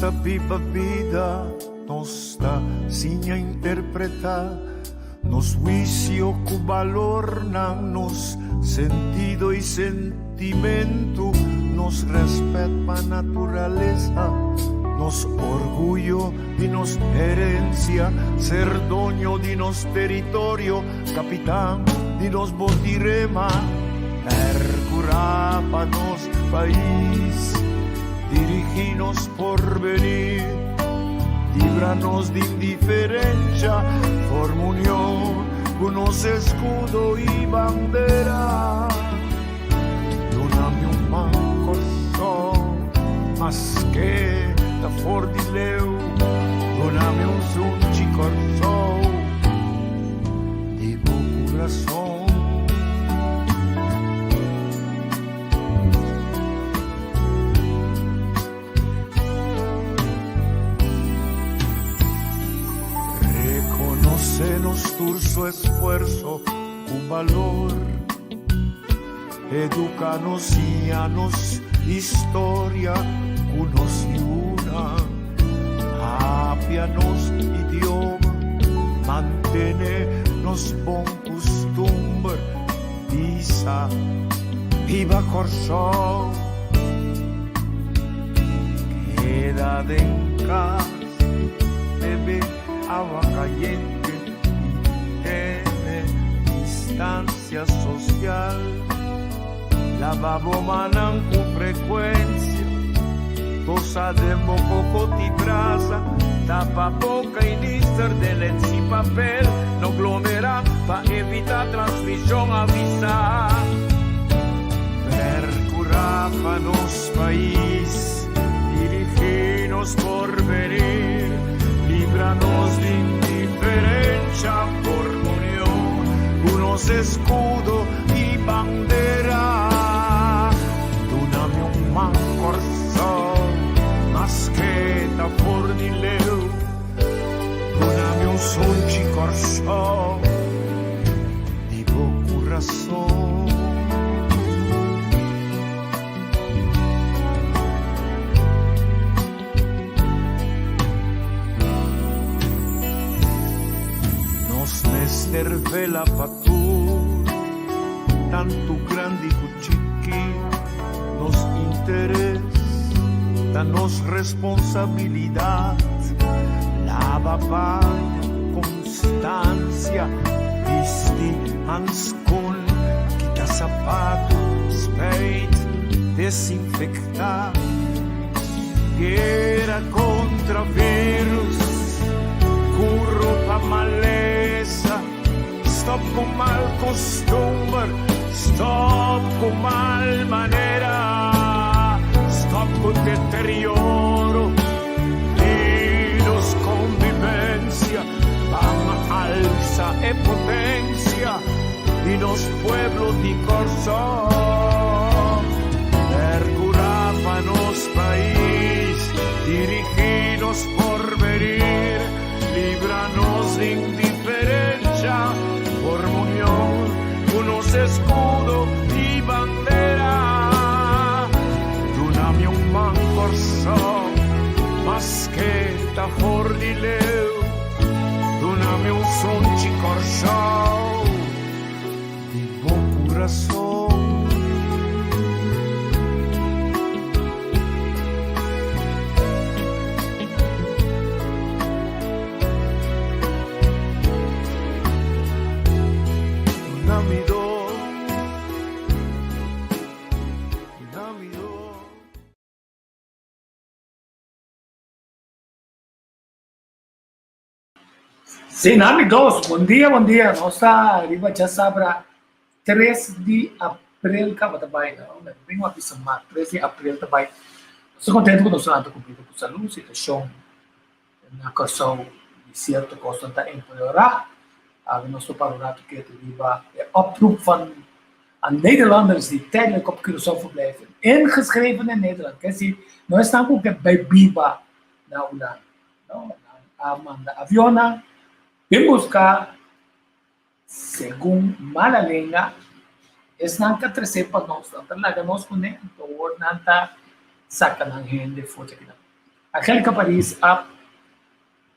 ta biba bida, nos ta siña interpretá nos huisio ku balornan, nos sentido i sentimentu, nos rèspèt pa naturalesa, nos orguyo di nos herensia, ser doño di nos teritorio, kapitan di nos botirema, pèrkurá pa nos pais, dirigí nos porvenir, libra nos di indiferensha, forma union ku nos eskudo i bandera. Duna mi un man Kòrsou, maske ta for di leu, duna mi un sunchi Kòrsou di bo kurason. Reconoce nos tur su esfuerzo cu balor. Educa nos, siña nos historia cu nos yunan. Papia nos idioma, mantene nos bon custumber. Bisa, Biba Kòrsou! Keda den kas, bebe awa kayente i tene distansia sosial. Laba bo mannan ku frekuensia, tosa den bo kokot i brasa, tapa boka i nister den lens i papel, no glomerá pa evitá transmishon, avisá. Perkurá pa nos pais, dirigí nos porvenir, libra nos di indiferensha, forma union ku nos eskudo i bandera. Duna mi un man Kòrsou, maske ta for di leu. Duna mi un sunchi Kòrsou, di bo kurason. Nos mester vela pa tur, tantu grandi ku chiki. Nos interes ta nos responsabilidat. Laba paña ku konstansia, bisti hanskon, kita sapatu, spijt, desinfektá. Guera kontra virus, ku ropa malesa, stop ku mal kustumber, stop ku mal manera, stop ku deterioro di nos konvivensia, ban alsa e potensia di nos pueblo di Kòrsou. Perkurá pa nos pais, dirigí nos porvenir, libra nos di indiferensha, forma union ku nos eskudo i bandera. Duna mi un man Kòrsou, maske ta for di leu, duna mi un sunchi Kòrsou di bo kurason. Duna mi do, duna mi do. Sí, amigos, bon dia, bon dia. Nos ta riba djasabra 3 di april kaba ta bai. No, mi bin a bisa mas, 3 di april ta bai. Nos ta contento ku nos ta kumplido ku salud, situashon na Kòrsou di sierto kosnan ta empeorá. Awe nos ta para un rato ketu riba e oproep van aan Nederlanders die tijdelijk op Curaçao verblijven, ingeschreven in Nederland. Ker si no esnan ku ke bai biba na Hulanda. No, nan a manda avionnan bin buska segun mala lenga esnan ta trese pa nos, nan ta laga nos kuné, anto awor nan ta saka nan hende for di akinan. Angelica Paris a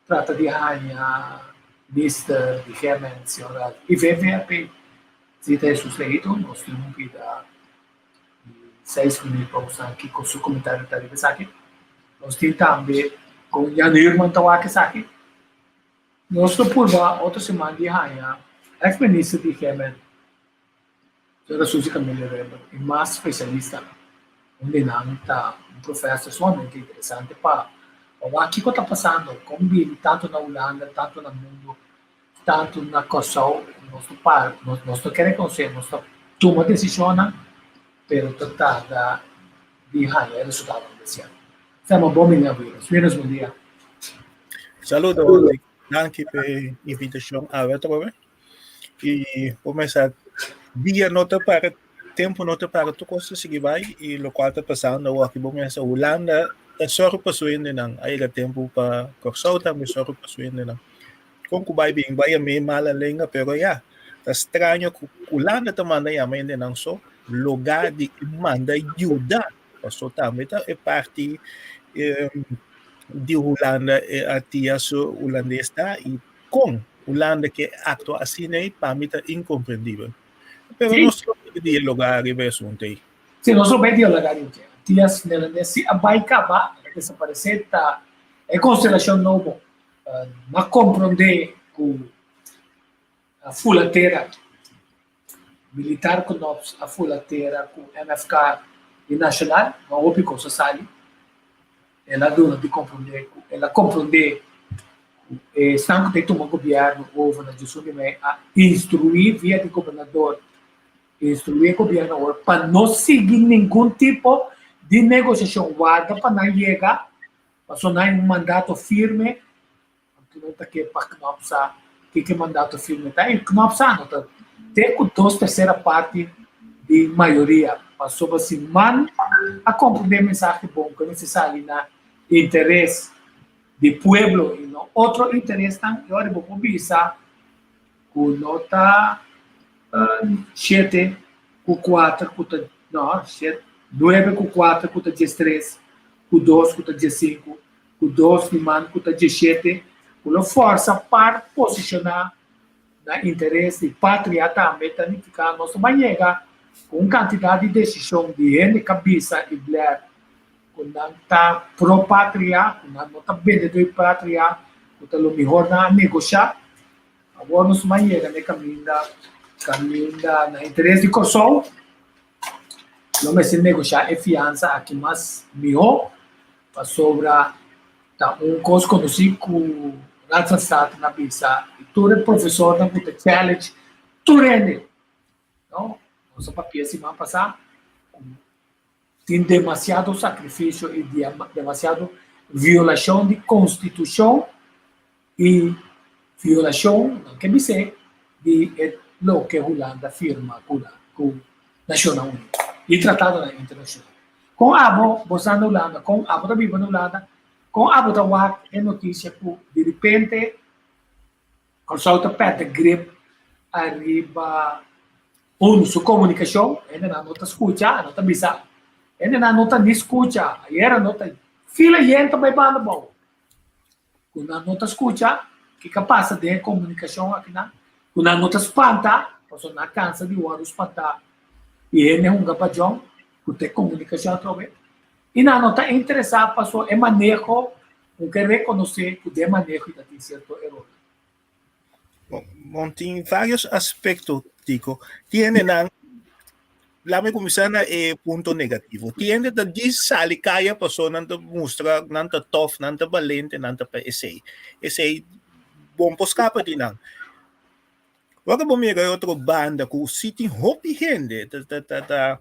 trata di haña minister di Gemen, señora IVVAP, Zita Jesus Leito, nos tin un pida di seis minuut pa usa kiko su komentario ta riba esaki. Nos tin tambe kon Jan Huurman ta wak esaki. Nos lo purba otro siman di haña ex minister di Gemen, Señora Suzy Camelia Weber y mas specialista unda nan ta un professor sumamente interesante pa pa wak kico ta pasando, con bini tanto na Hulanda, tanto na mundo, tanto na Kòrsou. Nos ta par, nos nos ta kere reconoce, nos ta tuma decisionnan pero ta tarda di haña e resultadonan deseá. Sema bon bini na Wiros. Wiros, bon dia. Saludo, danki pa e invitacion awe atrobe. I kumesa dia no ta para, tempu no ta para, tur kos ta sigui bai i lokual ta pasando awor aki bo mesa Hulanda ta sòru pa su hendenan, a yega tempu pa Kòrsou tambe sòru pa su hendenan. Kon ku bai bin bai a mi mala lenga pero ya, ta straño ku Hulanda ta manda yama hendenan so lugá di manda yuda, paso tambe ta e parti di Hulanda e Antias Hulandes ta i Kon Hulanda ke aktua asina ei pa mi ta inkomprendibel. Pero nos lo bay dialoga riba e asuntu ei. Si, nos lo bay dialoga riba dje. Antias Neerlandes si a bay kaba, el a desaparesé, ta e konstelashon nobo. M'a komprondé ku a fula tera, militar ku Knops a fula tera ku MFK i Nacional, ma hopi kos a sali. El a duna di komprondé ku el a komprondé ku esnan ku ta tuma gobièrnu over na djesun di mei a instruí via di gobernador, instruí e gobièrnu awor pa no sigui ningun tipo di negosiashon, warda pa nan yega, pasobra nan hay un mandato firme. Anto no ta ke pa Knops sa kiko e mandato firme ta i Knops sa no ta te ku dos tersera parti di mayoria pasobra si man a komprende e mensahe bon ku e mester sali na interes di pueblo i no otro interesnan e ora bo por bisa ku no ta shete ku kuater ku ta no shete nuebe ku kuater ku ta diestres ku dos ku ta diesinku ku dos di man ku ta dieshete ku lo forsa par posishoná na interes di patria tambe ta nifiká nos ta ban yega ku un kantidat di desishon di hende ka bisa i blèr ku nan ta pro patria, ku nan no ta bendedó di patria, ku ta lo mihor nan a negoshá. Awor nos ta ban yega na e kaminda kaminda na interes di Kòrsou lo mester negoshá e fiansa aki mas mihó. Pasobra ta un kos konosí ku Raad van State a bisa i tur e profesornan ku ta challenge tur hende, no? Nos a papia siman pasá ku tin demasiado sakrifisio i demasiado violashon di konstitushon i violashon, nan ke bis'é, di e loke Hulanda firma ku ku Nashonnan Uní i tratadonan internashonal. Kon abo bo sa na Hulanda? Kon abo ta biba na Hulanda? Kon abo ta wak e notisia ku diripente Kòrsou ta pèrdè grip ariba unu su komunikashon? Hendenan no ta skucha, no ta bisa. Hendenan no ta ni skucha. Ayera no ta fila yen ta bai banda abou. Ku nan no ta skucha kiko a pasa den e komunikashon akinan, ku nan no ta spanta, pasobra nan a kansa di wòrdu spantá i hende hunga bajon ku ta e komunikashon atrobe, i nan no ta interesá pasobra e maneho, un ke rekonosé ku den e maneho i ta tin sierto erornan. Bon, tin varios aspecto, Tico. Tin hendenan, laat me kuminsá na e punto negativo. Tin hende ta djis sali kaya paso nan ta mustra nan ta tof, nan ta balente, nan ta pa esei. Esei bon por skapa di nan. Ora bo mira e otro banda ku si tin hopi hende ta ta ta ta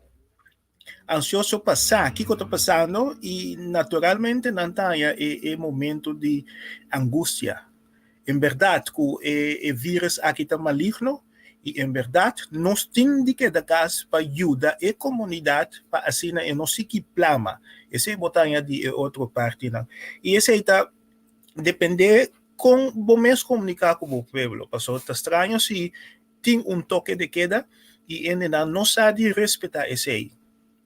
ansioso pa sa kiko ta pasando i naturalmente nan ta haña e e momento di angustia. En bèrdat ku e e vírus aki ta maligno i en bèrdat nos tin di keda kas pa yuda e komunidat pa asina e no sigui plama. Esei bo ta haña di e otro partinan. I esei ta dependé kon bo mes komuniká ku bo pueblo, pasobra ta straño si tin un toke de keda i hendenan no sa di respetá esei.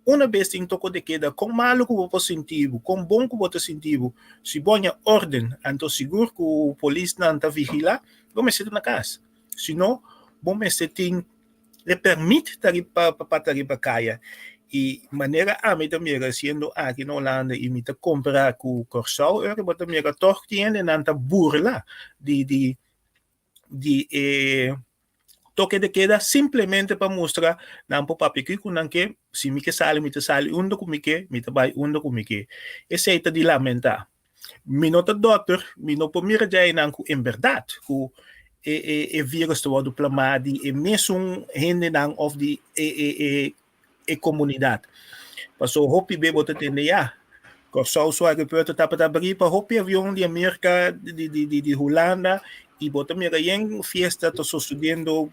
Una bes tin toko de keda, kon malu ku bo por sinti bo, kon bon ku bo ta sinti bo, si bo haña órden, anto sigur ku polisnan ta vigilá, bo mester ta na kas. Si no, bo mester tin e pèrmit ta riba pa ta riba kaya. I manera ami ta mira siendo aki na Holanda i mi ta kompará ku Kòrsou, ora bo ta mira tòg tin hendenan ta burla di di di e toke de keda simplemente pa mustra nan por papia kiko nan ke, si mi ke sali mi ta sali unda ku mi ke, mi ta bai unda ku mi ke. Esei ta di lamentá. Mi no ta dòkter, mi no por mira dja einan ku en bèrdat ku e e e virus ta wòrdu plamá di e mesun hendenan òf di e e e e komunidat. Paso hopi be bo ta tende ya, Kòrsou su aeropuerto tabata abrí pa hopi avion di Amerika, di di di di Hulanda i bo ta mira yen fiesta ta sosodiendo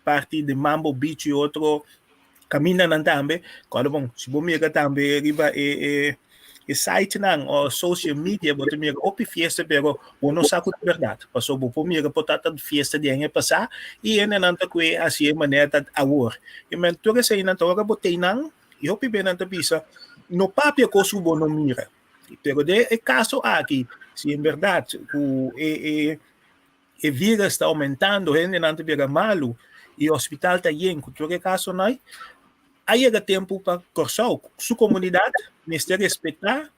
parti di Mambo Beach i otro kamindanan tambe. Kòrda bon, si bo mira tambe riba e e e sitenan o social media bo ta mira hopi fiesta pero bo no sa ku ta bèrdat. Pasobra bo por mira por ta ta fiesta di aña pasá i hendenan ta kue hasi e manera ta awor. I men tur eseinan ta ora bo tei nan i hopi be nan ta bisa no papia kos ku bo no mira. Pero den e kaso aki si en bèrdat ku e e e virus ta aumentando, hendenan ta bira malu i hospital ta yen ku tur e kasonan, a yega tempu pa Kòrsou su komunidat mester respetá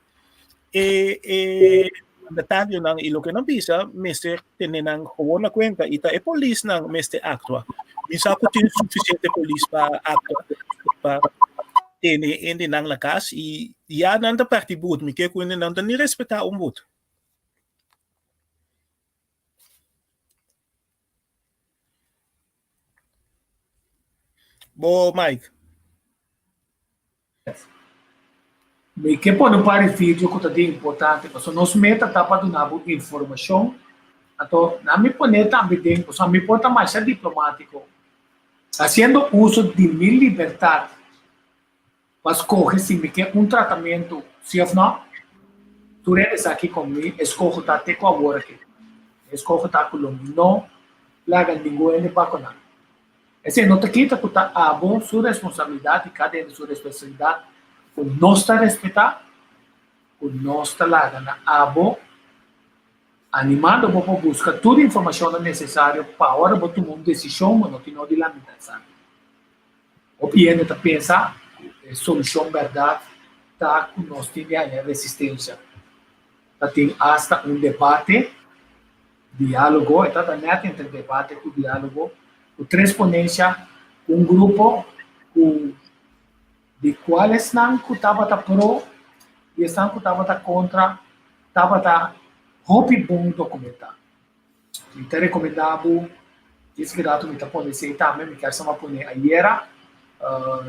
e e mandatarionan i loke nan bisa mester tene nan gewoon na kuenta i ta e polisnan mester aktua. Mi sa ku tin sufisiente polis pa aktua pa tene hendenan na kas i ya nan ta parti but, mi ke ku hendenan ta ni respetá un but. Bo Mike. Mi ke pone un par di video ku ta di importante pasobra nos meta ta pa duna bo informashon. Anto nan mi pone tambe den pasobra mi por ta masha diplomátiko. Hasiendo uso di mi libertat Pa skohe si mi ke un tratamentu si of no? Tur hende sa kiko mi eskoho ta te ku awor aki. Mi eskoho ta ku lo mi no laga ningun hende bakuná. Esei no ta kita ku ta abo su responsabilidat i kada hende su responsabilidat ku nos ta respetá, ku nos ta laga na abo, animando bo pa buska tur informashonnan nesesario pa ora bo tuma un desishon bo no tin no di lamentá esaki. Hopi hende ta pensa ku e solushon bèrdat ta ku nos tin di haña resistensia. Ta tin asta un debate, diálogo, e ta nèt entre debate ku diálogo, ku tres ponensia, ku un grupo ku di kual esnan ku tabata pro i esnan ku tabata kontra tabata hopi bon dokumentá. Mi ta recomenda bo, djis ki rato mi ta pone esey tambe, mi kier sama pone ayera,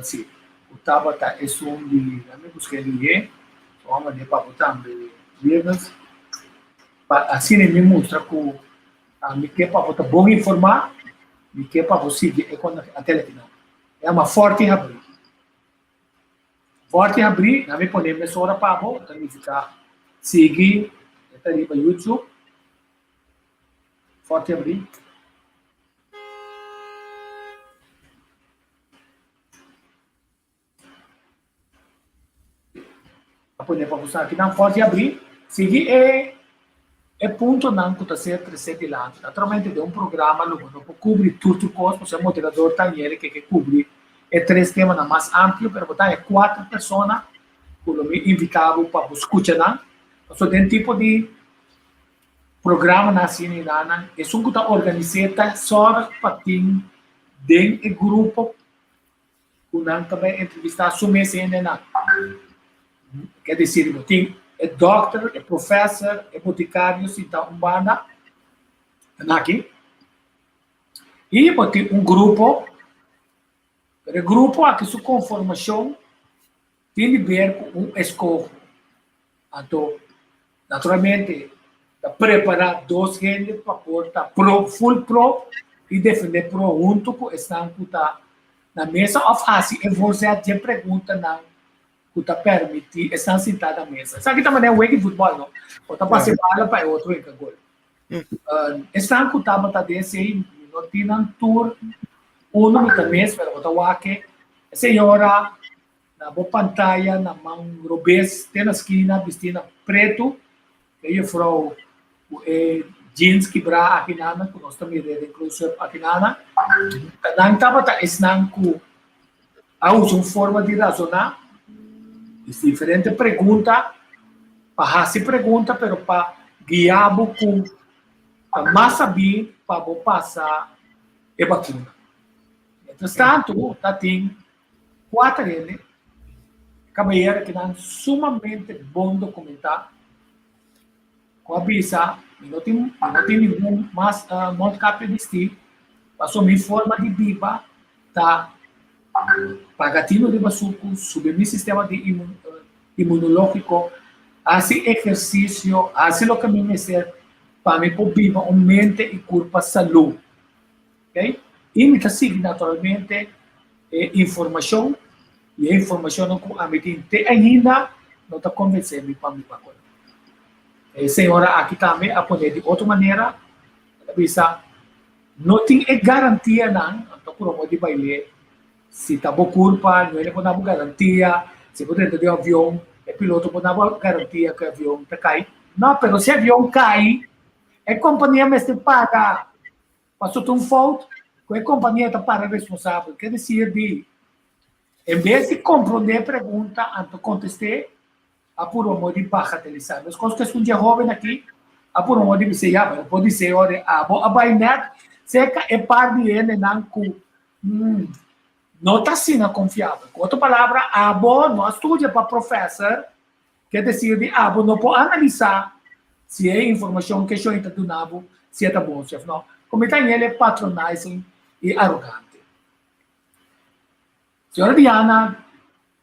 si, cu tabata esun di, laat mi busca e lihe, so a mande pa bo tambe Wiebes, pa asina mi mustra cu mi ke pa bo ta bon informa, mi ke pa bo sigui e con a telefino. E ama Forti Habri. Forti Habri, laat mi pone mesora pa bo, ta nifica sigui, e ta riba YouTube. Forti abrí. A pone pa boso aki nan forti abrí. Sigui e e puntonan ku ta ser tresé dilanti. Naturalmente den un programa lo bo no por kubri tur tur kos, pasobra e moderador ta yere ke ke kubri e tres temanan mas amplio, pero bo ta haña kuater persona ku lo mi invitá bo pa bo skucha nan. Pasobra den tipo di Programanan asina i nan, esun ku ta organis'é ta sòrg pa tin den e grupo ku nan ta bai entrevistá su mes hendenan. Ke desir, bo tin e dòkter, e profèser, e botikario sintá un banda, nan aki, i bo tin un grupo, pero e grupo aki su konformashon tin di ber ku un eskoho. Anto, naturalmente, ta prepará dos hende pa por ta pro, full pro i defendé pro huntu ku esnan ku ta na mesa òf hasi e voorzet dje preguntanan ku ta permití esnan sintá na mesa. Esaki ta manera wega di futbòl, no? Bo ta pasa e bala pa e otro hinka gol. Esnan ku tabata den esei, mi no tin nan tur unu mi ta mes, pero bo ta wak e señora. Na bo pantaya na man robes te na skina bisti na pretu e juffrouw ku e jeans kibrá akinana ku nos ta mira den close-up akinana. Ta nan tabata esnan ku a usa un forma di razoná, hasi diferente pregunta, pa hasi pregunta pero pa guia bo ku ta mas sabí pa bo pasa e bakuna. Mientras tanto ta tin Kuater hende, kabayero kinan sumamente bon dokumentá, ku a bisa, Mi no tin, mi no tin ningun mas mondkapje bistí, pasobra mi forma di biba ta paga tino riba suku, subi mi sistema di imunológiko, hasi ehersisio, hasi loke mi mester pa mi por biba un mente i kurpa salú. Okay? I mi ta sigui naturalmente e informashon i e informashonnan ku ami tin te ainda no ta konvensé mi pa mi bakuna. E señora aki tambe a pone di otro manera, el a bisa, No tin e garantianan, anto ku lo di bail'é, si ta bo kurpa, no hende por na bo garantia, si bo drenta den un avion, e piloto por na bo garantia ku e avion ta kai. No, pero si e avion kai, e kompania mester paga. Pasobra ta un fout ku e kompania ta para responsabel. Ke desir di, en bes di komprondé e pregunta anto kontest'é, a purba modo di bagatelisá. Meskos ku esun dje hóben aki a purba modo di bis'é, ya, pero por dis'é ora abo a bai nèt serka e par di hendenan ku no ta asina konfiabel. Ku otro palabra, abo no a studia pa profèser. Ke desir di abo no por analisá si e informashon ke shon ta duna bo si e ta bon si òf no. Komo e ta hende patronizing i arogante. Señora Diana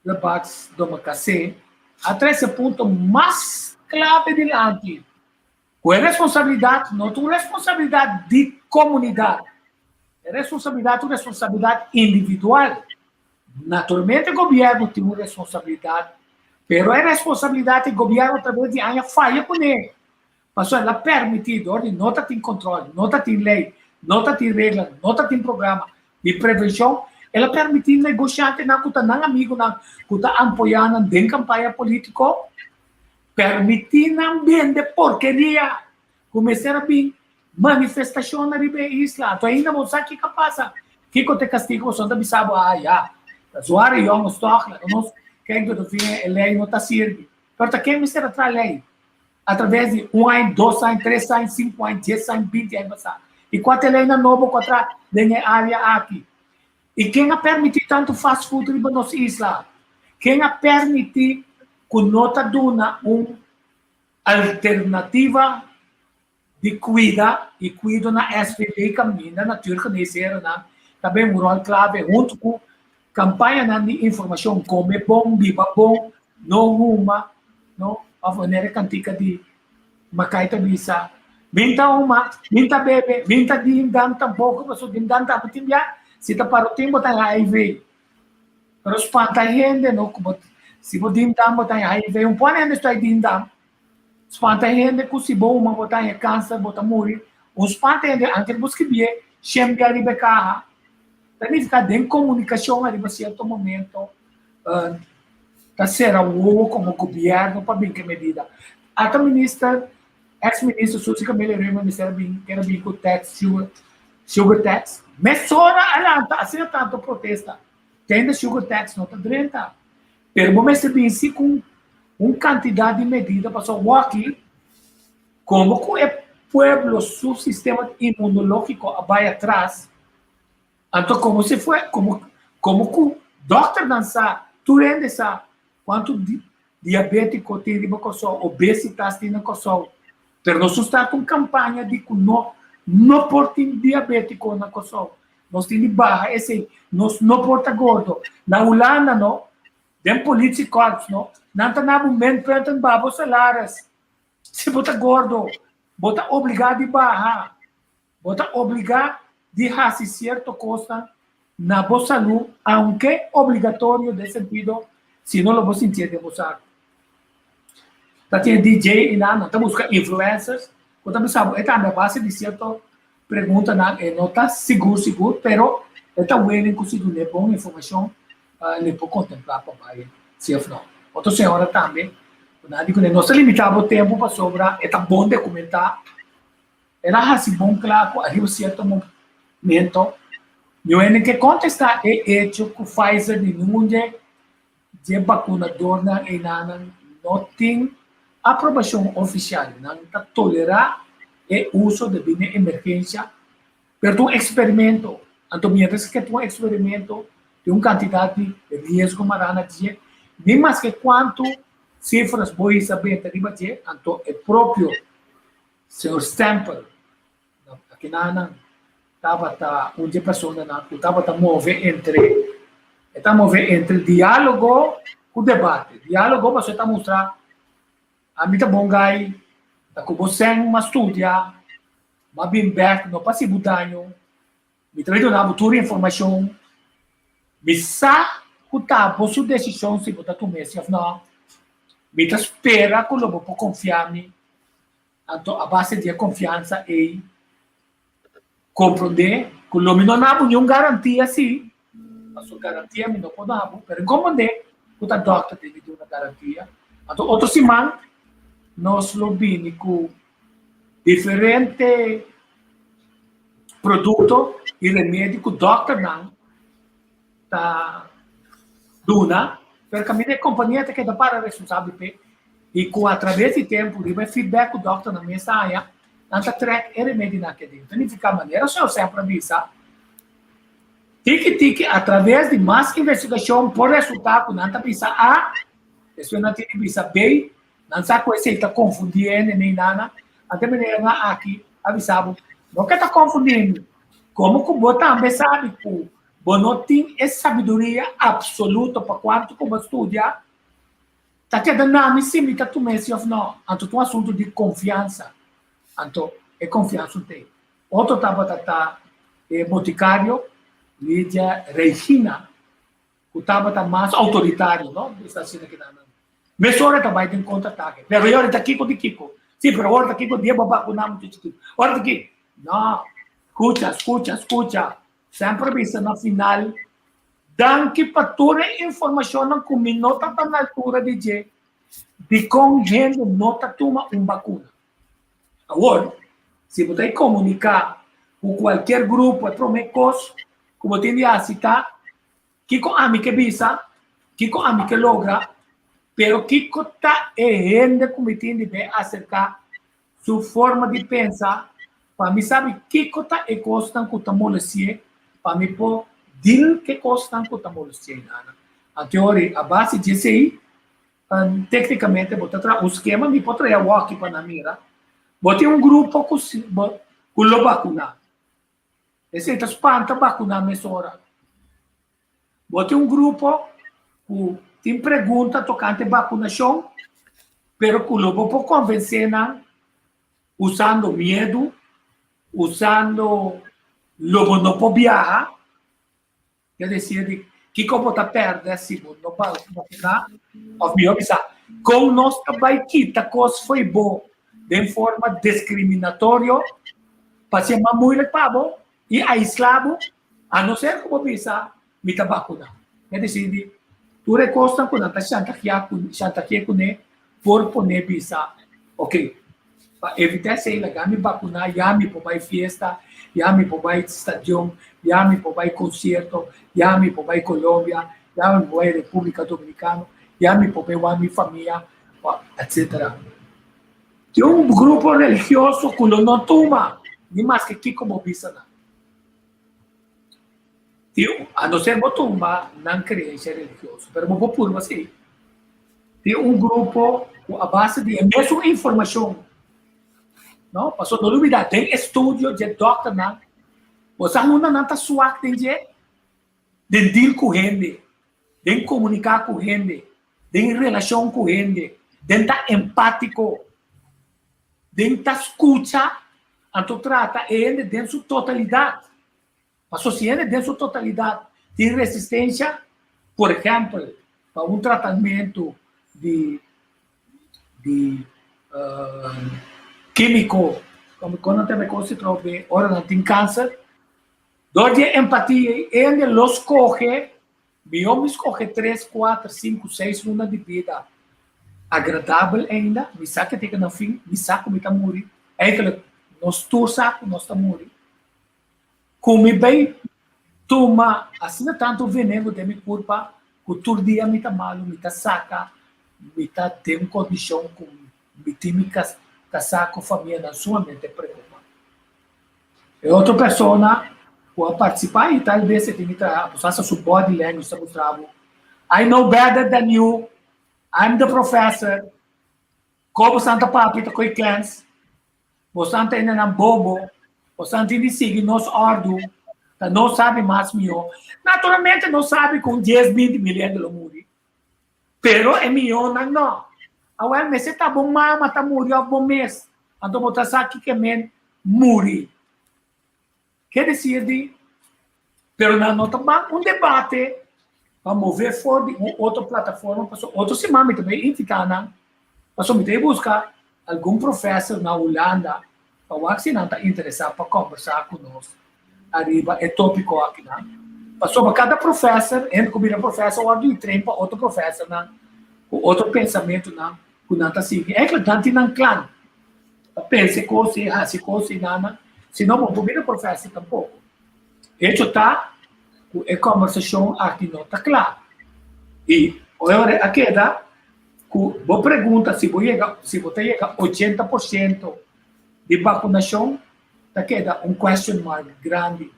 Lebacs Domacassé a trese e punto mas klave dilanti, ku e responsabilidat no ta un responsabilidat di komunidat, e responsabilidat ta un responsabilidat individual. Naturalmente gobierno tin un responsabilidad, pero e responsabilidad e gobierno atraves di aña faya kuné. Pasobra el a permiti dor di no ta tin control, no ta tin ley, no ta tin regla, no ta tin programa di prevencion, el a permiti negociantenan cu ta nan amigonan cu ta ampoya nan den campaña politico, permiti nan bende porkeria cu mester a bin manifestacionnan riba e isla. Anto ainda bo sa kiko a pasa? Kiko ta e castigo? Boso no ta bisa bo, ah ya, ta zware yongos toch, laga nos kijk tot e fin e ley no ta sirbi. Pero ta ken mester a traha ley? A traves di un aña, dos aña, tres aña, sinku aña, dies aña, binti aña pasá. I kua ta e leynan nobo ku a traha den e área aki? I ken a permití tantu fast food riba nos isla? Ken a permití ku no ta duna un Alternativa di kuida i kuido na SVB kaminda natuurgeneesherennan ta ben un ròl klave huntu ku kampañanan di informashon kome bon, biba bon, no huma, no, òf manera e kantika di Makai ta bisa, Min ta huma, min ta bebe, min ta dindan tampoko pasobra dindan tambe tin bia, si ta parotin bo ta HIV. Pero spanta hende no ku bo si bo dindam bo ta haña HIV. Un pone hende sta dindam. Spanta hende ku si bo huma bo ta haña kanser bo ta muri. Un spanta hende anke bo skibié shen bia riba e kaha. Ta nifiká den komunikashon ariba sierto momento ta sera wowo komo gobièrnu pa bin ku e medida. Ata minister ex minister Suzy Camelia Römer mester a bin kere bin ku tax sugar sugar tax mesora a lanta asina tanto protesta tende sugar tax no ta drenta pero bo mester bin si ku un kantidat di medida pasobra wòki komo ku e pueblo su sistema inmunologiko a bai atras Anto komo si fue komo komo ku dòkternan sa, tur hende sa kuantu diabétiko tin riba Kòrsou, obesitas tin na Kòrsou, pero nos no start un kampaña di ku no no por tin diabétiko na Kòrsou, nos tin di baha esei, nos no por ta gordo. Na Hulanda no, den politiekorps no, nan ta na bo minpunten baha bo salaris. Si bo ta gordo, bo ta obligá di baha. Bo ta obligá di hasi sierto kosnan na bo salú, aunke obligatorio den sentido si no lo bo sintié den bo saku. Ta tin e DJ i nan, nan ta buska influencers ku ta bisa bo e tambe a base di sierto preguntanan e no ta sigur sigur pero e ta willing ku si dun'é bon informashon. Le por kontemplá pa bai si òf no. Otro señora tambe ku nan di kuné no ta limitá bo tempu pasobra e ta bon dokumentá. El a hasi bon kla ku ariba sierto momento niun hende ke kontestá e echo ku Pfizer ni ningun dje dje bakunadornan einanan no tin aprobashon ofisial. Nan ta tolerá e uso debí na emergensia. Pero ta un eksperimento. Anto mientras ke ta un eksperimento, tin un kantidat di riesgo mará na dje. Ni maske kuantu sifras bo hisa benta riba dje, anto e propio señor Stempel akinanan tabata un dje personanan ku tabata move entre, e ta move entre diálogo ku debate. Diálogo pasobra e ta mustra ami ta bon gai, ta ku bo sèn m'a studia, M'a bin bek no pa hasi bo daño, mi ta bay duna bo tur informacion. Mi sa cu ta bo su decision si bo ta tuma esi of no. Mi ta spera cu lo bo por confia mi, anto a base di e confiansa ey comprende cu lo mi no na bo niun garantia si, pasobra garantia mi no por duna bo, pero comprende cu ta dokter debe duna garantia. Anto otro siman nos lo bini cu Diferente produkto i remedi ku dòkternan ta duna, pero kaminda e kompania ta keda para responsabel p'e i ku atraves di tempu riba e feedback ku dòkternan mes ta haña, nan ta trèk e remedinan aki aden. Ta nifiká manera señor semper a bisa, tiki tiki atraves di mas investigashon por resultá ku nan ta bisa A, despues nan tin di bisa B, Nan sa ku esei ta konfundí hende nei nana. Ante manera nan aki a bisa bo, no ke ta konfundí mi. Komo ku bo tambe sabi ku bo no tin e sabiduria apsoluto pa kuantu ku bo studia, ta keda na mi si mi ta tuma esi òf no. Anto ta un asuntu di konfiansa. Anto e konfiansa un t'ei. Otro tabata ta e botikario Lidia Regina. Ku tabata mas outoritario, no? Bisa asina ki nan. Mesora ta bai den kontra-atake. Pero e ora ta kiko di kiko? Si, pero ora ta kiko di e baba ku nan muchu chikitu. Ora ta ki. No. Skucha, skucha, skucha. Semper bisa na final, danki pa tur e informashonnan ku mi no ta ta na altura di dje, dikon hende no ta tuma un bakuna. Awor, si bo ta e komuniká ku kualkier grupo, e promé kos ku bo tin di hasi ta Kiko ami ke bisa, kiko ami ke logra, pero kiko ta e hende ku mi tin di be aserká su forma di pensa pa mi sabi kiko ta e kosnan ku ta molesti'é pa mi por deal ku e kosnan ku ta molesti'é. Anto a base di esei, téknikamente bo ta traha un skema, mi por traha awòki pa nan mira, bo tin un grupo ku ku lo bakuná. Esei ta spanta bakuná mesora. Bo tin un grupo ku tin pregunta tokante bakunashon, pero ku lo bo por konvensé nan usando miedu, usando lo bo no por biaha. Ke desir di kiko bo ta pèrdè si bo no bakuná? Òf mihó bisa, kon nos ta bai kita kos fo'i bo den forma diskriminatorio pa hasié mas muilik pa bo i aislá bo, a no ser ku bo bisa mi ta bakuná. Ke desir di tur e kosnan ku nan ta shantagiá kuné por pone bisa, ok, pa evita esei laga mi bakuná, ya mi por bai fiesta, ya mi por bai stadion, ya mi por bai konsierto, ya mi por bai Colombia, ya mi por bai República Dominicano, ya mi por bai wak mi famia, etcetera. Tin un grupo religioso ku lo no tuma ni maske kiko bo bisa nan. Tin, a no ser bo tumba nan creencia religioso, pero bo por purba si. Tin un grupo cu a base di e mesun informacion, no? Pasobra no lubida, den estudio dje dokternan, bo sa unda nan ta swak den dje? Den deal cu hende, den comunica cu hende, den relacion cu hende, den ta empatico, den ta scucha, anto trata e hende den su totalidad. Pasobra si hende den su totalidat tin resistensia, por ehèmpel, pa un tratamentu di di kímiko, kon nan ta rekonosé trobe ora nan tin kanser, dor di e empatia ei, hende lo skohe. Mihó mi skohe tres, kuater, sinku, seis luna di bida agradabel ainda, mi sa ke ta yega na fin, mi sa ku mi ta muri, eigenlijk nos tur sa ku nos ta muri, ku mi bai tuma asina tantu veneno den mi kurpa ku tur dia mi ta malu, mi ta saka, mi ta den un kondishon ku mi tin mi kasá ku famianan sumamente preokupá. E otro persona ku a partisipá i tal bes e tin di traha, pues hasta su body language ta mustra bo, I know better than you, I'm the professor, ko bosan ta papia ta koe kens, bosan ta hendenan bobo, bosan tin di sigui nos òrdu, ta nos sabi mas mihó. Naturalmente nos sabi ku un dies, binti mil hende lo muri, Pero e mihónan no. Awel mester ta bo mama ta muri òf bo mes, anto bo ta sa kiko e men muri. Ke desir di, pero nan no ta ban un debate pa move for di un otro plataforma pasobra otro siman mi ta bai invitá nan pasobra mi ta bai buska algun professor na Hulanda pa wak si nan ta interesá pa kòmbersá ku nos ariba e tópiko akinan. Pasobra kada professor, hende ku bira professor wòrdu di train pa otro professornan ku otro pensamentunan ku nan ta sigui. Eigenlijk nan tin nan klan pa pensa e kos ei, hasi e kos ei nana, si no bo no por bira professor tampoko. Hecho ta ku e kòmbersashon aki no ta kla. I ora a keda ku bo pregunta si bo yega, si bo ta yega 80% di bakunashon ta keda un question mark grandi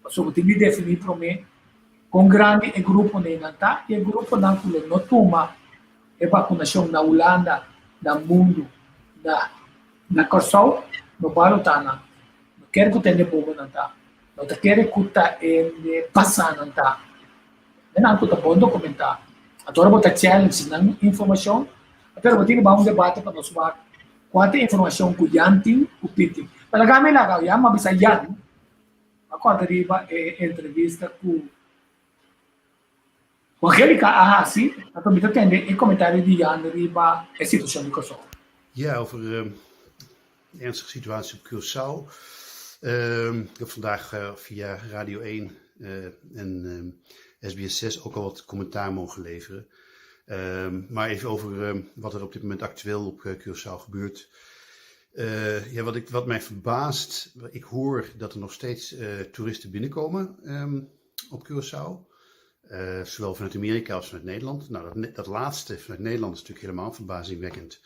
pasobra bo tin di defini prome kon grandi e gruponan ta i e gruponan ku lo no tuma e bakunashon na Hulanda, na mundu, na na Kòrsou no balotá nan. No kere ku ta hende bobonan ta, no ta kere ku ta hende pasánan ta. Nan ku ta bon dokumentá. Anto ora bo ta challenge nan informashon, pero bo tin di bai un debate pa nos wak kua ta e informashon ku Jan tin ku Piet tin. Pa laga mi laga Jan, mi a bisa Jan, a kòrda riba e entrevista ku Angelica a hasi, anto mi ta tende e komentario di Jan riba e situashon di Kòrsou. Ja, over de ernstige situatie op Curaçao. Ik heb vandaag via Radio 1 en SBS 6 ook al wat commentaar mogen leveren. Maar even over wat er op dit moment actueel op Curaçao gebeurt. Ja, wat, ik, wat mij verbaast, ik hoor dat er nog steeds toeristen binnenkomen op Curaçao. Zowel vanuit Amerika als vanuit Nederland. Nou, dat, dat laatste vanuit Nederland is natuurlijk helemaal verbazingwekkend.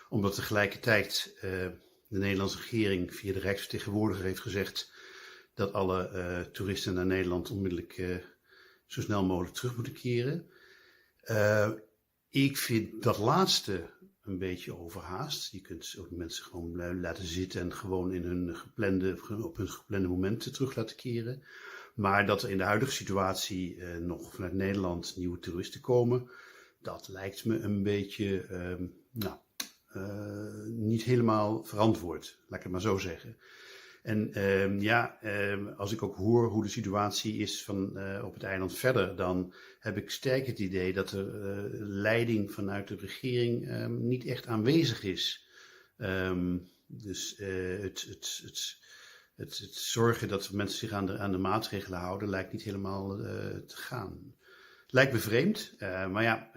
Omdat tegelijkertijd de Nederlandse regering via de Rijksvertegenwoordiger heeft gezegd dat alle toeristen naar Nederland onmiddellijk zo snel mogelijk terug moeten keren. Ik vind dat laatste een beetje overhaast. Je kunt ook mensen gewoon laten zitten en gewoon in hun geplande, op hun geplande momenten terug laten keren. Maar dat er in de huidige situatie nog vanuit Nederland nieuwe toeristen komen, dat lijkt me een beetje, nou, niet helemaal verantwoord, laat ik het maar zo zeggen. En ja, als ik ook hoor hoe de situatie is van, op het eiland verder, dan heb ik sterk het idee dat de leiding vanuit de regering niet echt aanwezig is. Dus het, het, het, het, het zorgen dat mensen zich aan de maatregelen houden, lijkt niet helemaal te gaan. Lijkt me vreemd, maar ja,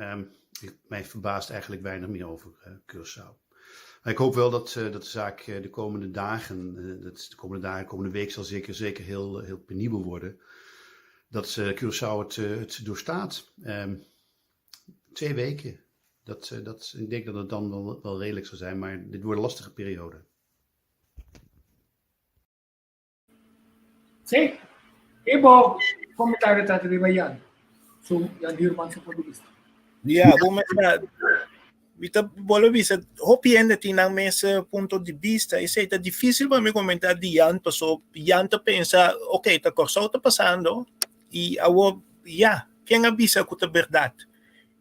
mij verbaast eigenlijk weinig meer over Curaçao. Maar ik hoop wel dat de zaak de komende dagen, dat de komende dagen, de komende week zal zeker, zeker heel, heel penibel worden. Dat Curaçao het doorstaat. 2 weken. Dat, ik denk dat het dan wel redelijk zal zijn, maar dit wordt een lastige periode. Sí. E bo komentario ta riba Jan? Su Jan Huurman su punto di vista. Ja, bo mesa mi ta bolbe bisa hopi hende tin nan mes punto di bista. Esei ta difísil pa mi komentá di Jan, paso Jan ta pensa, ok, ta Kòrsou ta pasando i awor ya, ken a bisa ku ta bèrdat?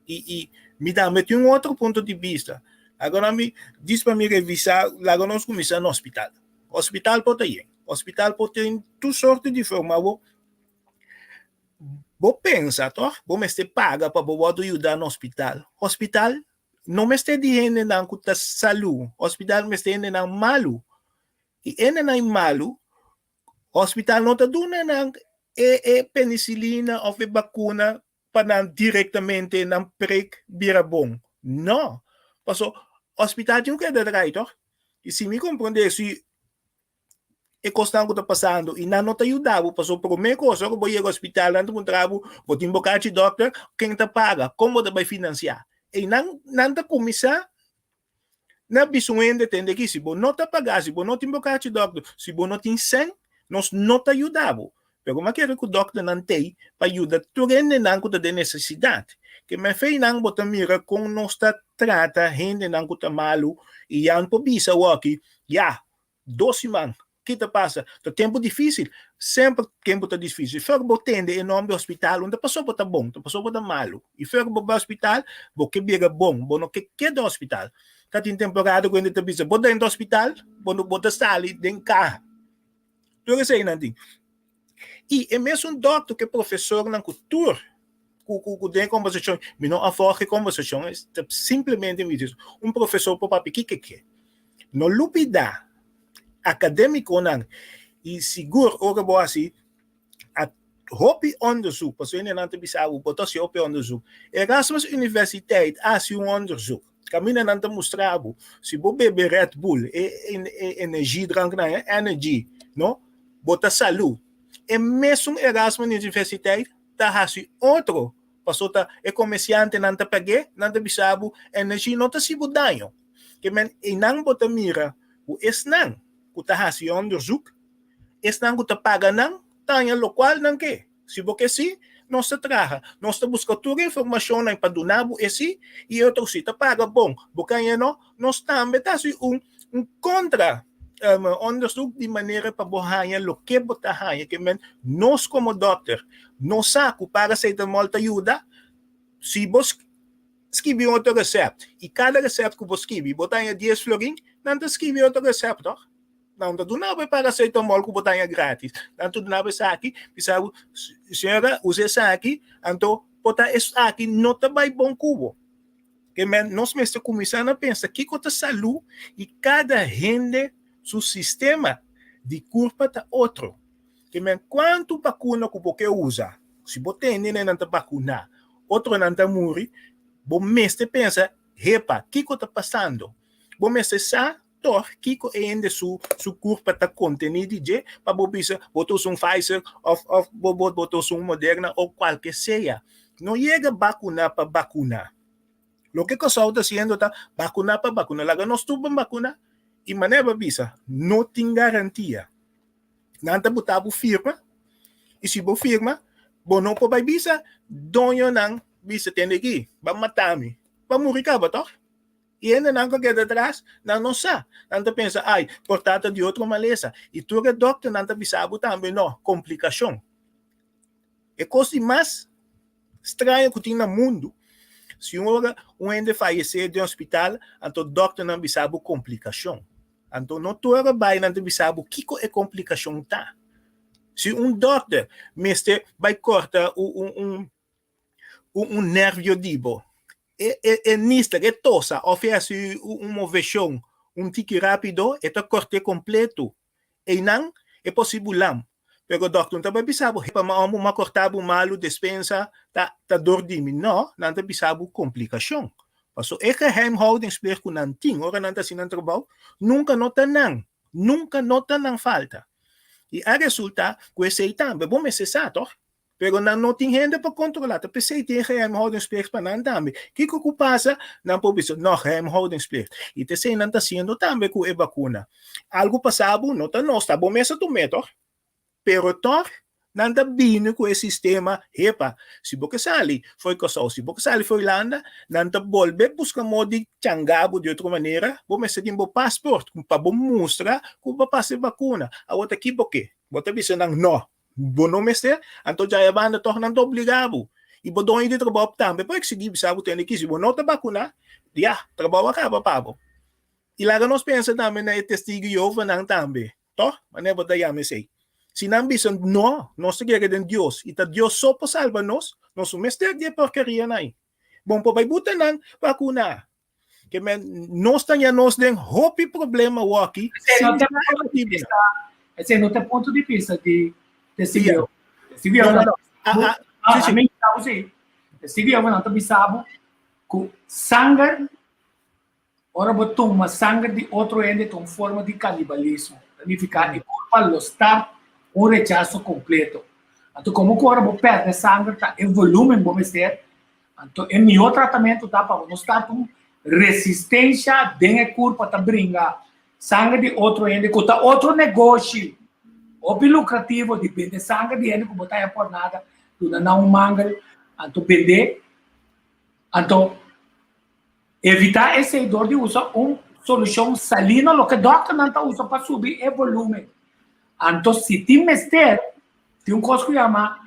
I mi tambe tin un otro punto di bista. Agora mi dis pa mi revisá, laga nos kuminsá na hospital. Hospital por ta yen. Hospital por tin tur sorto di forma. Bo pensa toch, bo mester paga pa bo wòrdu yuda na hospital. Hospital no mester di hendenan ku ta salú. Hospital mester hendenan malu. I hendenan malu, hospital no ta duna nan e penicilina òf e bakuna. pa nan direktamente nan prek bira bon. No. Paso hospital tin ku keda drai toch? I si mi komprondé si e kosnan ku ta pasando i nan no ta yuda bo paso promé kos ora bo yega hospital nan ta puntra bo bo tin bo kachi dòkter ken ta paga kon bo ta bai finansiá ei nan nan ta kuminsá na bisa un hende tende aki si bo no ta paga si bo no tin bo kachi dòkter si bo no tin sèn nos no ta yuda bo pero mi a kere ku dòkternan t'ei pa yuda tur hendenan ku ta den nesesidat ke men feinan bo ta mira kon nos ta trata hendenan ku ta malu i yan por bisa awor aki ya Dos siman, ki ta pasa? Ta tempu difísil. Semper tempu ta difísil. Fer bo tende e nòmber hospital, un ta pasobra bo ta bon, ta pasobra bo ta malu. I fer bo bai hospital, bo ke bira bon, bo no ke keda hospital. Ta tin temporada ku hende ta bisa, bo drenta hospital, bo no bo ta sali den kaha. Tur eseinan tin. I e mesun dòkter ku e profesornan ku tur ku ku ku den e kombersashon, mi no a fòg e kombersashon, ta simplemente mi dici, un profesor por papia kiko e ke. No lubida, akadémikonan i sigur ora bo hasi a hopi onderzoek, pasobra hendenan ta bisa bo, bo ta hasi hopi onderzoek. Erasmus Universiteit a hasi un onderzoek kaminda nan ta mustra bo si bo bebe Red Bull, e energiedranknan, energy, no, bo ta salú. E mesun Erasmus Universiteit ta hasi otro, pasobra ta e komersiantenan ta pag'é, nan ta bisa bo energy no ta hasi bo daño. Ke men einan bo ta mira ku esnan ku ta hasi onderzoek, esnan ku ta paga nan, ta haña lokual nan ke. Si bo ke si, nos ta traha. Nos ta buska tur e informashonnan pa duna bo e si i e otro si. Ta paga bon, bo ke haña no, nos tambe ta hasi un un kontra onderzoek di manera pa bo haña loke bo ta haña. Ke men nos komo dòkter no sa ku paracetamol ta yuda, si bo Skibi un otro recept y cada recept cu bo skibi bo ta haña dies florin, nan ta skibi otro recept toch? Nan ta duna bo e paracetamol cu bo ta haña gratis, nan ta duna bo esaki, bisa bo señora usa esaki, anto por ta esaki no ta bay bon cu bo. Ke men nos mester cuminsa na pensa kico ta salud y cada hende su sistema di curpa ta otro. Ke men cuanto vacuna cu bo ke usa, si bo tende nan ta vacuna, Otronan ta muri, bo mester pensa, Hepa, kiko ta pasando? Bo mester sa tòg kiko e hende su su kurpa ta kontení di dje pa bo bisa bo ta usa un Pfizer òf òf bo bo bo ta usa un Moderna òf kualke sea. No yega bakuná pa bakuná. Loke Kòrsou ta hasiendo ta bakuná pa bakuná. Laga nos tur ban bakuná. I manera bo a bisa, no tin garantia. Nan ta buta bo firma y si bo firma bo no por bay bisa doñonan bisa tende aki ban mata mi ban muri caba toch y hendenan cu a keda atras nan no sa nan ta pensa ay por ta ta di otro malesa y tur e dokternan ta bisa bo tambe no complicacion e cos di mas straño cu tin na mundo si un ora un hende fayece den hospital anto dokternan bisa bo complicacion. Anto no tur a bai nan ta bisa bo kiko e komplikashon ta. Si un dòkter mester bai kòrta un un un nervio di bo, e e e nister, e tosa òf e hasi un moveshon un tiki rápido, e ta kòrt'é kompletu. Einan e por si bo lam. Pero dòkter no ta bai bisa bo, hepa ma òmber m'a kòrta bo malu, despensa ta ta dor di mi. No, nan ta bisa bo komplikashon. Paso e geheimhoudingsplicht ku nan tin ora nan ta hasi nan trabou, nunka no ta nan, nunka no ta nan falta. I a resulta ku esei tambe bo mester sa tòg? Pero nan no tin hende pa kontrolá, ta p'esei tin e geheimhoudingsplicht pa nan tambe. Kiko ku pasa, nan por bisa, no, geheimhoudingsplicht. I ta esei nan ta hasiendo tambe ku e bakuna. Algu pasa bo, no ta nos, ta bo mes a tum'é tòg? Pero tòg nan ta bini ku e sistema, hepa, si bo ke sali fo'i Kòrsou, si bo ke sali fo'i Hulanda, nan ta bolbe buska modo di changa bo di otro manera, bo mester tin bo pasport pa bo mustra ku bo a pasa e bakuna. Awor ta ki bo ke? Bo ta bisa nan, nò, bo no mester, anto djaya banda tòg nan ta obliga bo. I bo doño di trabou tambe por eksigí bisa bo tende ki si bo no ta bakuná, ya, trabou a kaba pa bo. I laga nos pensa tambe na e Testigu Jehovanan tambe. Tòg? Manera bo ta yama esei? Si nan bisa, No, nos ta kere den Dios, i ta Dios so por salba nos, nos no mester di e porkerianan ei. Bon por bai buta nan bakuna. Ke men, nos ta haña nos den hopi problema awoki Esei no sin ta sa punto di motibunan. bista, esei no ta punto di bista di Testigo Iya. Jehová. Testigo No, Jehová no, no. ta Ah, ah, ah, sí, sí. a mi ta sí. Testigo di Jehova nan ta bisa bo ku sanger, ora bo tuma sanger di otro hende ta un forma di kanibalismo. Ta nifiká e kurpa lo start un rechaso kompleto. Anto komo ku ora bo pèrdè sanger ta e volúmen bo mester, anto e mihó tratamentu ta pa bo no start un resistensha den e kurpa ta bringa Sanger di otro hende ku ta otro negoshi hopi lukrativo di bende sanger di hende ku bo ta haña por nada, duna nan un mangel, anto bende. Anto evitá esei dor di usa un solushon salino, loke dòkternan ta usa pa subi e volumen. Anto si tin mester, tin un kos ku yama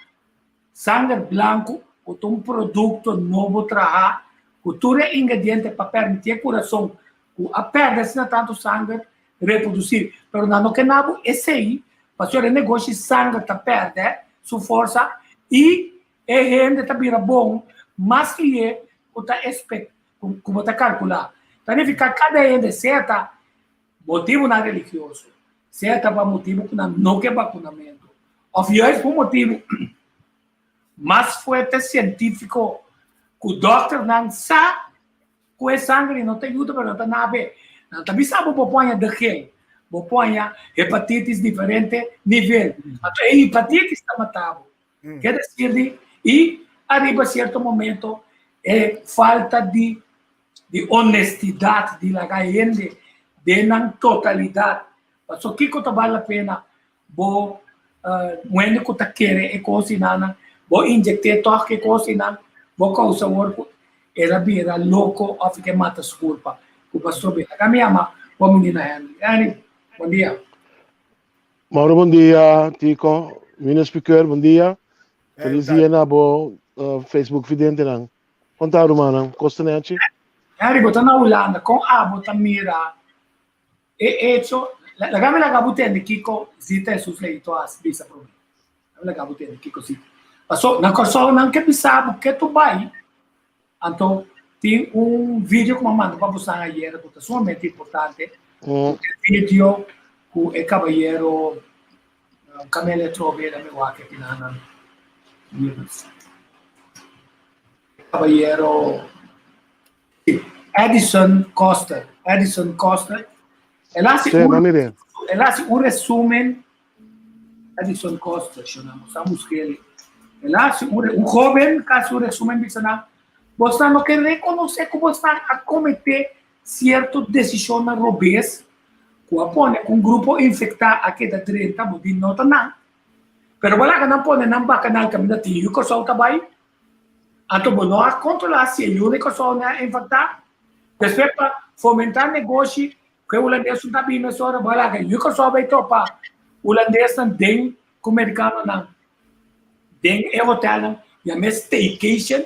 Sanger blanku ku ta un produkto nobo trahá ku tur e ingrediente pa permití e kurason ku a pèrdè asina tantu sanger reprodusí. Pero nan no ke na bo esei pasobra e negoshi sanger ta pèrdè su forsa i e hende ta bira bon mas lihé ku ta espek ku bo ta kalkulá. Ta nifiká kada hende sea ta motibunan religioso, sea ta pa motibu ku nan no ke bakunamentu òf juist pa un motibu mas fuerte sientífiko ku dòkternan sa ku e sangre no ta yuda pero no ta nabe. Nan ta bisa bo bo por haña de gel, bo por haña hepatitis diferente nivel. Anto e hepatitis ta mata bo. Ke desir di i ariba sierto momento e falta di di honestidad di laga hende den nan totalidad. Paso kiko ta bal la pena bo un hende ku ta kere e kos nan, bo inyect'é tòg e kos nan, bo kousa awor ku el a bira loko òf e ke mata su kurpa ku pastor bira. Laga mi yama bo menina Henry. Henry, bon dia. Mauro bon dia, Tico, Mino Speaker bon dia. Feliz dia na bo Facebook videntenan. Kon ta rumannan? Kos ta nechi? Henry, bo ta na Hulanda, kon abo ta mira e echo? Laga mi laga bo tende kiko Zita Jesus Leito a bisa promé. Laga mi laga bo tende kiko Zita. Paso na Kòrsou nan ke bisa bo ke tu bai, anto tin un video ku mi a manda pa bosan ayera ku ta sumamente importante. E video ku e kabayero Camelia Trobe, mi wak e kinanan. Caballero Edison Costa. Edison Costa. El hace, Sí, un, mami bien. el hace un resumen. Edison Costa, yo no sé, El hace un, un joven que hace un resumen, dice, vos no que reconocer que vos a cometer cierto decisión na robes, que a pone que un grupo infectado a queda 30, bo di nota na. Pero bo laga nan pone nan bakanal kaminda tin yu Kòrsou ta bai. Anto bo no a kontrolá si e yu di Kòrsou nan a infektá. Despues pa fomentá negoshi ku e hulandesnan ta bini mesora bo a laga yu Kòrsou bai topa hulandesnan den ku merikanonan den e hotelnan yam'é staycation.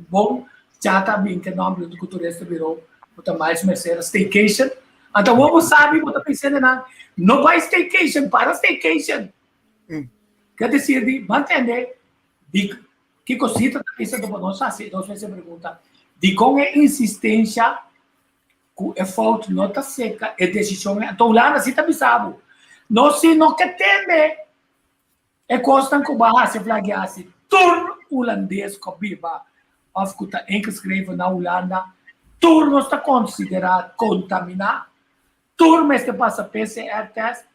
Bon chata a bin ku e nòmber huntu ku turista biro ku ta Miles Mercera staycation. Anto awor bo sabi bo ta pensa den nan no bai staycation para staycation. Ke desir di bo a tende di kiko Sita ta bisa anto bo no sa si nos mester pregunta dikon e insistensha ku e fout no ta seka e desishon anto Hulanda si ta bisa bo no si no ke tende E kosnan ku bo a hasi flagea hasi tur hulandes ku a biba òf ku ta ingeschreven na Hulanda, tur nos ta konsiderá kontaminá, tur mester pasa PCR test,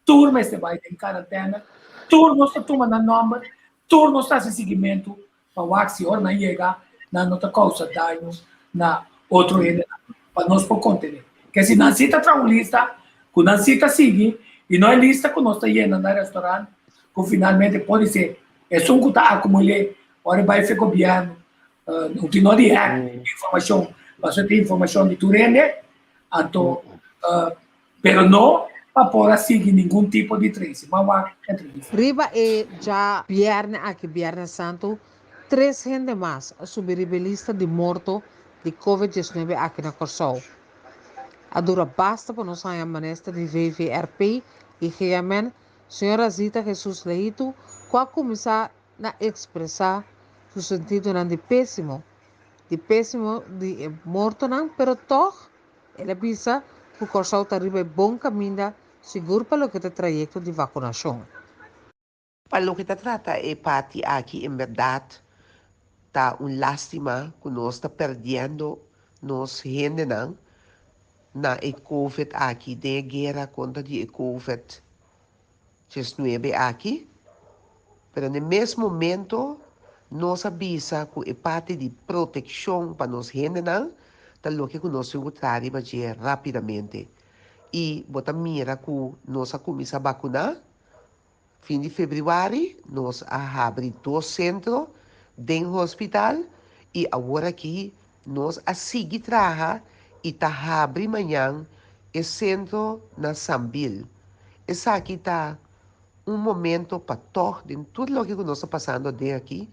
tur mester bai den karantène, tur nos ta tuma nan nòmber, tur nos ta hasi siguimentu pa wak si ora nan yega nan no ta kousa daño na otro hendenan pa nos por kontené. Ke si nan si ta traha un lista ku nan si ta sigui i no e lista ku nos ta yena na restaurant ku finalmente podi ser esun ku ta akumul'é ora e bai fe gobièrnu no tin no di hèk informashon pasobra tin informashon di tur hende anto Pero no pa por a sigui ningun tipo di tracing. Ban wak entrevista. Riba e dja bièrnè aki, Bièrnè Santu, tres hende mas a subi riba e lista di morto di Covid 19 aki na Kòrsou. A dura basta pa nos haña minister di VVRP i GMN, señora Zita Jesus Leito, ku a kuminsá na ekspresá su sentidonan di pésimo, di pésimo di e mortonan, pero tòg El a bisa ku Kòrsou ta riba e bon kaminda sigur pa loke ta trayekto di vakunashon. Pa loke ta trata e parti aki en bèrdat Ta un lástima ku nos ta pèrdiendo nos hendenan na e Covid aki, den e guera kontra di e Covid 19 aki. Pero na e mes momento nos a bisa ku e parti di protekshon pa nos hendenan ta loke ku nos tin ku traha riba dje rápidamente. I bo ta mira ku nos a kuminsá bakuná. Fin di febrüari nos a habri dos sentro den hospital i awor aki nos a sigui traha i ta habri mañan e sentro na Sambil. Esaki ta un momento pa tòg den tur loke ku nos ta pasando aden aki,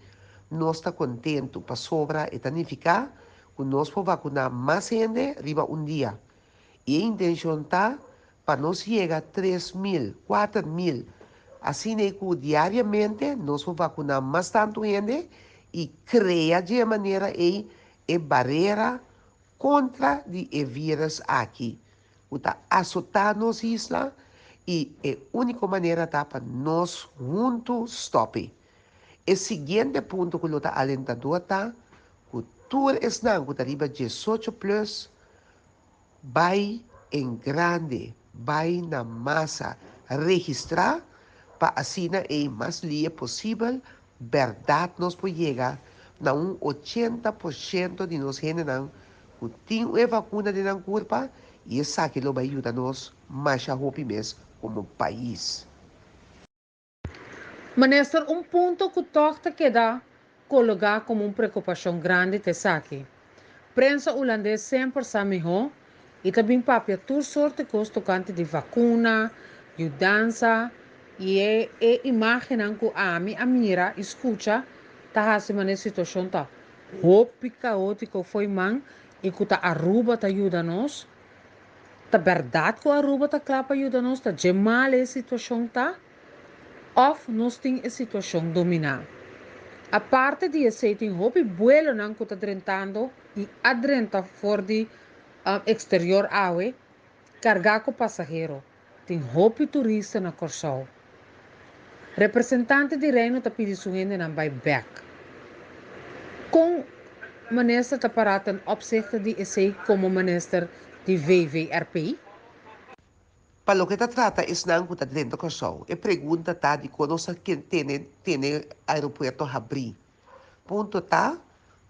nos ta kontentu pasobra e ta nifiká ku nos por vakuná mas hende riba un dia. I e intenshon ta pa nos yega 3000, 4000, asina ku diariamente nos por vakuná mas tantu hende i krea di e manera ei e barera kontra di e vírùs aki ku ta asotá nos isla i e úniko manera ta pa nos huntu stòp e. E siguiente punto ku lo ta alentador ta ku tur esnan ku ta riba 18 plùs bai en grande, bai na masa, registrá pa asina ei mas lie posibel bèrdat nos por yega na un 80% di nos hendenan ku tin e vakuna den nan kurpa i esaki lo bai yuda nos masha hopi mes komo pais. Minister, un punto ku tòg ta keda kologá komo un preokupashon grandi ta esaki. Prensa hulandes semper sa mihó i ta bin papia tur sorto kos tokante di vakuna, yudansa i e e imágennan ku ami a mira i skucha ta hasi manera situashon ta hopi kaótiko fo'i man i ku ta Aruba ta yuda nos. Ta bèrdat ku Aruba ta kla pa yuda nos? Ta dje mal e situashon ta? Òf nos tin e situashon dominá? Aparte di esei tin hopi buelonan ku ta drentando i a drenta for di eksterior awe kargá ku pasahero. Tin hopi turista na Kòrsou. Representante di Reino ta pidi su hendenan bai bèk. Kon minister ta pará ten opzichte di esei komo minister di VVRP? Pa loke ta trata esnan ku ta drenta Kòrsou, e pregunta ta dikon nos a tene tene aeropuerto habrí. Punto ta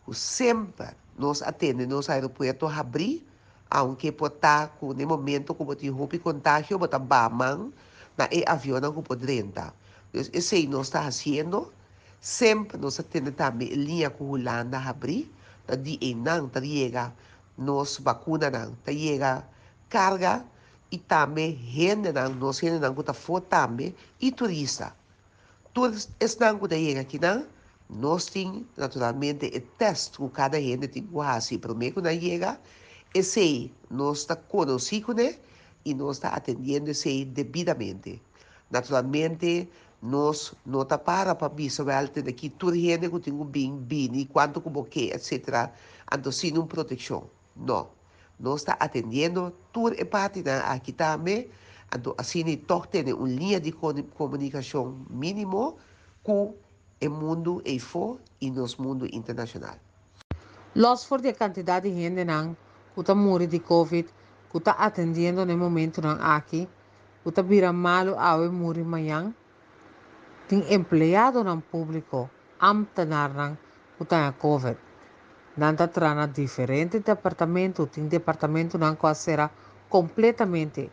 ku semper nos a tene nos aeropuerto habrí, aunke por ta ku na e momento ku bo tin hopi kontagio bo ta baha man na e avionnan ku por drenta. Dus esei nos ta hasiendo. Semper nos a tene tambe e liña ku Hulanda habrí, ta di einan ta yega nos bakunanan, ta yega karga i tambe hendenan, nos hendenan ku ta afó tambe i turista. Tur esnan ku ta yega akinan, nos tin naturalmente e tèst ku kada hende tin ku hasi promé ku nan yega. Esei nos ta konosí kuné i nos ta atendiendo esei debidamente. Naturalmente nos no ta para pa bisa wèl tende aki tur hende ku tin ku bin bini kuantu ku bo ke etsetera, anto sin un protekshon. No. Nos ta atendiendo tur e partinan aki tambe, anto asina i tòg tene un liña di komunikashon mínimo ku e mundu eifó i nos mundu internashonal. Lòs for di e kantidat di hendenan ku ta muri di covid ku ta atendiendo na e momentunan aki, ku ta bira malu awe muri mañan, tin empleadonan públiko, ámtenarnan ku ta haña covid. Nan ta traha na diferente departamento, tin departamentonan ku a sera kompletamente.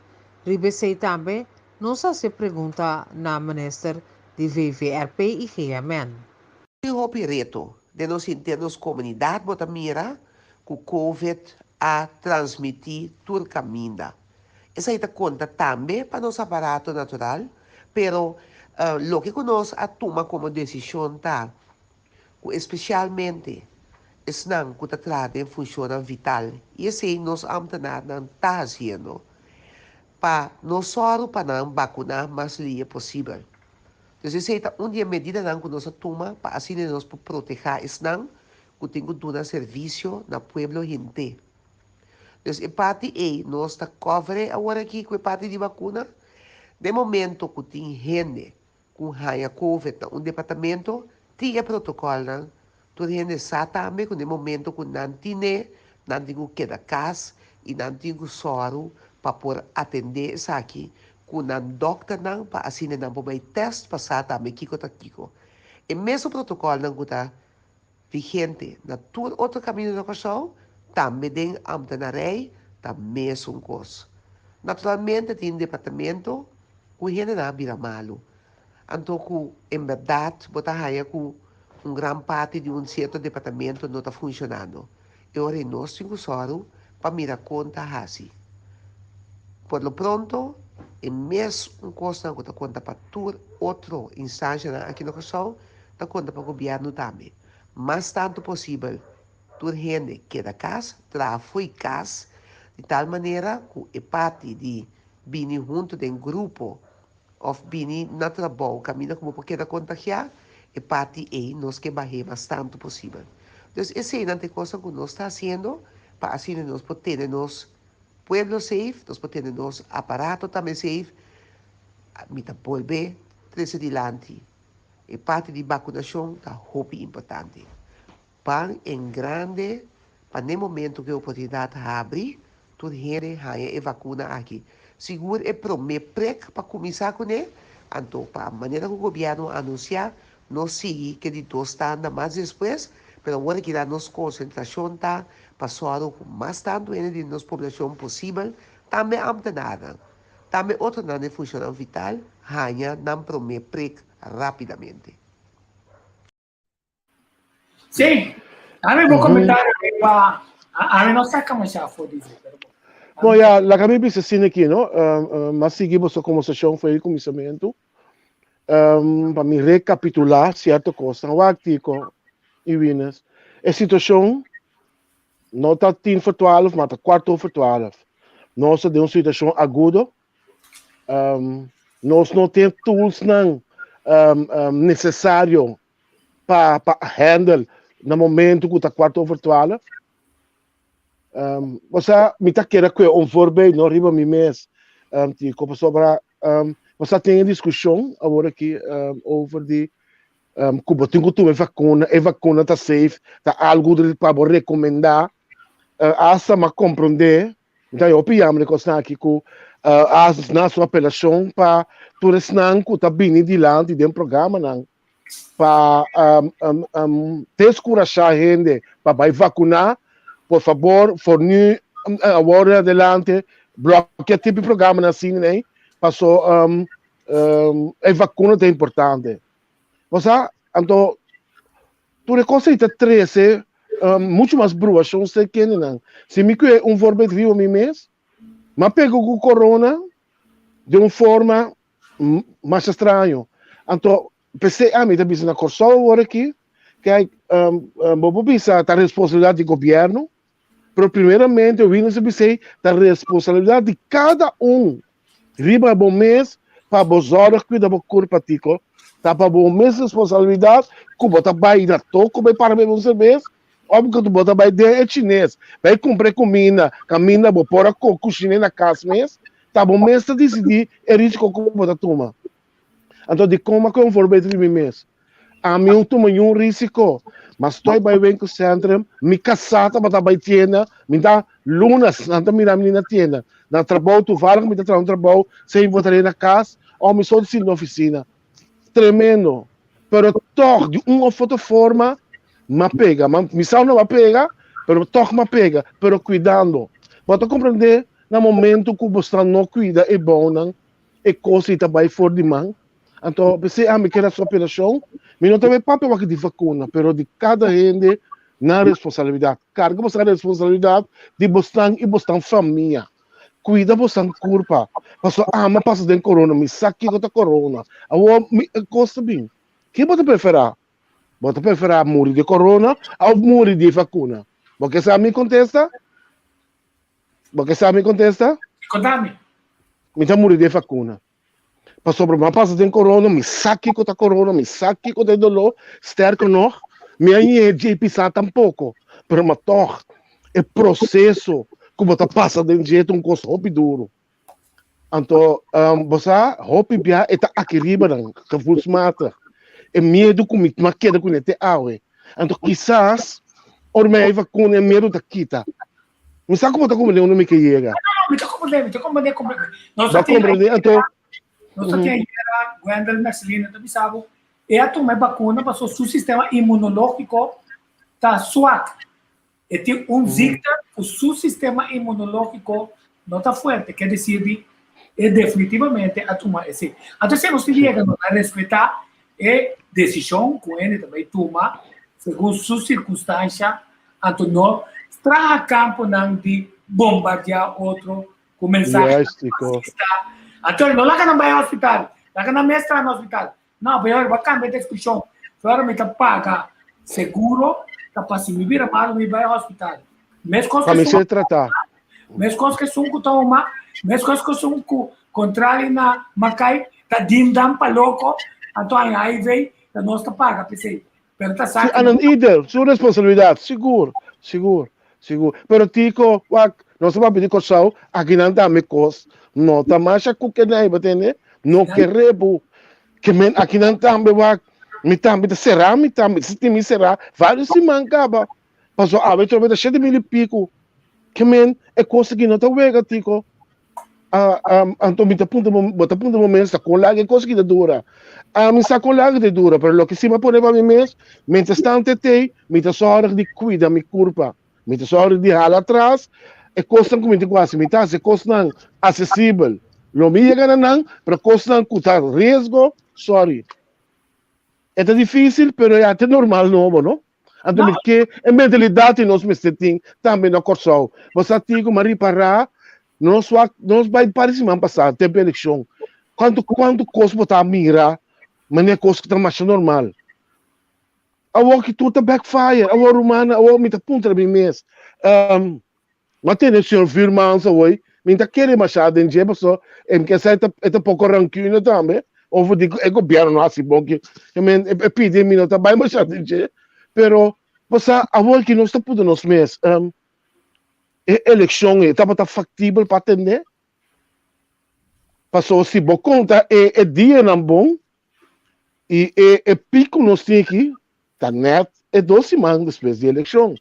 Riba esei tambe nos a hasi e pregunta na minister di VVRP i GMN. Tin hopi reto den nos henter nos komunidat bo ta mira ku covid a transmití tur kaminda. Esei ta konta tambe pa nos aparato natural, pero loke ku nos a tuma komo desishon ta ku espesialmente esnan ku ta traha den funshonnan vital, i esei nos ámtenarnan ta hasiendo, pa nos sòru pa nan bakuná mas lie posibel. Dus esei ta un di e medidanan ku nos a tuma pa asina nos por protehá esnan ku tin ku duna servisio na pueblo henter. Dus e parti ei nos ta cover awor aki ku e parti di bakuna. Den momento ku tin hende ku haña covid na un departamento, tin e protokolnan. Tur hende sa tambe ku na e momento ku nan tine, nan tin ku keda kas i nan tin ku sòru pa por atendé esaki ku nan dòkternan pa asina nan por bai tèst pa sa tambe kiko ta kiko. E mesun protokòlnan ku ta vigente na tur otro kaminda na Kòrsou, tambe den ambtenarij ta mesun kos. Naturalmente tin departamento ku hendenan a bira malu. Anto ku en bèrdat bo ta haña ku un gran parti di un sierto departamento no ta funshonando. E ora ei nos tin ku sòru pa mira kon ta hasi. Por lo pronto e mes un kosnan ku ta konta pa tur otro instanshanan aki na Kòrsou ta konta pa gobièrnu tambe. Mas tantu posibel tur hende keda kas, traha fo'i kas, di tal manera ku e parti di bini huntu den grupo Of bini na trabou kaminda ku bo por keda kontagiá, e parti ei nos ke bah'é mas tantu posibel. Dus eseinan ta e kosnan ku nos ta hasiendo pa asina nos por tene nos pueblo safe, nos por tene nos aparato tambe safe. Mi ta bolbe trese dilanti, e parti di bakunashon ta hopi importante. Pan en grande pa n'e momento ku e oportunidat habri, tur hende haña e vakuna aki. Sigur e promé prek pa kuminsá kuné, anto pa manera ku gobièrnu a anunsiá, nos sigui ke di dos tanda mas despues, pero awor aki nan nos konsentrashon ta pa sòru ku mas tantu hende di nos poblashon posibel, tambe ámtenarnan, tambe otronan den funshonnan vital, haña nan promé prek rápidamente. Sí, ami bo comentario riba, ami no saca masha afo di dje, pero bon. Bon, ya, laga mi bisa asina aki, no? Um, um, m'a sigui boso conversacion for di kuminsamentu. Um, pa mi recapitulá cierto cosnan. Wak, Tico i Wines. E situacion no ta tien voor twaalf, maar ta kwart over twaalf. Nos ta den un situacion agudo. Um, nos no tin toolsnan um, um, necesario pa pa handle na momento ku ta kwart over twaalf. Um, osea, mi ta kere kue un voorbeeld no riba mi mes. Um, tiko pasobra um, nos a tin e diskushon awor aki um, over di um, ku bo tin ku tuma e vakuna, e vakuna ta safe, ta algu pa bo rekomendá. Uh, hasta m'a komprondé Mi ta hopi yamber e kosnan aki ku a na su apelashon pa tur esnan ku ta bini dilanti den programanan pa deskurashá hende pa bai vakuná. Por fabor, for nu awor en adelante blòkia tipo programanan asina ei paso e vakuna ta importante. Bo sa, anto Tur e kos ei ta trese muchu mas bruashon ser kendenan. Si mi kue un voorbeeld riba mi mes, m'a pega ku corona den un forma masha straño. Anto p'esei ami ta bisa na Kòrsou awor aki, kijk, bo por bisa ta responsabilidat di gobièrnu, pero primeramente Williams a bis'ei ta responsabilidat di kada un riba bo mes pa bo zorg cuida bo curpa Tico, ta pa bo mes responsabilidad cu bo ta bay na toko bay para bebe un cervez of cu bo ta bay den e chines bay cumpra e cuminda caminda bo por a cushina na cas mes, ta bo mes ta dicidi e risico cu bo ta tuma. Anto dikon m'a kon voorbeeld riba mi mes? Ami no tuma niun risiko. Ma stoi bai winkelcentrum, mi kasá tabata bai tienda, mi ta lunas nan ta mira mi na tienda. Na trabou toevallig mi ta traha un trabou sin bo ta na kas òf mi so ta sinti na ofisina. Tremendo. Pero tòg di un òf otro forma m'a pega. Mi sa no a pega, pero tòg m'a pega, pero kuidando. Bo ta komprendé na momento ku bo sta no kuida e bounan e kos ei ta bai for di man. Anto p'esei ami kere hasi operashon. Mi no ta bai papia wak di vakuna, pero di kada hende nan responsabilidat. Karga boso responsabilidat di bosnan i bosnan famia. Kuida bosnan kurpa. Pasobra ami a pasa den korona, mi sa kiko ta korona. Awor mi e kos ta bin. Ke bo ta preferá? Bo ta preferá muri di korona òf muri di vakuna? Bo ke sa mi kontesta? Bo ke sa mi kontesta? Kontami. Mi ta muri di e vakuna. Pasobra mi a pasa den korona, mi sa kiko ta korona, mi sa kiko ta e doló. Sterker nog, mi a ñe dje pisá tampoko. Pero ma tòg, e proseso ku bo ta pasa den dje ta un kos hopi duru. Anto, bo sa, hopi bia e ta aki riba nan, gevoelsmatig. E miedu ku mi a keda kuné te awe. Anto kisas ora mi a vakuna e miedu ta kita. Mi sa ku bo ta komprendé unda mi ke yega. No, no, mi ta komprendé, mi ta komprendé kompletamente. Nos Bo a a tin komprendé? Anto, nos a tin ayera Gwendel Mercelina ta bisa bo, e a tuma e bakuna pasobra su sistema inmunológiko ta swak. E tin un ziekte ku su sistema inmunológiko no ta fuerte, ke desir di e definitivamente a tuma esei. Anto esei nos tin di yega, nos a respetá e desishon ku hende ta bai tuma segun su sirkunstansha, anto no traha kamponan di bombardiá otro ku mensahenan rasista. Anto no laga nan bai hospital, laga nan mes traha na hospital. No, pero bo a cambia e discusion. So ora mi ta paga seguro, ta pa si mi bira malo mi bai hospital. Mescos Pa que mi esun ser tratá. mescos que esun cu ta huma, mescos que esun cu contrali na Macay ta dindan pa loco, anto haña HIV, ta nos ta paga p'esey. Pero ta Si, sa que anan ieder, su responsabilidad, sigur, sigur, sigur. Pero Tico, wak, nos ta papia di Kòrsou, akinan tambe kos no ta masha ku kenai, bo tende? No kere bo. Ke men akinan tambe wak, mi tambe ta será, mi tambe ta sinti mi será varios siman kaba. Pasobra awe trobe ta 7000 i piku. Ke men e kos aki no ta wega, Tico. Anto mi ta puntra bo, bo ta puntra bo mes ta kon largu e kos aki ta dura. Mi sa kon largu ta dura, pero loke si mi a pone pa mi mes, mientras tanto e tei, mi ta sòrg di kuida mi kurpa. Mi ta sòrg di hala atras e kosnan ku mi tin ku hasi. Mi ta hasi e kosnan asesibel. Lo mi yega na nan, pero kosnan ku ta riesgo, sòri. E ta difísil, pero ya ta normal nobo, no? Anto mi ke e mentalidat di nos mester tin tambe na Kòrsou. Bo sa tin ku mi a ripará, nos wak, nos bai un par di siman pasá tempu elekshon, kuantu kuantu kos bo ta mira manera kos ku ta masha normal. Awor ki tur ta backfire, awor rumannan, awor mi ta puntra mi mes, Mi a tene señor Vuurmans awor, mi ta kere masha den dje paso e mi ke sa e ta poko rancune tambe over di e gobierno no hasi bon ki men e pidi mi no ta bai masha den dje pero bo sa awor ki nos ta puntra nos mes e eleccion ei tabata factibel pa atende? Paso si bo konta e e dianan bon i e e piek ku nos tin aki ta nèt e dos siman despues di elekshon.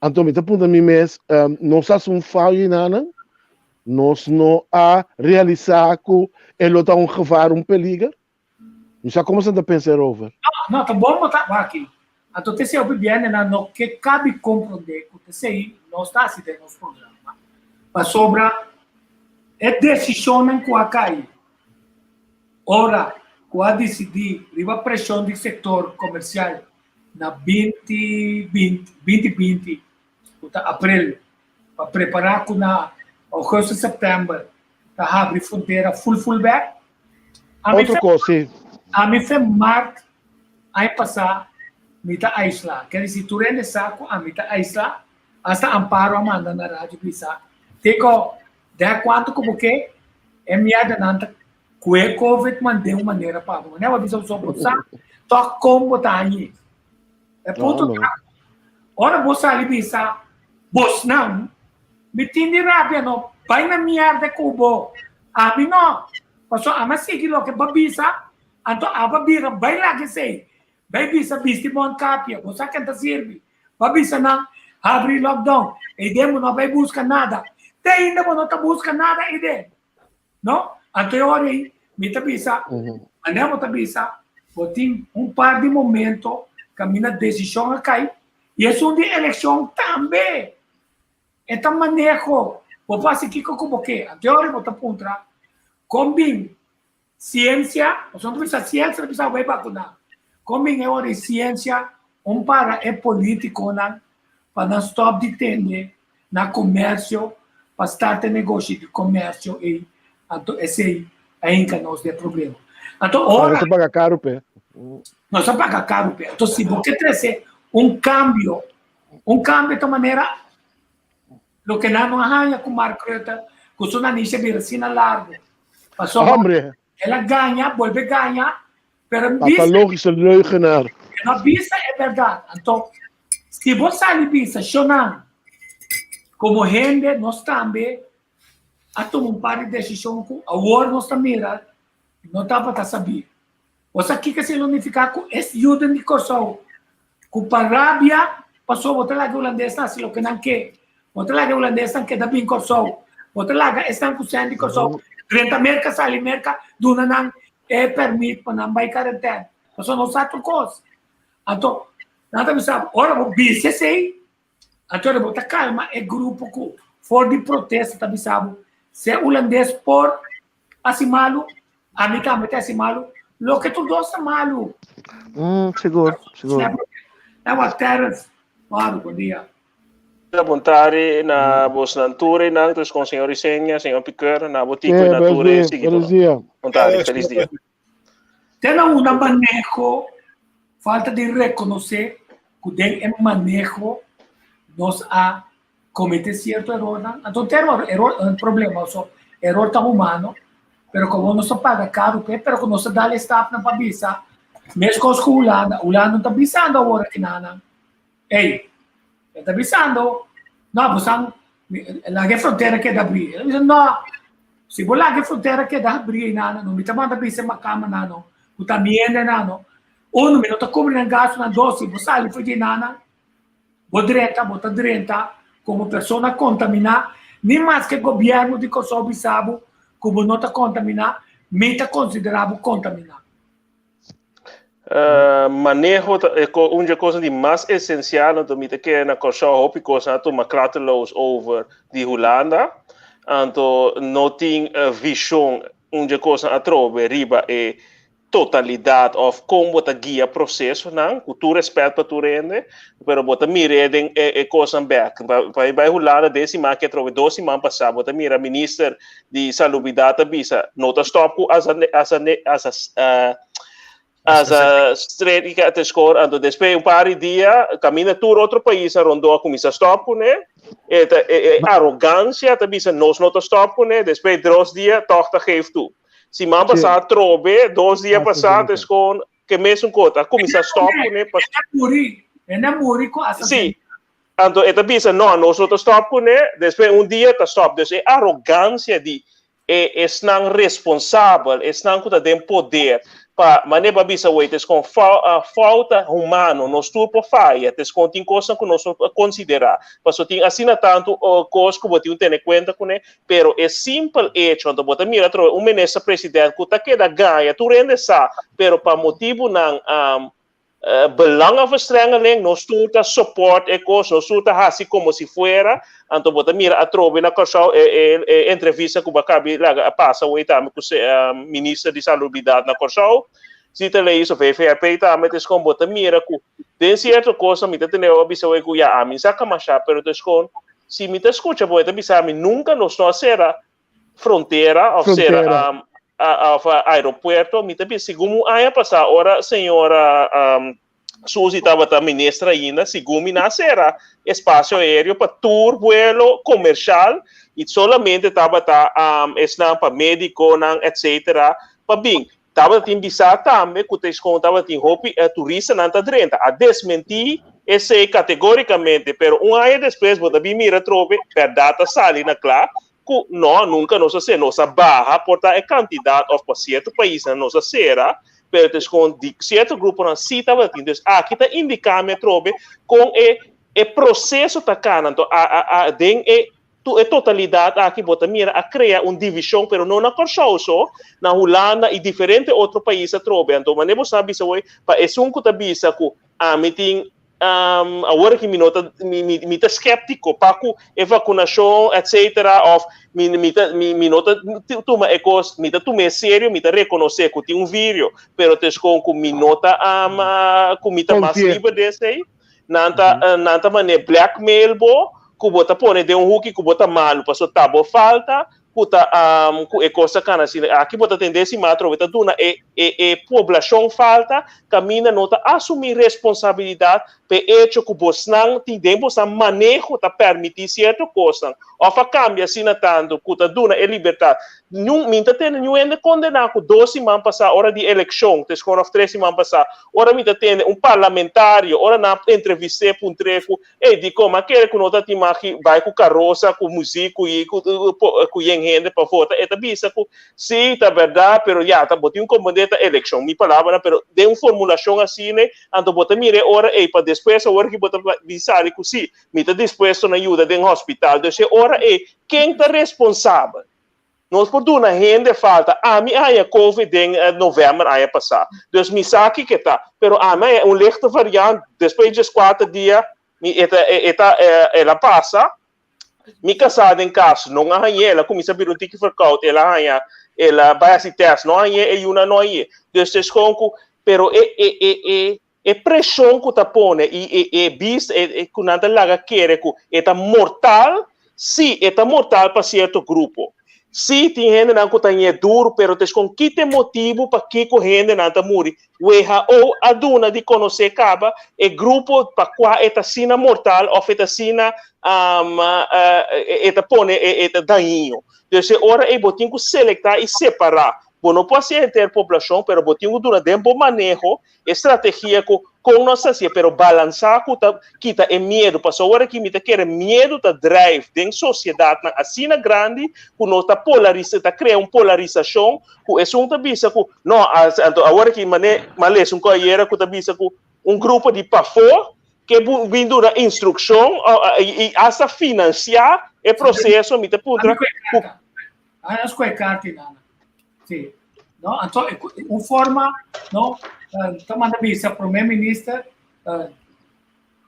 Anto mi ta puntra mi mes, nos a hasi un fayo enanan? Nos no a realisá ku e lo ta un gevaar, un peliger? Mi sa komo esnan ta pensa erover. No, no, ta bon bo ta aki. Anto te esei hopi biendenan no ke kabi komprondé ku te esei nos ta hasi den nos programa. Pasobra e desishonnan ku a kai ora ku a disidí riba preshon di sektor komersial na binti binti, binti binti, ku ta aprel, pa prepará ku na ougùstùs, sèptèmber ta habri frontera ful ful bèk. Ami Otro fe kos, si. ami fe mart aña pasá mi ta aislá. Ker di si tur hende sa ku ami ta aislá, asta Amparo a manda na radio bisa, Tiko, dè kuantu ku bo ke, e mierdanan ta Ku e covid mand'é un manera pa bo. Manera bo bisa bo bo sa tòg kon bo ta hañ'é. E punto ta, ora bo sali bisa bosnan, mi tin di rabia no, bai na mierda ku bo. Ami no, pasobra ami a sigui loke bo a bisa, anto abo a bira bai laga esei. Bai bisa bisti mondkapje, bo sa ken ta sirbi. Bo a bisa nan habri lockdown, eiden bo no a bai buska nada. Te ainda bo no ta buska nada eiden. No? Anto e ora ei mi ta bisa, manera bo ta bisa, bo tin un par di momento kaminda desishon a kai i esun di elekshon tambe. E ta maneho, bo por hasi kiko ku bo ke. Anto e ora ei bo ta puntra, kon bin siensia, pasobra no ta bisa siensia ta bisa bo bai bakuná. Kon bin e ora ei siensia un para e politikonan pa nan stòp di tende na komersio pa start e negoshi di komersio ei, anto esei a hinka nos den problema. Anto ora. Nos a paga karu p'e. Nos a paga karu p'e. Anto si bo ke trese un kambio, un kambio ta manera loke nan no a haña ku Mark Rutte, ku su nanishi a bira asina largu. Pasobra Hombre. el a gaña, bolbe gaña, pero bisa. Patologische leugenaar. E no bisa e bèrdat. Anto Si bo sali bisa shonnan, komo hende nos tambe a tuma un par di desishon ku awor nos ta mira no tabata sabí. Bo sa kiko esei lo nifiká ku es yudan di Kòrsou? Ku pa rabia paso bo ta laga e hulandesnan hasi loke nan ke. Bo ta laga e hulandesnan keda bin Kòrsou. Bo ta laga esnan ku sèn di Kòrsou drenta Merka, sali Merka, duna nan e pèrmit pa nan bai karentèn. Paso no sa tur kos. Anto nan ta bisa bo, ora bo bisa esei, anto ora bo ta kalma e grupo ku for di protesta ta bisa bo, si e hulandes por hasi malu, ami tambe ta hasi malu, loke tur dos ta malu. Mm, sigur, sigur. Ewa Terrence, Maru, bon dia. Bon tardi na bosnan tur einan, dus con señor Isenia, señor Piqueur, na bo Tico y na tur e siguidornan. Bon tardi, feliz dia. Te na una maneho, falta di reconoce cu den e maneho nos a comete cierto erornan. Anto te eror, eror, un problema, so, eror ta humano, pero como nos ta paga caro p'e, pero cu nos ta dal e stapnan pa bisa, mescos cu Hulanda, Hulanda no ta bisando awor aki nan, Ey, e ta bisando, no, bo san, laga e frontera keda abrí. E ta bisa, no, si bo laga e frontera keda abrí einan, no mi ta manda bisa e makamanan no, ku ta mi hendenan no. Uno, mi no ta kubri nan gastunan. Dos, si bo sali for di einanan, bo drenta, bo ta drenta komo persona kontaminá, ni maske gobièrnu di Kòrsou bisa bo ku bo no ta kontaminá, mi ta konsiderá bo kontaminá. Maneho ta e un dje kosnan di mas esensial anto mi ta kere na Kòrsou hopi kosnan a tuma klateloos over di Hulanda anto no tin vishon un dje kosnan atrobe riba e totalidat òf kon bo ta guia prosesonan ku tur rèspèt pa tur hende pero bo ta mir'é den e kosnan bèk pa mi bai Hulanda den siman aki atrobe dos siman pasá bo ta mira minister di salubridat ta bisa no ta stop ku asa asa asa asa streka te skor anto despues un par di dia kaminda tur otro pais a rondó a kuminsá stop kuné e ta e arogansia ta bisa nos no ta stop kuné despues dos dia tòg ta geef toe siman pasá atrobe dos dia pasá te skor ke mesun kos a kuminsá stop kuné pas muri e na muri ku asa si Anto e ta bisa, no, nos no ta stop kuné, despues un dia ta stop. Dus e arogansia di e esnan responsabel, esnan ku ta den poder, pa manera bo a bisa wei, ta eskon falta humano, nos tur por faya, ta eskon tin kosnan ku nos no por konsiderá, pasobra tin asina tantu kos ku bo tin ku tene kuenta kuné, pero e simpel echo, anto bo ta mira atrobe un minister president ku ta keda gaña, tur hende sa, pero pa motibunan Belangenverstrengeling, nos tur ta support e kos, nos tur ta hasi komo si fuera, anto bo ta mira atrobe na Kòrsou e e entrevista ku bo a kabi laga a pasa awor tambe ku minister di salubridat na Kòrsou, si ta lei so VVRP tambe ta eskon bo ta mira ku den sierto kosnan mi ta tende a bisa awor ku ya ami sa kamasha pero ta eskon si mi ta skucha bo e ta bisa mi nunka nos no a sera frontera of sera um, of aeropuerto, mi ta bisa segun un aña pasá ora señora um, Susi tabata ministra ainda, segun mi na sera espacio aéreo pa tur vuelo comercial y solamente tabata um, esnan pa médiconan, etcétera, pa bin. Tabatin bisa tambe ku ta eskon tabatin hopi turistanan ta drenta. A desmentí esei kategórikamente, pero un aña despues bo ta bin mira atrobe bèrdat ta sali na kla ku no, nunka nos a sera. Nos a baha por ta e kantidat òf pa sierto paisnan nos a sera, pero ta eskon di sierto gruponan sí tabatin. Dus aki ta indiká mi atrobe kon e e proseso ta kana. Anto a a a den e Tu e totalidat aki bo ta mira a krea un divishon pero no na Kòrsou so, na Hulanda i diferente otro pais atrobe. Anto manera bo sa bisa woi pa esun ku ta bisa ku ami tin awor aki mi no ta mi mi ta skeptiko pa ku e vakunashon etsetera òf mi mi ta mi mi no ta tuma e kos mi ta tum'é serio mi ta rekonosé ku tin un virio pero ta eskon ku mi no ta ku mi ta mas liber di esei. Nan ta nan ta mane blackmail bo ku bo ta pone den un huki ku bo ta malu paso ta bo falta ku ta ku e kos ta kana asina. Aki bo ta tende si ma atrobe ta duna e e e poblashon falta kaminda no ta asumi responsabilidat pa e echo ku bosnan tin den bosnan maneho ta permiti sierto kosnan òf a kambia asina tantu ku ta duna e libertat. Niun mi ta tende niun hende kondená ku dos siman pasá ora di elekshon, ta eskon òf tres siman pasá, ora mi ta tende un parlamentario, ora nan a entrevist'é puntr'é ku, ey, dikon? Mi a kere ku no ta tin maki bai ku karosa, ku muzik, ku ku yen. den hende pa vota, e ta bisa ku si ta bèrdat, pero ya ta bo tin un komprondé ta elekshon, mi palabranan, pero den un formulashon asina anto bo ta mira e ora ei pa despues awor ki bo ta bin sali ku si mi ta dispuesto na yuda den hospital. Dus e ora ei ken ta responsabel? Nos por duna hende falta. Ami a haña covid den novèmber aña pasá. Dus mi sa kiko ta. Pero ami a haña un lichte variant despues di djeskuater dia mi e ta e ta el a pasa. Mi kasá den kas no a hañ'é. El a kuminsá bira un tiki verkoud. El a haña el a bai hasi tèst no a hañ'é e yuna no a hañ'é. Dus ta eskon ku pero e e e e e preshon ku ta pone i e e bista e e ku nan ta laga kere ku e ta mortal, sí e ta mortal pa sierto grupo. Sí tin hendenan ku ta ñe duru pero ta eskon kita e motibu pakiko hendenan ta muri. Who a duna di konosé kaba e grupo pa kua e ta asina mortal òf e ta asina e ta pone e ta dañino. Dus e ora ei bo tin ku selektá i separá. Bo no por hasi henter poblashon pero bo tin ku duna den bo maneho E strategia ku kon nos ta hasié, pero balansá ku ta kita e miedu, pasobra ora ki mi ta kere miedu ta drijf den sosiedatnan asina grandi ku nos ta polarisá, ta krea un polarisashon ku esun ta bisa ku no, anto awor aki mane m'a lesa un koayera ku ta bisa ku un grupo di pafó ke bin duna instrukshon i asta finansiá e proseso, mi ta puntra ku. Ana skohe karta i nana. Sí. No, anto un forma, no, ta manda bisa primer minister, uh,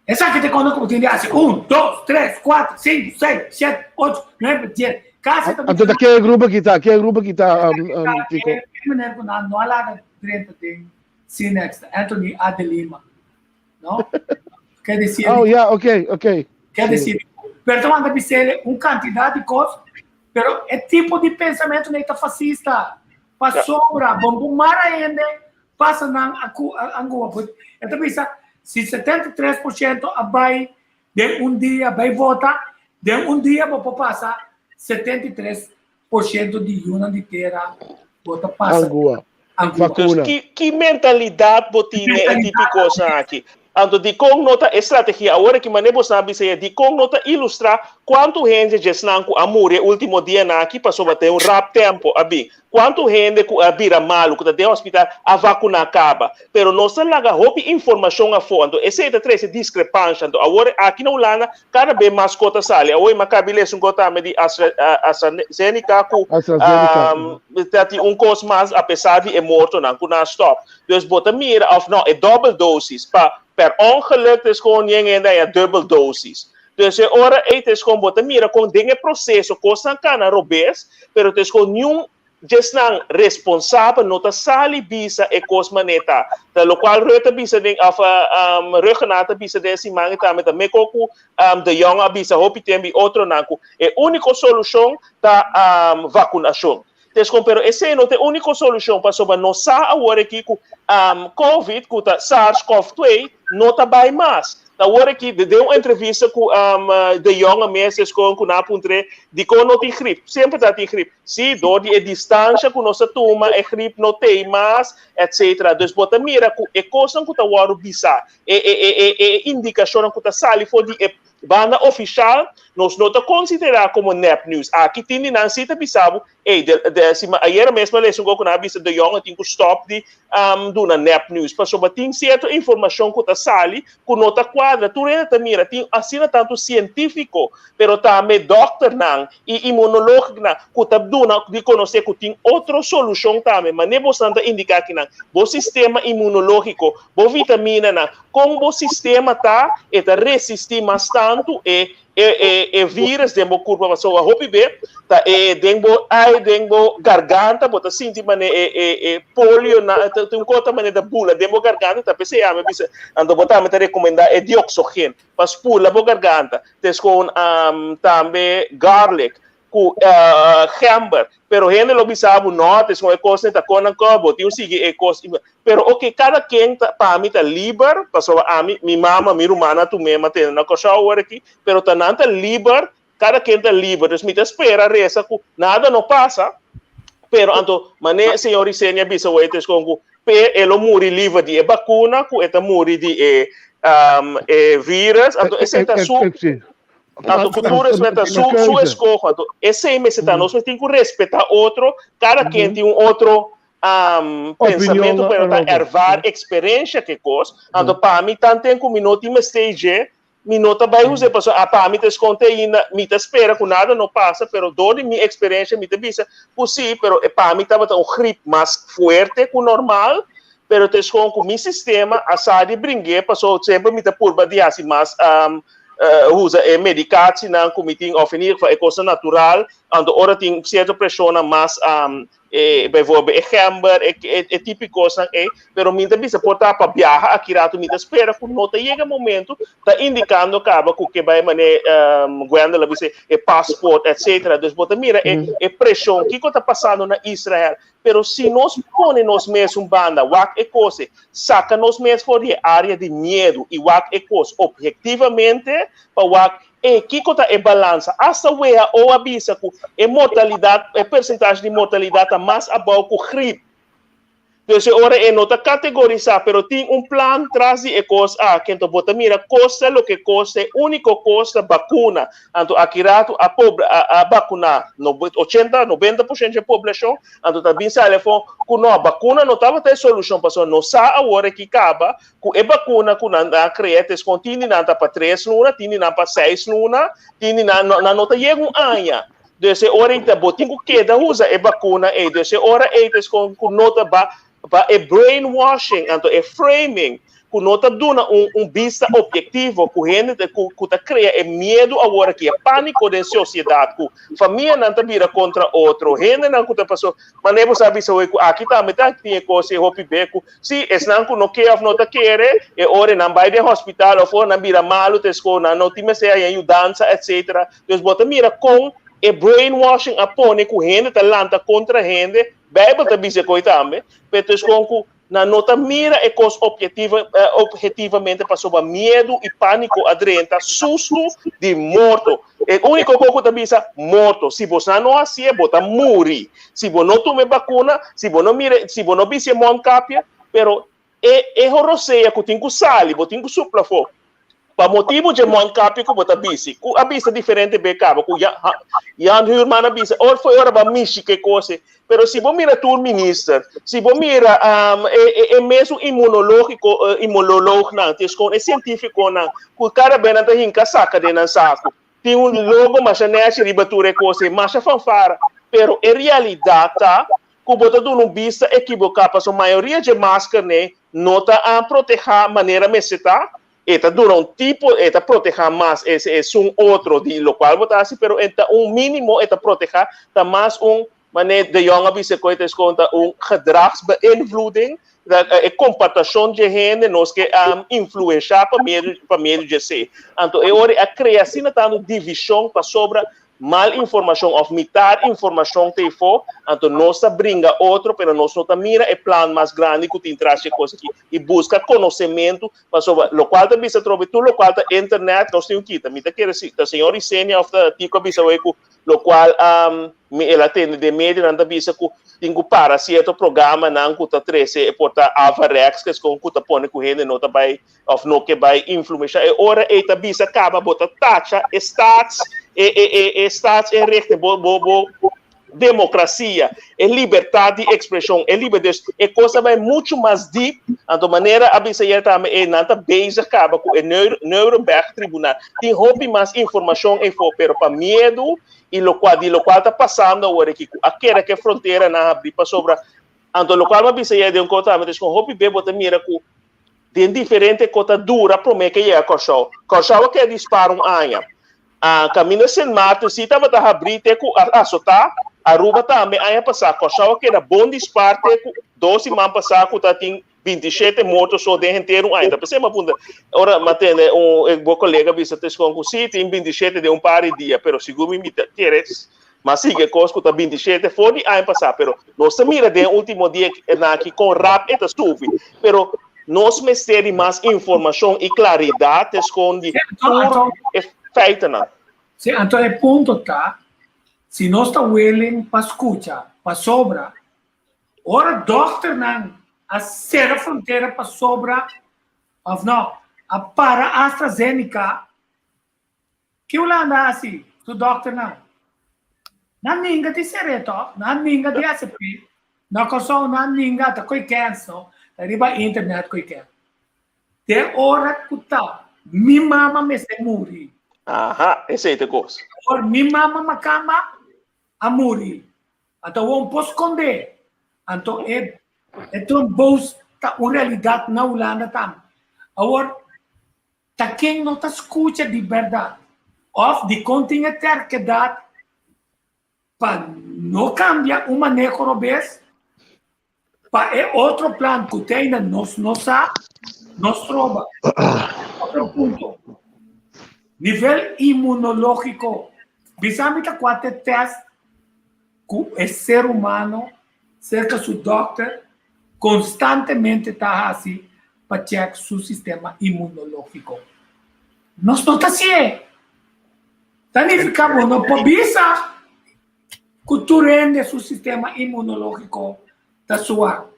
esaki te kono ku tin di hasi. Un, dos, tres, kuater, sinku, seis, shete, ocho, nuebe, dies. Kasi ta Anto ta ke grupo ki ta, ke grupo ki ta, um, um, Tico? E meneer ku nan no a laga drenta den Cinex, Anthony A. de Lima. No? Ke decir, Oh, yeah, okay, okay. Ke decir, pero ta manda bisele un cantidad di cos Pero e tipo di pensamentu nei ta fasista. Pasobra, bon bo mara hende, pasa nan a ku angua. E ta bisa, si 73% a bai den un dia bai vota, den un dia bo por pasa 73% di yunan di tera bo ta pasa Angua. angua. Dus Vakuna. ki, ki mentalidat bo tin e tipo kosnan aki? Anto dikon no ta e strategia awor aki manera boso a bisa ya dikon no ta ilustra kuantu hende djesnan ku a muri e ultimo dianan aki pasobra ta e un rap tempo a bin kuantu hende ku a bira malu ku ta den hospital a vakuna kaba pero nos ta laga hopi informashon afo anto esei ta trese diskrepansha anto awor aki na Hulanda kada be mas ko ta sali awor mi a kabi lesa un ko tambe di AstraZeneca ku ta tin un kos mas apesar di e mortonan ku nan a stop. Dus bo ta mira of no e dobbel dosis pa per ongeluk ta escoge nien hende haya dubbel dosis. Dus e ora ey ta escoge bo ta mira con den e proceso cosnan cana robes pero ta escoge niun djesnan responsabel no ta sali bisa e cos mane ta. Ta locual Rutte a bisa den of Rhuggenaath a bisa den e siman y tambe ta meko cu De Jong a bisa hopi tempo y otronan cu e unico solucion ta vacunacion. Descon pero esei no ta e úniko solushon pasobra nos sa awor aki ku Covid ku ta SARS-CoV-2 no ta bai mas. Ta awor aki den un entrevista ku De Jong a mes descon ku nan a puntr'é dikon no tin grip. Semper ta tin grip. Si dor di e distansha ku nos a tuma e grip no t'ei mas etcetera. Dus bo ta mira ku e kosnan ku ta wòrdu bisá e e e indikashonnan ku ta sali for di e Banda ofishal nos no ta konsiderá komo nep news. Aki tin di nan si ta bisa bo, ey, de, de, si ma ayera mes ma lesa un kos ku nan a bisa De Jong a tin ku stòp di duna nep news pasobra tin sierto informashon ku ta sali ku no ta kuadra. Tur hende ta mira tin asina tantu sientífiko pero tambe dòkternan i imunolognan ku ta duna di konosé ku tin otro solushon tambe. Manera bosnan ta indiká kinan, bo sistema imunológiko, bo vitaminanan, Kon bo sistema ta, e ta resistí mas tantu e e e e virus den bo kurpa pasobra hopi be ta e den bo ai den bo garganta bo ta sinti mane e e e polio na ta un kos ta mane ta bula den bo garganta ta p'esei ami a bisa anto bo tambe ta rekomendá e dioxogen pa spula bo garganta tes kon tambe garlic ku gember pero hende lo bisa bo no ta escoge cos ta con nan con bo tin sigui e cos pero ok cada ken ta pa mi ta liber pasobra ami mi mama mi rumannan tu mema tene na Kòrsou awor aki pero ta nan ta liber cada ken ta liber dus mi ta spera resa ku nada no pasa pero anto mane señor Isenia a bisa wei ta escoge ku pe e lo muri liber di e bakuna ku e ta muri di e e virus anto esei ta su. Anto ku tur respet ta su su eskoho. Anto esei mester ta nos mester tin ku respetá otro, kada ken tin un otro pensamentu pero ta ervaar eksperensha ke kos. Anto pa mi tanten ku mi no tin mester dje, mi no ta bai us'é pasobra pa mi ta eskonte ainda, mi ta spera ku nada no pasa pero dor di mi eksperensha mi ta bisa ku si pero pa mi tabata un grip mas fuerte ku normal pero ta eskon ku mi sistema a sa di bring'é pasobra semper mi ta purba di hasi mas usa e medikatsinan ku mi tin òf in ieder geval e kosnan natural anto ora tin sierto preshonnan mas e bijvoorbeeld e gember, e, e, e típico's ei, pero mi ta bisa por ta pa biaha aki rato, mi ta spera ku no ta yega momento, ta indicando kaba ku ke bai mane um, Gwendel a bisa e paspoort, etc. Dus bo ta mira e, mm. e presión, kiko ta pasando na Israel. Pero si nos pone nos mes un banda, wak e kose, saca nos mes for di e área di miedo i wak e kos objetivamente, pa wak E kiko ta e balansa? Asta WHO a bisa ku e mortalidat, e persentahe di mortalidat ta mas abou ku grip. Dus e ora e no ta kategorisá, pero tin un plan tras di e kos aki. Anto bo ta mira kosta loke kosta, e úniko kos ta bakuna. Anto aki ratu a pobla, a bakuná 80, 90% dje poblashon. Anto ta bin sali afó ku no, bakuna no tabata e solushon, pasobra nos sa awor aki kaba Ku e bakuna ku nan a krea ta eskon tin di nan ta pa tres luna, tin di nan pa seis luna, tin di nan nan no ta yega un aña. Dus e ora ei ta bo tin ku keda usa e bakuna ei. Dus e ora ei ta eskon ku no ta ba pa e brainwashing anto e framing ku no ta duna un un bista objektivo ku hende ta ku ku ta krea e miedu awor aki e pániko den sosiedat ku famianan ta bira kontra otro, hendenan ku ta paso manera bo sa bisa hoy ku aki tambe ta tin e kos ei hopi be ku Sí, esnan ku no ke òf no ta kere, e ora nan bai den hospital òf ora nan bira malu ta esko nan no tin mester haña yudansa etcetera. Dus bo ta mira kon e brainwashing a pone ku hende ta lanta kontra hende, Bijbel ta bisa e koi tambe, pero ta eskon ku nan no ta mira e kos objetiva objetivamente pasobra miedu i pániko a drenta, sustu di morto. E úniko kos ku ta bisa, morto. Si bosan no hasié, bo ta muri. Si bo no tuma e bakuna, si bo no mira, si bo no bisti e mondkapje, pero e e horosea ku tin ku sali, bo tin ku supla afó. Pa motibu dje mondkapje ku bo ta bisti, ku a bisa diferente be kaba, ku Jan, Jan Huurman a bisa, or foi ora bo a mishi ku e kos ei. Pero si bo mira tur minister, si bo mira um, e, e, e mesun immunologico, uh, immunoloognan, tes kon e cientificonan, ku kada be nan ta hinka saka den nan saku. Tin un logo masha nechi riba tur e kos ei, masha fanfara. Pero e realidat ta ku bo ta duna un bista ekiboká, pasobra mayoria dje masker nei no ta uh, protehá manera mester ta. E ta duna un tipo, e ta protehá mas es esun otro di lokual bo ta hasi, pero e ta un mínimo e ta protehá, ta mas un, manera De Jong a bisa koe ta eskon ta un gedragsbeïnvloeding, e komportashon dje hende nos ke influenshá pa medio pa medio dje esei. Anto e ora a krea asina tantu divishon pasobra mal informashon òf mitar informashon ta efó, anto nos ta bringa otro pero nos no ta mira e plan mas grandi ku tin tras dje kos aki i buska konosementu pasobra lokual ta bisa atrobe tur lokual ta internet nos tin ku kita. Mi ta kere si ta señor Isenia òf ta Tico a bisa awor ku lokual mi el a tende den medionan ta bisa ku tin ku para sierto programanan ku ta trese e por ta averechts ku ku ta pone ku hende no ta bai òf no ke bai influensha e ora ei ta bisa kaba bo ta tacha e staats e e e e staatsinrichting bo bo bo demokrasia e libertat di ekspreshon e liber dus e kos a bai muchu mas diep anto manera a bisa ayer tambe e nan ta bezig kaba ku e Nuremberg tribunal tin hopi mas informashon eyfo pero pa miedu i lokual di lokual ta pasando awor aki ku a keda ku e fronteranan habri pasobra anto lokual mi a bisa ayer den un kos tambe ta hopi be bo ta mira ku den diferente kos ta dura promé ke yega Kòrsou. Kòrsou a keda di spar un aña. Ah, kaminda Sint Maarten sí tabata habrí te ku a asotá, Aruba tambe aña pasá. Kòrsou a keda bon di spar te ku dos siman pasá ku ta tin 27 morto so den henter un aña. Ta p'esei mi a puntra, ora mi a tende un e bo kolega bisa te skon ku sí tin 27 den un par di dia, pero sigur mi mi ta kere mas sigui e kos ku ta 27 for di aña pasá, pero nos ta mira den e último dia aki kon rap e ta subi. Pero nos mester di mas informashon i klaridat te skon di tur e feitenan. Sí, anto e punto ta, si nos ta willing pa skucha, pasobra ora dòkternan a sera frontera pasobra, òf no, a para AstraZeneca. Ki Hulanda a hasi su dòkternan? Nan ninga di ser'é tòg, nan ninga di asept'é. Na Kòrsou nan ninga ta koe kèns no, ta riba internet koe kèns. Te ora ku ta mi mama mester muri. Aha, esei ta kos. Ora mi mama makamba a muri. Anto awor un por skondé. Anto e e tromboos ta un realidat na Hulanda tambe. Awor Ta ken no ta skucha di bèrdat? Òf dikon tin e terkedat pa no kambia un maneho robes pa e otro plan ku te ainda nos no sa, no stroba? Otro punto, nivel inmunológiko. Bisa mi ta kua ta e tèst ku e ser humano serka su dòkter konstantemente ta hasi pa chèk su sistema inmunológiko. Nos no ta hasié. Ta nifiká bo no por bisa ku tur hende su sistema inmunológiko ta suak.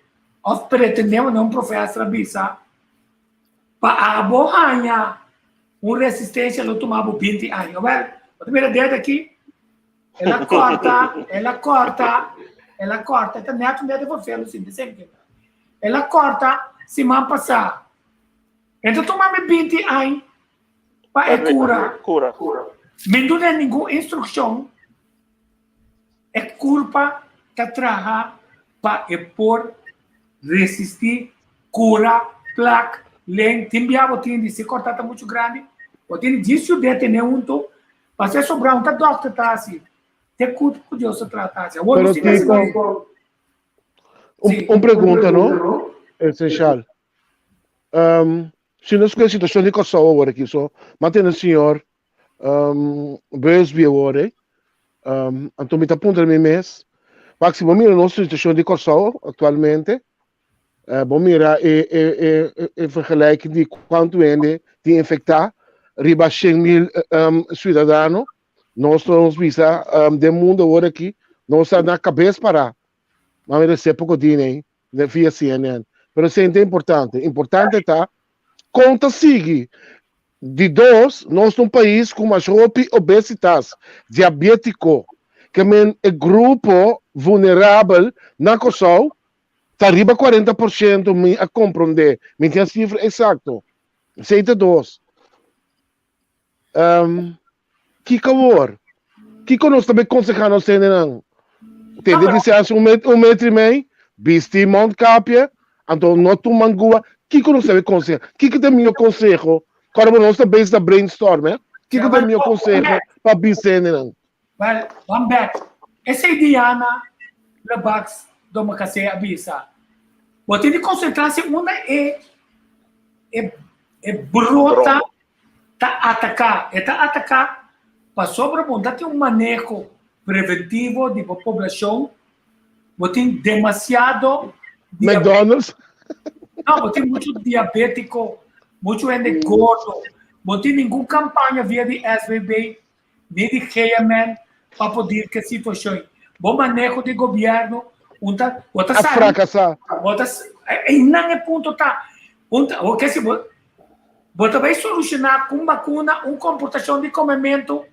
Òf pretendé manera un profèsor a bisa, pa abo haña un resistensia lo tuma bo binti aña. Wèl, bo ta mira dede aki, El a corta, el a corta, el a corta. Ta net un dede vervelo sin decente. El a corta siman pasá. Ento tuma mi 20 aña pa e cura. Cura. Mi no duna ningun instruccion. E curpa ta traha pa e por resisti, cura, plak, len. Tin bia bo tin di si corta ta mucho grandi, bo tin di djis yude tene hunto Pasé sobrá un ta dòkter ta hasi. Te kut ku Dios ta trata hasi. Awor Pero nos tin hasi Tico, un, Sí. un pregunta, no? Esencial. Um, si nos ku e situacion di Kòrsou awor aki, so, mantene señor um, Busby awor, eh? Um, anto mi ta puntra mi mes, wak si bo mira nos situacion di Kòrsou actualmente, Eh, bo mira e, e, e, e vergelijking di kuantu hende tin infectá riba 100.000 um, ciudadano. Nos nos bisa um, den mundo awor aki, nos ta na cabes pará. Maar mira se poko dine de via CNN. Pero se é importante. Importante ta konta sigui. Di dos, nos ta un pais ku mas hopi obesitas, diabétiko, ke men e grupo vulnerabel na Kòrsou Ta riba 40% mi a komprondé. Mi tin a sifra eksakto. Esei ta dos. Um, kiko awor? Kiko nos ta be konsehá nos hendenan? Tende distansia un met, un metro i mei, bisti mondkapje, anto no tuma mangua. Kiko nos ta be konsehá? Kiko ta mihó konseho? Kòrda bo nos ta bezig ta brainstorm, eh? Kiko ta mihó konseho pa bisa hendenan? Well, wan bek. Esei Diana Lebacs Domacassé a bisa. Bo tin di konsentrá si unda e e e brota ta ataká. E ta ataká pasobra bo no ta tin un maneho preventivo di bo poblashon. Bo tin demasiado McDonald's. No, bo tin mucho diabétiko, mucho hende gordo. Bo tin ningun kampaña via di SVB ni di GMN pa por dir ke situashon. Bo maneho di gobièrnu un ta bo ta A sali frakasá. bo ta einan e punto ta. Un ta oke si bo bo ta bai solushoná ku un bakuna un komportashon di komementu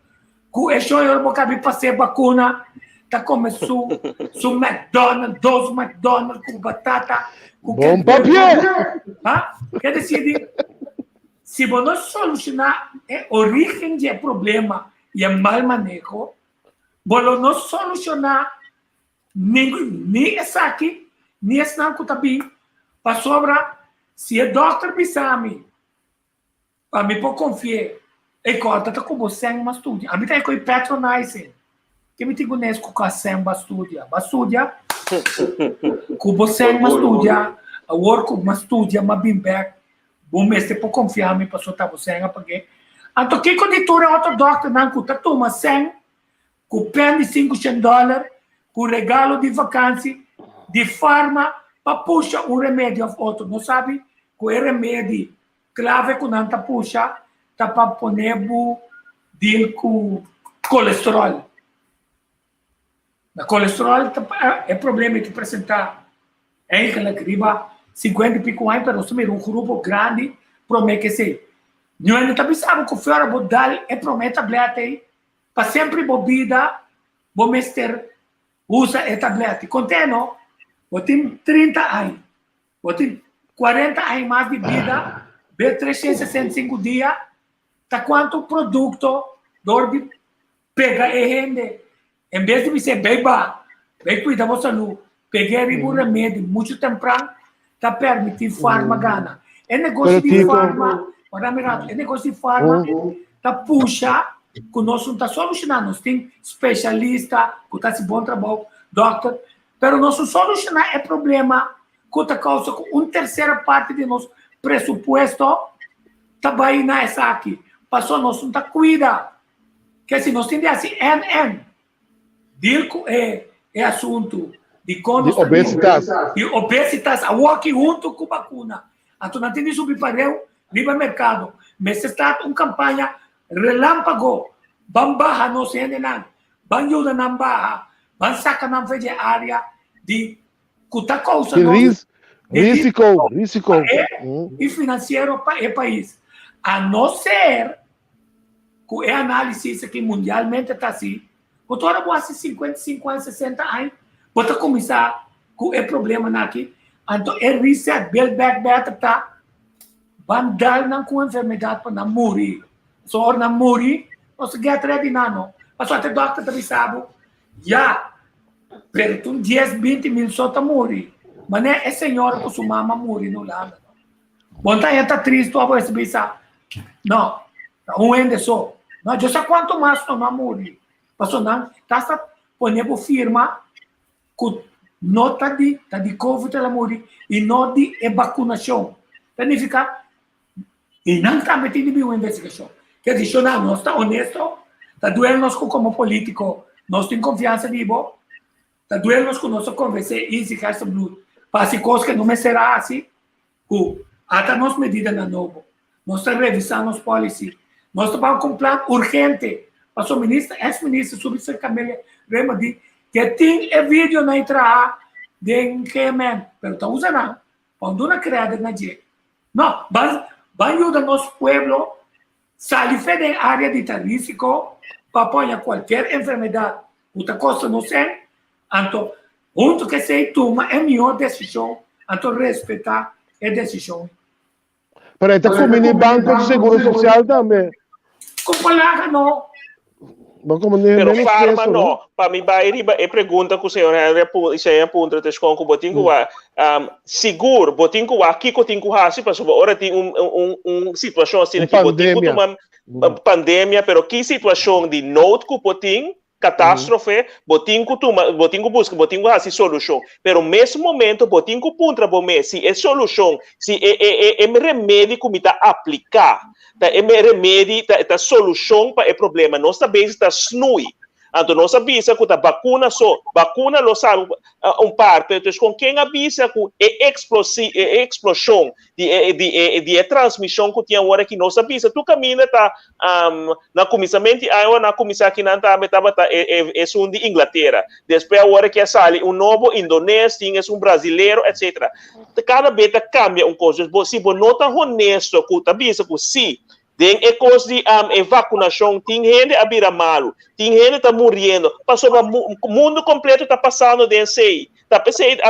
ku e shon bo kabi pas'é bakuna ta kome su su McDonald dos McDonald ku batata ku Bon papia! Ha? Ke desidi Si bo no solushoná e orígen di e problema i e mal maneho, bo lo no solushoná ni esaki ni esnan ku ta bin, pasobra si e dòkter bisa mi pa mi por konfi'é, e kòrta ta ku bo sèn mas studia. Ami ta e ko'i patronizing. Ke mi tin ku nes ku ka sèn ba studia? Ba studia ku bo sèn mas studia, awor ku mas studia mas bin bèk. Bo mester por konfia mi pasobra ta bo sèn a pag'é. Anto kiko di tur e otro dòkternan ku ta tuma sèn ku pèn di sinkushen dòler, ku regalo di vakansi, di farma pa pusha un remedi òf otro? No sabi ku e remedi klave ku nan ta pusha ta pa pone bo deal ku kolesteròl. Na kolesteròl ta e problema e ta presentá Eigenlijk riba 50 y pico aña, pero nos ta mira un grupo grandi prome ke esei. Niun ta bisa bo ku fuera bo dal e promé tablèt ei, pa semper bo bida bo mester usa e tablèt. Kont'é no, bo tin 30 aña, bo tin 40 aña mas di bida, be 365 dia, ta kuantu produkto dor di pega e hende En bes di bis'é, Bai ba, bai kuida bo salú, peg'é riba un remedi muchu tempran, ta permití farma gana. E negoshi di farma, wak mi rato, e negoshi di farma ta pusha ku nos no ta solushoná. Nos tin speshalista ku ta hasi bon trabou, dòkter, pero nos no solushoná e problema ku ta kousa ku un tersera parti di nos presupuesto ta bai na esaki, pasobra nos no ta kuida. Ke si nos tin di hasi NN deal ku e e asuntu di kon nos ta obesitas. Di obesitas awor ki huntu ku bakuna. Anto nan tin di subi pareu riba merkado. Mester start un kampaña relampago. Ban baha nos hendenan, ban yuda nan baha, ban saka nan for dje area di ku ta kousa nos risiko, risiko i finansiero pa e pais. A no ser ku e análisis aki mundialmente ta hasi, ku tur ora bo hasi 55 aña, 60 aña, bo ta kuminsá ku e problemanan aki. Anto e reset, build back better ta ban dal nan ku enfermedat pa nan muri. So ora nan muri, nos ta get ready nan no. Pasobra ata e dòkter ta bisa bo, ya, pero tin dies, binti mil so ta muri. Manera e señora ku su mama muri na Hulanda. Bon ta ta tristo abo es bisa no ta un hende so no yo sa cuanto mas no a muri paso nan ta hasta pone bo firma cu no ta di ta di covid el a muri y no di e vacunacion ta nifica y nan tambe tin di bin un investigacion ke di shona nos ta honesto ta duel nos cu como politico nos tin confiansa di bo ta duel nos cu nos a convence Izzy Gerstenbluth pa haci cos ke no mester a haci Ku ata nos medidanan nobo. Nos ta revisá nos policy. Nos ta baha ku un plan urgente. Pasobra minister, ex minister Subitser Camelia Rema di ke tin e videonan i traha den GMN, pero ta usa nan pa un duna credit na dje. No, ban ban yuda nos pueblo sali fe den area di ta risiko pa poña kualkier enfermedat ku ta kosta nos sèn, anto Huntu ku esei tuma e mihó desishon, anto respetá e desishon. Pero e ta kumini Banko di Seguro Sosial tambe. Ku palabra no. Bo kumini Pero menos farma peso, no. no? Pa mi bai riba e pregunta ku señor Henry a pu, señor a puntra te skon ku bo tin ku wak, sigur bo tin ku wak kiko tin ku hasi pasobra ora tin un un un situashon asina Un ki bo tin ku pandemia. tuma pandemia pero ki situashon di nood ku por tin Catástrofe, bo tin cu tuma, bo tin cu busca, bo tin cu haci solucion. Pero mes momento bo tin cu puntra bo mes si e solucion, si e e e e remedi cu mi ta aplica ta e remedi, ta ta solucion pa e problema. Nos ta bezig ta snoei. Anto nos a bisa cu ta bacuna so, bacuna lo salba un parte. Entonces con ken a bisa cu e explosi, e explosion di e di e di e transmishon ku tin awor aki nos a bisa tur kaminda ta na kuminsamentu di aña nan a kuminsá akinan tambe tabata e e esun di Inglatera despues awor aki a sali un nobo indones tin esun brazilero etcetera kada be ta kambia un kos dus bo si bo no ta honesto ku ta bisa ku si den e kos di e vakunashon tin hende a bira malu tin hende ta muriendo pasobra mundu kompleto ta pasando den esei Ta p'esei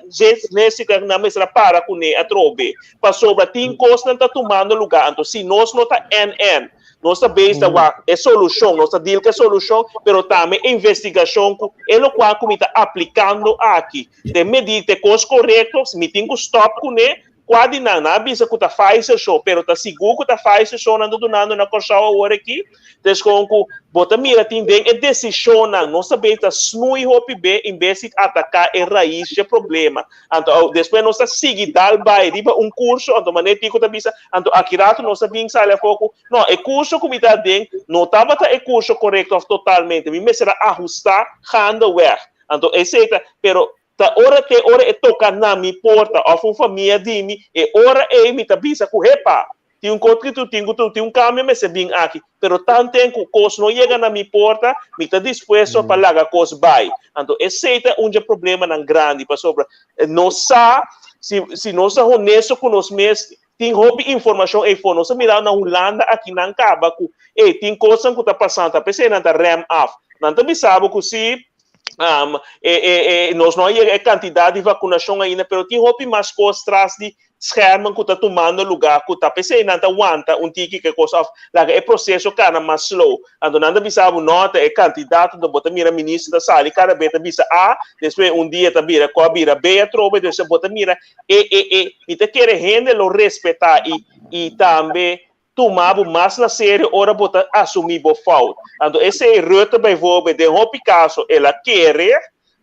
Jessica nan mester a para kuné atrobe, pasobra tin kosnan ta tumando lugá. Anto si nos no ta NN, nos ta bezig ta wak e solushon, nos ta deal ku e solushon, pero tambe e investigashon ku e lokual ku mi ta aplikando aki, ta e medida, ta e kos korekto, mi tin ku stòp kuné, Kua di nan? Nan a bisa ku ta Pfizer so, pero ta sigur ku ta Pfizer so nan ta dunando na Kòrsou awor aki? Des kon ku bo ta mira tin den e desishonnan, nos ta bay ta snui hopi be en bes di ataká e rais dje problema. Anto despues nos ta sigui dal bai riba un kurso, anto manera Tico ta bisa, anto aki rato nos ta bin sali afó ku no, e kurso ku mi ta aden no tabata e kurso korekto òf totalmente, mi mester a ahustá gaandeweg. Anto esei ta, pero Ta ora te ora e toka na mi porta òf un famia di mi, e ora ei mi ta bisa ku, Hepa! Tin un kos ku tin ku tin un kambio mester bin aki. Pero tanten ku kos no yega na mi porta, mi ta dispuesto pa laga kos bai. Anto esei ta un dje problemanan grandi, pasobra nos sa, si si nos ta honesto ku nos mes, Tin hopi informashon eifo. Nos a mira na Hulanda akinan kaba ku ey tin kosnan ku ta pasando, ta p'esei nan ta rem af. Nan ta bisa bo ku si e e e nos no a yega e kantidat di vakunashon ainda, pero tin hopi mas kos tras di schermen ku ta tumando lugá ku ta p'esei nan ta wanta un tiki ke kos òf laga e proseso kana mas slow. Anto nan ta bisa bo no ta e kantidat anto bo ta mira minister ta sali kada be ta bisa A, despues un dia ta bira ku a bira B atrobe, dus bo ta mira e e e mi ta kere hende lo respetá i i tambe tuma bo mas na serio ora bo ta asumí bo fout. Anto esei Rutte bijvoorbeeld den hopi kaso el a kere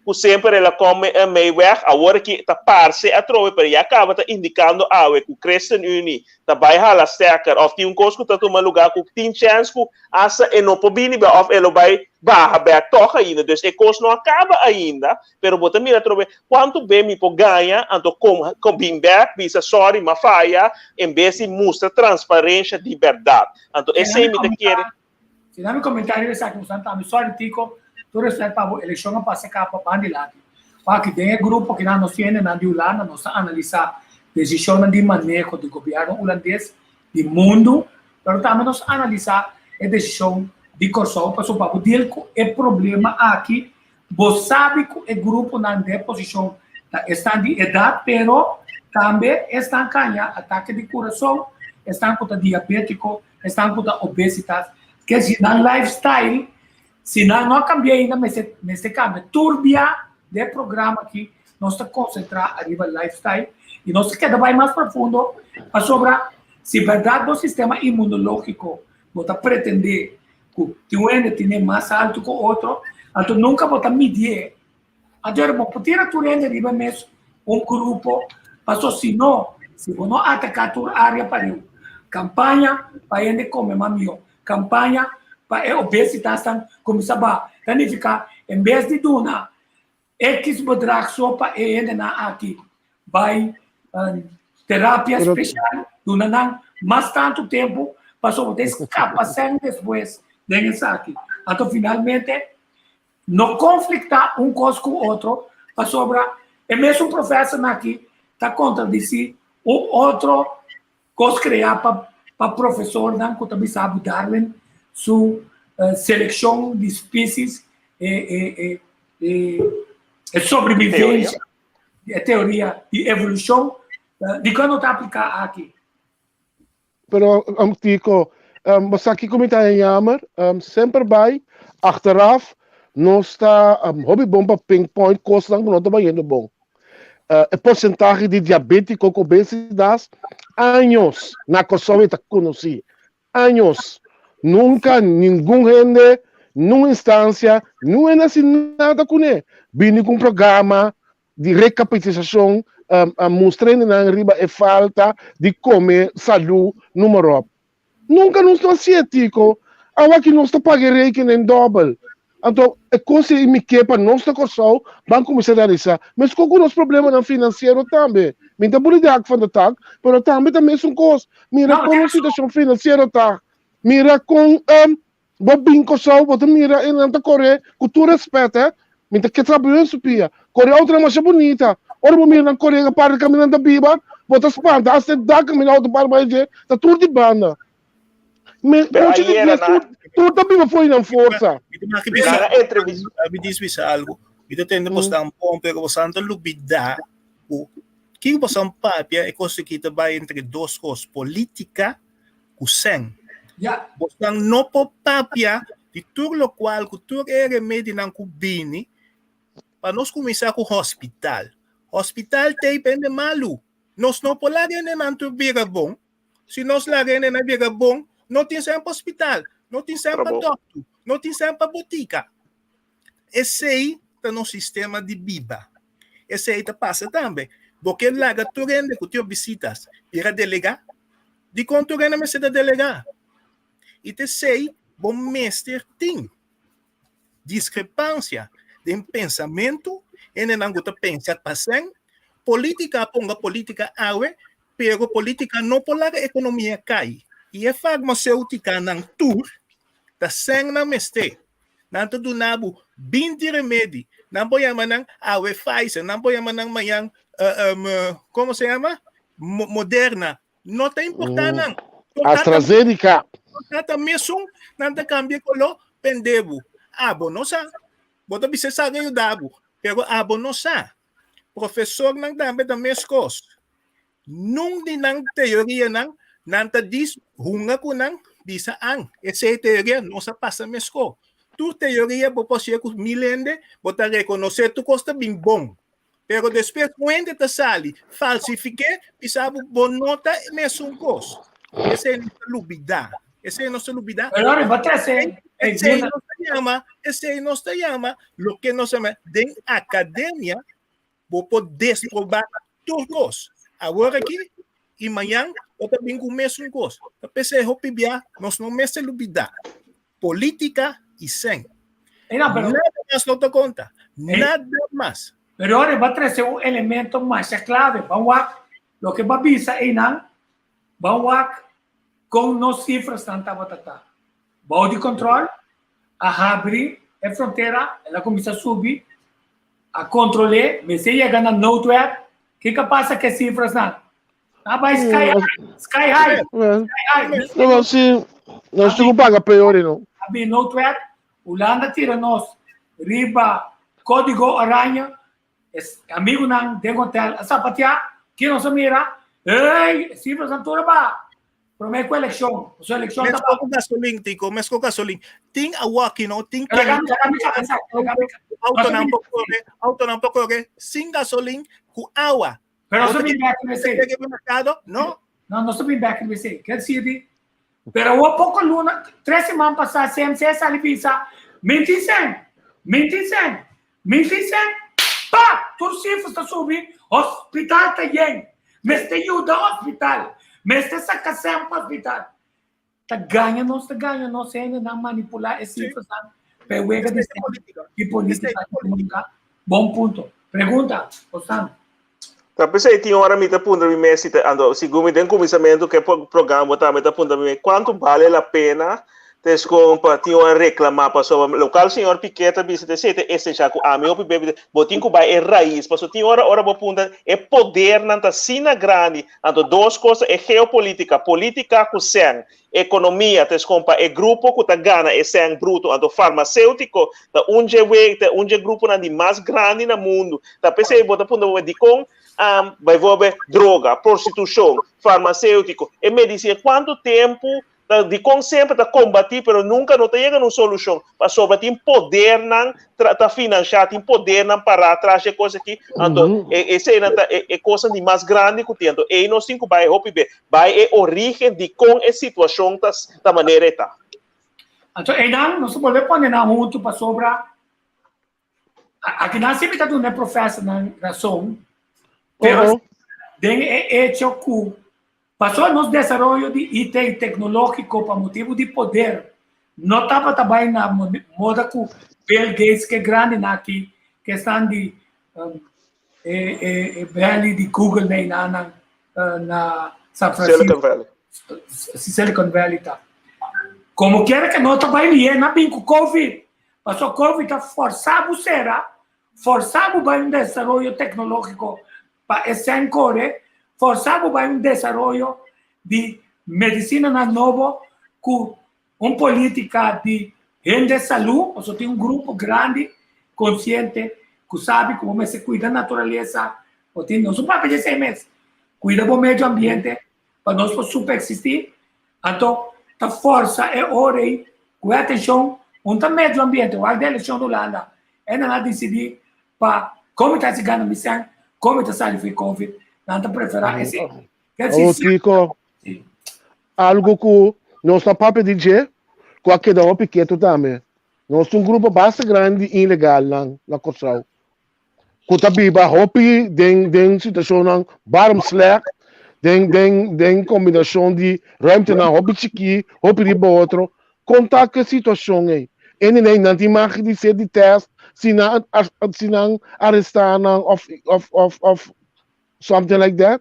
ku semper el a kom mee weg, awor aki ta parse atrobe pero ya kaba ta indikando awe ku ChristenUnie ta bai hala stekker of tin un kos ku ta tuma luga ku tin chèns ku asta e no por bini bek of e lo bai baha bek tòg ainda. Dus e kos no a kaba ainda pero bo ta mira atrobe Cuanto be mi por gaña, anto com com bin bek bisa sorry m'a faya, en bes di mustra transparencia di berdad. Anto esey mi ta kere. Si na mi comentario esaki nos ta tambe sorry Tico, tur respet pa bo, eleccion a pasa caba ban dilanti. Wak den e grupo kinan nos tiene nan di Hulanda nos ta analisa decisionnan di maneho di gobierno Hulandes, di mundo, pero tambe nos analisa e decision di Corsou pasobra pa bo deal cu e problema aki Bo sabi ku e gruponan den posishon ta esnan di edat, pero tambe esnan ku haña atake di kurason, esnan ku ta diabétiko, esnan ku ta obesitas. Ke si nan lifestyle, si nan no a kambia ainda mester mester kambia. Tur bia den e programa aki nos ta konsentrá ariba lifestyle i nos ta keda bai mas profundo pasobra si bèrdat bo sistema inmunológiko bo ta pretendé ku tin un hende tine mas altu ku otro, anto nunka bo ta midié. Anto bo por tira tur hende riba mes un grupo, paso si no, si bo no ataká tur área pareu, kampaña pa hende kome mas mihó, kampaña pa e obesitasnan kuminsá baha, ta nifiká en bes di duna X bedrag so pa e hendenan aki bai terapia special, duna nan mas tantu tempu pasobra bo ta escapa sèn despues den esaki. Anto finalmente no conflicta un cos cu otro pasobra e mesun profesornan aki ta contradeci un otro Kos kreá pa pa profesornan ku ta bisa bo Darwin su selekshon di species e e e e e sobrevivencia e teoria di evolushon dikon no ta apliká aki? Pero Tico, bo sa kiko mi ta haña jammer? Semper bai achteraf nos ta hopi bon pa pinpoint kosnan ku no ta bayendo bon. E porcentahe di diabético ku obesidas años na Kòrsou e ta konosí. Años. Nunka ningun hende, nun instansia, nun hende hasi nada kuné. Bini ku un programa di rekapitalisashon mustra hendenan riba e falta di kome salú número op. Nunka nos no hasié, Tico. Awaki nos ta paga e rekening dòbel. Anto, e kos ei mi ke pa nos na Kòrsou ban kuminsá realisá. Meskos ku nos problemanan finansiero tambe. Mi ta buli di hak van de tak, pero tambe ta mesun kos. Mira kon nos situashon finansiero ta. Mira kon bo bin Kòrsou, bo ta mira e nan ta kore, ku tur rèspèt, hè. Mi ta ke traha den su pia. Kore outonan masha bunita. Ora bo mira nan kore e parke kaminda nan ta biba, bo ta spanta. Asta e dak kaminda outo para bai dje, ta tur di banda. Me, Pero mucha di ayera dies na tur, tur ta biba fo'i nan forsa. Mi ta maki na bisa, na entrevista mi dis bisa algo. Mi ta tende bos tan bon, pero bos tan ta lubida ku kiko bos tan papia e kos aki ta bai entre dos kos, politika ku sèn. Ya. Bos tan no por papia di tur lokual ku tur e remedinan ku bini pa nos kuminsá ku hospital. Hospital t'ei bende malu. Nos no por laga hendenan tur bira bon. Si nos laga hendenan bira bon, no tin sèn pa hospital, no tin sèn pa Trabou. dòkter, no tin sèn pa botika. Esei ta nos sistema di biba. Esei ta pasa tambe. Bo ke laga tur hende ku tin obesitas bira delegá? Dikon tur hende mester ta delegá? I ta esei bo mester tin diskrepansia den pensamentu, hendenan ku ta pensa pa sèn, polítika a ponga polítika awe, pero polítika no por laga ekonomia kai. I e farmaseutikanan tur ta sèn nan mester. Nan ta duna bo 20 remedi. Nan por yama nan awe Pfizer, nan por yama nan mañan, komo se yama? Moderna. No ta importá nan. AstraZeneca. Tata mesun nan ta kambia koló pende bo. Abo no sa. Bo ta bisa sa ke yuda bo, pero abo no sa. Profesornan tambe ta meskos. Nun di nan teorianan nan ta dis hunga ku nan bisa an esei teoria no sa pasa mesko. Tur teoria bo por siña ku mil hende bo ta rekonosé tur kos ta bin bon. Pero despues un hende ta sali falsifiké bisa bo bo no ta mesun kos. Esei nos ta lubidá. Esei nos ta lubidá. Pero ora bo trese Esei nos ta yama, esei nos ta yama loke nos yama den akademia bo por desproba tur kos. Awor aki i mañan bo ta bin ku mesun kos. Ta p'esei hopi bia nos no mester lubidá polítika i sèn. Nada mas no ta konta. Nada mas. Pero ora bo a trese un elemento masha klave. Ban wak loke bo a bisa einan. Ban wak kon nos sifrasnan tabata ta. Bou di kontròl, a habri e frontera, el a kuminsá subi, a kontrol'é, mester yega na noodwet. Kiko a pasa ku e sifrasnan? A bai sky high, sky high, sky high. No, si, nos tin ku paga peor, no. A bin noodwet, Hulanda tira nos riba kódigo oranje, e amigunan den hotel a sapateá, ki nos a mira? Ey, e sifrasnan tur a baha. Promé ku elekshon, pasobra elekshon ta Meskos ku gasolin, Tico, meskos ku gasolin. Tin awaki, no? Tin autonan por kore, autonan por kore sin gasolin ku awa. Pero nos ta bin bek riba esei. Merkado, no? No, nos ta bin bek riba esei. Ker sirbi. Pero awor poko luna, tres siman pasá CMC a sali bisa, Minti sen, minti sen, minti sen, pa! Tur sifras ta subi, hospital ta yen. Mester yuda hospital, mester saka sen pa hospital. Ta gaña nos, ta gaña nos hendenan manipulá e sifrasnan pa e wega di sen i polítika ekonómika. Bon punto. Pregunta, Osam. Ta p'esei tin ora mi ta puntra mi mes si ta ando segun mi den kuminsamentu ku e programa bo ta mi ta puntra mi mes kuantu bale la pena ta eskon pa tin ora reklamá pasobra lokal señor Piquet ta bisa ta esei ta esenshal ku ami hopi bes bo tin ku bai e rais pasobra tin ora ora bo puntra e podernan ta asina grandi anto dos kos e geopolitika politika ku sèn Ekonomia ta eskon pa e grupo ku ta gana e sèn bruto, anto farmaseutiko ta un dje we ta un dje gruponan di mas grandi na mundu. Ta p'esei bo ta puntra bo dikon bijvoorbeeld droga, prostitushon, farmaseutiko, e medisina kuantu tempu ta dikon semper ta kombatí pero nunka no ta yega na un solushon pasobra tin podernan tra ta finansha, tin podernan pará tras dje kos aki, anto e eseinan ta e kosnan di mas grandi ku tin, anto ei nos tin ku bai hopi be. Bai e origen di kon e situashon ta ta manera e ta. Anto einan nos ta bolbe pone nan huntu pasobra akinan si mi ta duna e profesornan rason, pero den e echo ku pasobra nos desaroyo di IT teknologiko pa motibu di poder no tabata bai na moda ku Bill Gates ke grandinan aki ke esnan di e valley di Google na inanan na San Francisco. Silicon Valley. Silicon Valley ta. Como quiera que no ta bai lié, na bin ku COVID. Paso COVID ta forsa bo sera, forsa bo bai un desaroyo tecnologico pa e sen core, forsa bo bai un desaroyo di medicinanan nobo ku Un politica di hende salu, pasobra tin un grupo grandi consciente cu sabi cu bo mester cuida naturalesa, bo tin, nos no papia di esey mes, cuida bo medio ambiente pa nos por super existi, anto ta forsa e ora ey cu e atencion, un ta medio ambiente, wak di eleccion di Hulanda, e nan a dicidi pa como mi ta haci gana mi cen, como mi ta sali for covid, nan ta prefera esey. Awor kiko? Algo ku nos ta papia di dje ku a keda hopi ketu tambe. Nos tin un grupo basta grandi di ilegalnan na Kòrsou ku ta biba hopi den den situashonnan barm slèk, den den den kombinashon di ruimtenan hopi chikí, hopi riba otro. Kon ta ku e situashon ei? Ene nan tin mag di ser di tèst si nan si nan arestá nan òf òf òf òf something like that?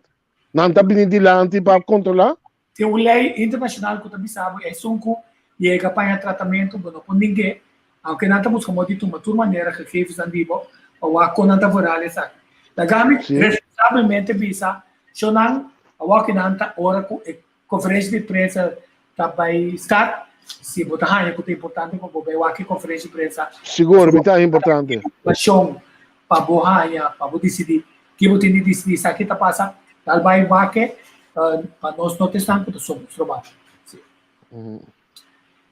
Nan ta bini dilanti pa kontrolá? Tin un lei internashonal ku ta bisa bo esun ku yega paña tratamentu bo no por ning'é, aunke nan ta buska modo di tuma tur manera gegevensnan di bo pa wak kon nan ta vooral esaki. Laga mi responsabelmente bisa, shownan. Awor ki nan ta ora ku e konferensha di prensa ta bai start. Si bo ta haña ku ta importante pa bo bai wak e konferensha di prensa. Sigur, mi ta haña importante. Informashon pa bo haña, pa bo disidí ki bo tin di disidí sa ki ta pasa, dal bai wak e pa nos no ta esnan ku ta stroba. Si.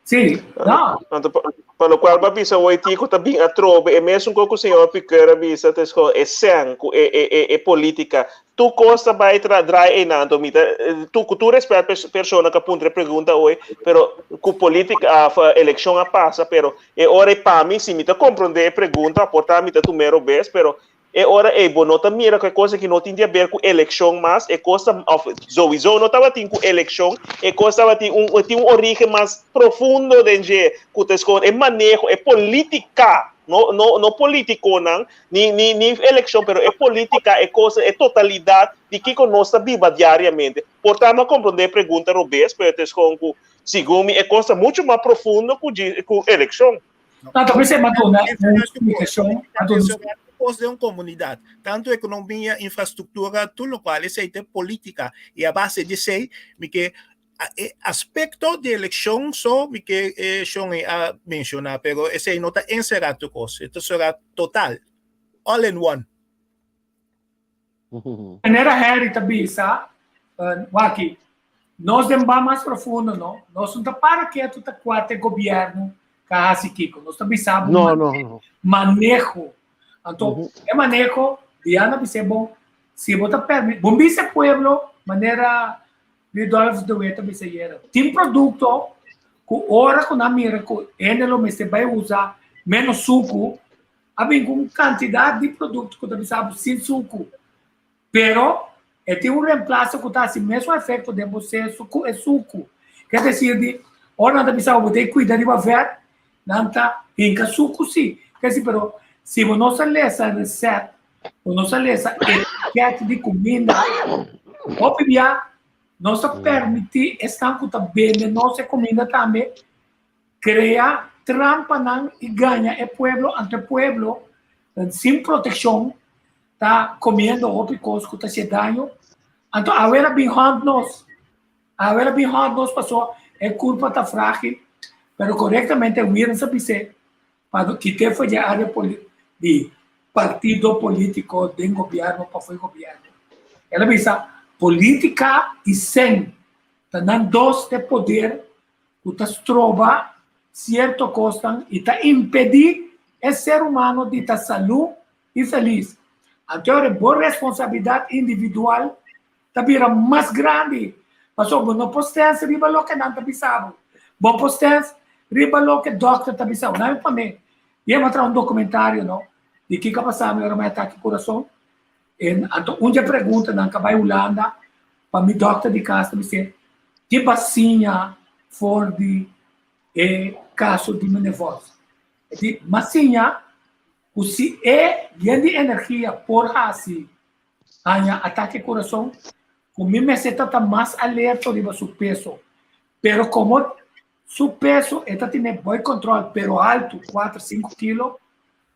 Sí, no. Anto, pa locual bo a bisa hoy Tico ta bin atrobe e mesun co cu señor Piquer a bisa ta esco e sen cu e e e e politica tur cos ta bay tra draai eynan anto mi ta tu cu tur respet pa e persona cu a puntra e pregunta hoy pero cu politica of eleccion a pasa pero e ora ey pa mi si mi ta compronde e pregunta por ta mi ta tumero bes pero E ora ei bo no ta mira ku e kos aki no tin di aber ku elekshon mas, e kos ta, òf souiso no tabatin ku elekshon, e kos tabatin un, tin un origen mas profundo den dje, ku ta eskon e maneho, e politika, no, no, no politikonan, ni, ni, ni elekshon, pero e politika, e kos, e totalidat di kiko nos ta biba diariamente. Por ta mi a komprondé e pregunta robes, pero ta eskon ku segun mi e kos ta muchu mas profundo ku dje, ku elekshon. Tanto pensé ma duna un explicacion, a duna Cos den un comunidad, tanto economia, infrastructura, tur locual, esey ta politica y a base di esey mi ke e aspecto di eleccion so mi ke e shon ey a menciona, pero esey no ta encera tur cos, e ta sera total, all in one. Manera Harry ta bisa, waki, nos den ba mas profundo no, nos no ta para ketu ta kuate gobierno ka hasi kiko, nos ta bisa bo No, no, no. maneho. Anto, e maneho, Diana bis'é bon, si bo ta permi, bo bisa e pueblo manera Rudolf de Wet a bisa ayera, tin produkto ku ora ku nan mira ku hende lo mester bai usa menos suku, A bin ku un kantidat di produkto ku ta bisa bo sin suku, pero e tin un remplaso ku ta hasi mesun efekto den bo seso ku e suku. Ke desir di ora nan ta bisa bo bo ta kuida riba vèt, nan ta hinka suku si. Ke si pero si bo no sa lesa resèt, bo no sa lesa etikèt di kuminda, hopi bia nos ta permití esnan ku ta bende nos e kuminda tambe Crea trampanan y gaña e pueblo anto e pueblo sin proteccion ta comiendo hopi cos cu ta haci daño anto awe a bin hunt nos awe a bin hunt nos paso e curpa ta fragil pero corectamente Wierens a bis'e pa kite for di e area di partido politico den gobierno pafo e gobierno el a bisa politica y cen ta nan dos te poder ku ta stroba sierto kosnan i ta impedí e ser humano di ta salú i felis. Anto e bo responsabilidat individual ta bira mas grandi, pasobra bo no por stens riba loke nan ta bisa bo. Bo por stens riba loke dòkter ta bisa bo. Nan mi pone, mi a traha un dokumentario no, di kiko a pasa mi ora mi a atake kurason. Anto un dje preguntanan ka bai Hulanda pa mi dòkter di kas ta bis'é, Ki bo a siña for di e kaso di Meneer Vos? E di, M'a siña ku si e yen di energia por hasi haña atake kurason, ku mi mester ta ta mas alerto riba su peso. Pero komo su peso e ta tene boi kòntròl pero altu, kuater, sinku kilo,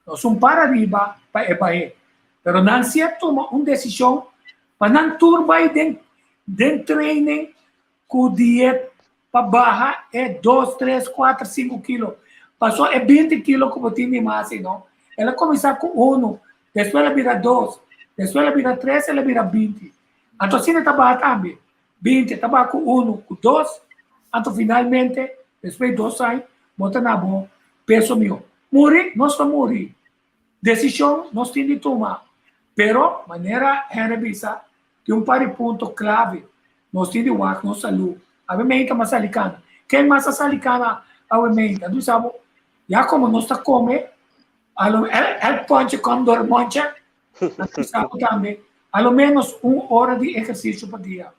Nos un para riba pa e bah'é. Pero nan si a tuma un desishon pa nan tur bai den den training ku diet pa baha e dos, tres, kuater, sinku kilo. Paso e binti kilo ku bo tin di mas ei no. El a kuminsá ku unu, despues el a bira dos, despues el a bira tres, el a bira binti. Anto asina ta baha tambe. Binti, ta baha ku unu, ku dos, anto finalmente despues di dos aña bo ta na bo peso mihó. Muri, nos ta muri. Desishon nos tin di tuma. Pero, manera Henry bisa, tin un par di punto klave. Nos tin di wak nos salú. Awe meinta mas sali kana. Ken mas a sali kana awe meinta? Anto bisa bo, ya komo nos ta kome, a lo el ponche kom dor monche. Anto bisa bo tambe, a lo menos un ora di ehersisio pa dia.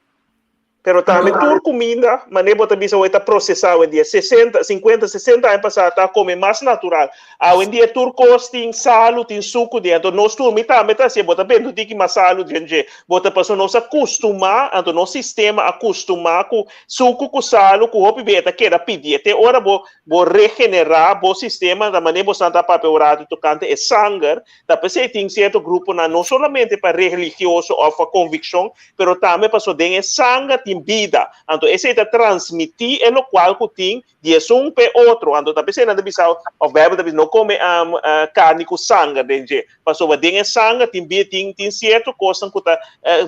Pero tambe tur kuminda, manera bo ta bisa awor ta prosesá awendia. Sesenta, sinkuenta, sesenta aña pasá ta kome mas natural. Awendia tur kos tin salu, tin suku den. Anto nos tur, mi tambe ta hasié, bo ta bende un tiki mas salu den dje. Bo ta pasobra nos a kustumá, anto nos sistema a kustumá ku suku ku salu ku hopi bia e ta keda pidié. Te ora bo bo regenerá bo sistema, ta manera bo esnan ta papia un ratu tokante e sanger, Ta p'esei tin sierto gruponan no solamente pa religioso òf pa konvikshon, pero tambe pasobra den e sanger tin bida. Anto esei ta transmití e lokual ku tin di esun p'e otro. Anto ta p'esei nan ta bisa, òf Beibel ta bisa, no kome karni ku sanger den dje, pasobra den e sanger tin bida, tin tin sierto kosnan ku ta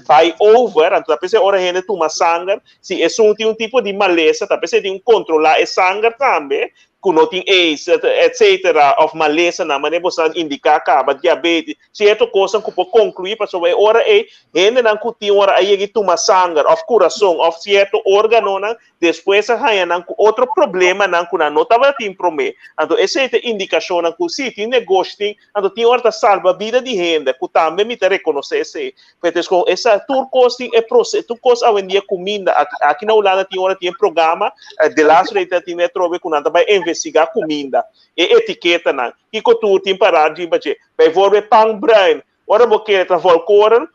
bai over. Anto ta p'esei ora hende tuma sanger, si esun tin un tipo di malesa, ta p'esei tin ku kontrolá e sanger tambe, ku no tin aids, etcetera, òf malesanan, manera bo sa indiká kaba, diabetes, sierto kosnan ku por konkluí pasobra e ora ei hendenan ku tin ora a yega i tuma sanger òf kurason òf sierto órganonan despues a haña nan ku otro problemanan ku nan no tabatin promé. Anto esei ta indikashonnan ku sí tin negoshi tin, anto tin ora ta salba bida di hende ku tambe mi ta rekonosé esei. Pero es con esa tur kos tin e proces, tur kos awendia kuminda. Aki, aki na Hulanda tin ora tin e programa, eh, de laatste rei tin atrobe ku nan ta bai investiga kuminda, e etiketanan, kiko tur tin pará riba dje. Bijvoorbeeld pan bruin, ora bo kere ta volkoren,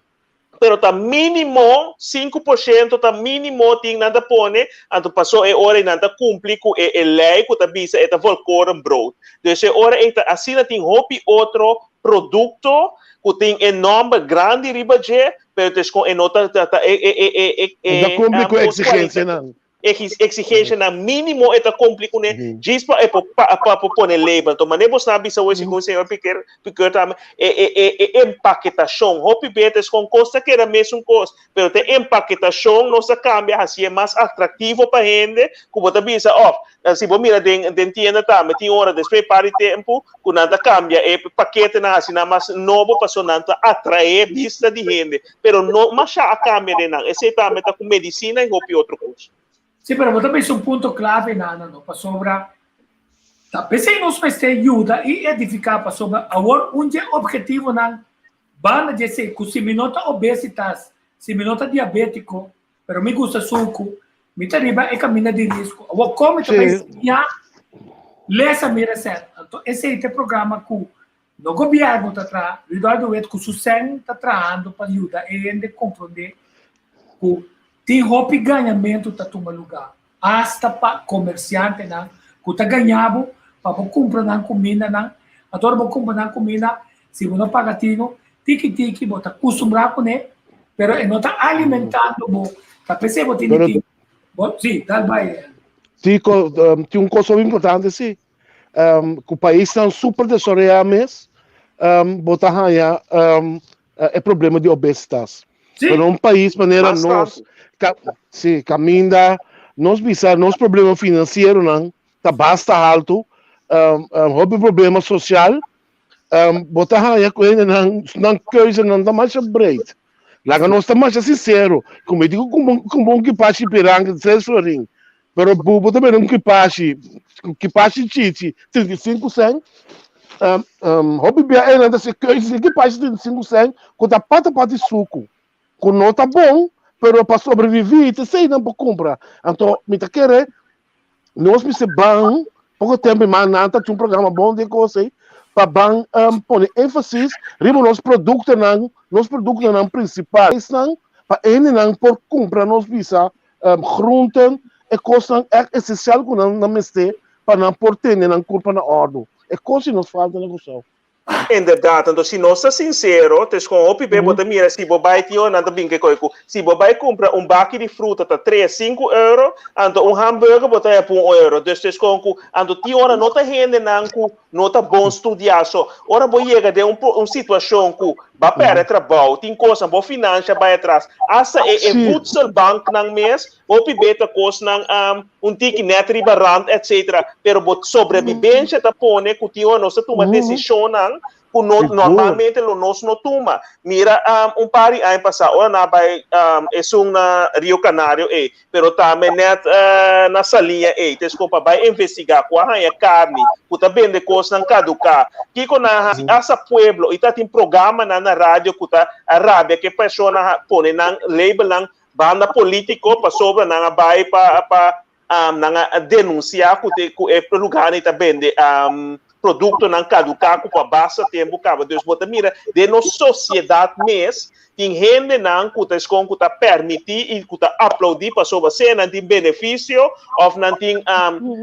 pero ta mínimo 5% ta mínimo tin nan ta pone, anto paso e ora ei nan ta kumpli ku e, e lei ku ta bisa e ta volkoren brood. Dus e ora ei ta asina tin hopi otro produkto ku tin e nòmber grandi riba dje, pero ta eskon e no ta ta ta e e e e e E ta kumpli ku kos eksigensianan. Eksigensianan mínimo e ta kumpli kuné djis pa e por pa pa por pone label. Enton manera bo sa bisa wes segun señor Piquer Piquer tambe e e e e empaketashon hopi bes ta eskon kos ta keda mesun kos, pero ta e empaketashon nos a kambia hasié mas atraktivo pa hende ku bo ta bisa òf si bo mira den den tienda tambe tin ora despues par di tempu ku nan ta kambia e paketenan hasi nan mas nobo pasobra nan ta atraé bista di hende, pero no masha a kambia den nan. Esei tambe ta ku medisina i hopi otro kos. Sí, pero bo ta bisa un punto klave nana no, pasobra ta p'esei nos mester yuda i edifiká pasobra awor un dje ophetivonan banda di esei ku si mi no ta obesitas, si mi no ta diabétiko, pero mi gusta suku, mi ta riba e kaminda di risco. Awor kon mi ta bai siña lesa mi resèt? Anto esei ta e programa ku no gobièrnu ta traha, Rudolf de Wet ku su sèn ta trahando pa yuda e hende komprondé ku tin hopi gañamentu ta tuma lugá, asta pa komersiantenan ku ta gaña bo pa bo kumpra nan kumindanan. Anto ora bo kumpra nan kuminda, si bo no paga tinu, tiki tiki bo ta kustumbrá kuné, pero e no ta alimentando bo. Ta p'esei bo tin di tin. Bo, sí, dal bai. Sí, ko, um, tin un kos hopi importante sí. Um, ku paisnan super desaroyá mes, um, bo ta haña um, e problema di obesitas. Sí. Pero un pais manera Mas nos, tantu. ka, sí, kaminda, nos bisa nos problema finansieronan ta basta haltu, um, um, hopi problema sosial, Um, bo ta haña ku hendenan, nan keuzenan ta masha breed. Laga nos ta masha sincero. Ku mi digo ku ku un kipashi piranga tres florin. Pero bu bo ta bende un kipashi, kipashi chichi, 35 cent. Um, um, hopi bia einan ta se keuze si kipashi 35 cent, ku ta pata pati suku. Ku no ta bon, pero pa sobrevivi, te sei nan por kumpra. Anto, mi ta kere, Nos mester ban, poko tempo mas nan ta tin un programa bon di e kos ei, pa ban um, pone énfasis riba nos produktonan, nos produktonan prinsipal, nan, pa hendenan por kumpra nos bisa um, groenten, e kosnan ègt esensial ku nan nan mester pa nan por tene nan kurpa na òrdu. E kos ei nos falta na Kòrsou. Inderdaad, anto si nos ta sincero, te skon hopi be bo ta mira si bo bai tio nan ta bin ke koi ku si bo bai kumpra un baki di fruta ta tres, sinku euro, anto un hamburger bo ta haya pa un euro. Dus te skon ku anto tin ora no ta hendenan ku no ta bon studia so ora bo yega den un un situashon ku ba perde trabou, tin kosnan bo finansha bai atras, asta e e voedselbanknan mes Hopi beta kosnan un tiki net riba rand etc. Pero bo sobrebibensha ta pone ku tin ora nos ta tuma desishonnan ku no normalmente lo nos no tuma. Mira un par di aña pasá ora nan a bai esun na Rio Canario ei, pero tambe net na Saliña ei, ta eskon pa bai investigá ku a haña karni ku ta bende kosnan kaduká. Kiko nan a hasi? Asta pueblo i ta tin programanan na radio ku ta rabia ku e persona pone nan labelnan. banda polítiko pasobra nan a bai pa pa nan a denunsiá ku te ku e lugánan ta bende produktonan kaduká ku pa basta tempu kaba. Dus bo ta mira den nos sosiedat mes tin hendenan ku ta eskon ku ta permití i ku ta aplaudí pasobra sea nan tin benefisio òf nan tin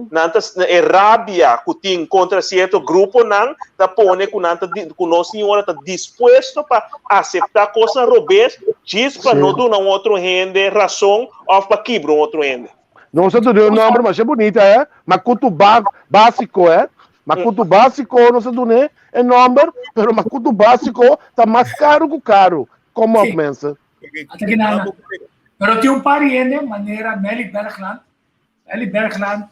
nan ta e rabia ku tin kontra sierto gruponan ta pone ku nan ta ku nos tin ora ta dispuesto pa aseptá kosnan robes djis pa no duna un otro hende rason òf pa kibra un otro hende. Nos a duna un nòmber masha bunita, eh? Makutu Básiko, eh? Makutu Básiko nos a duna e nòmber, pero Makutu Básiko ta mas karu ku karu. Kom op, mensen. Ata ki nana. Pero tin un par di hende, manera Melly Bergland. Melly Bergland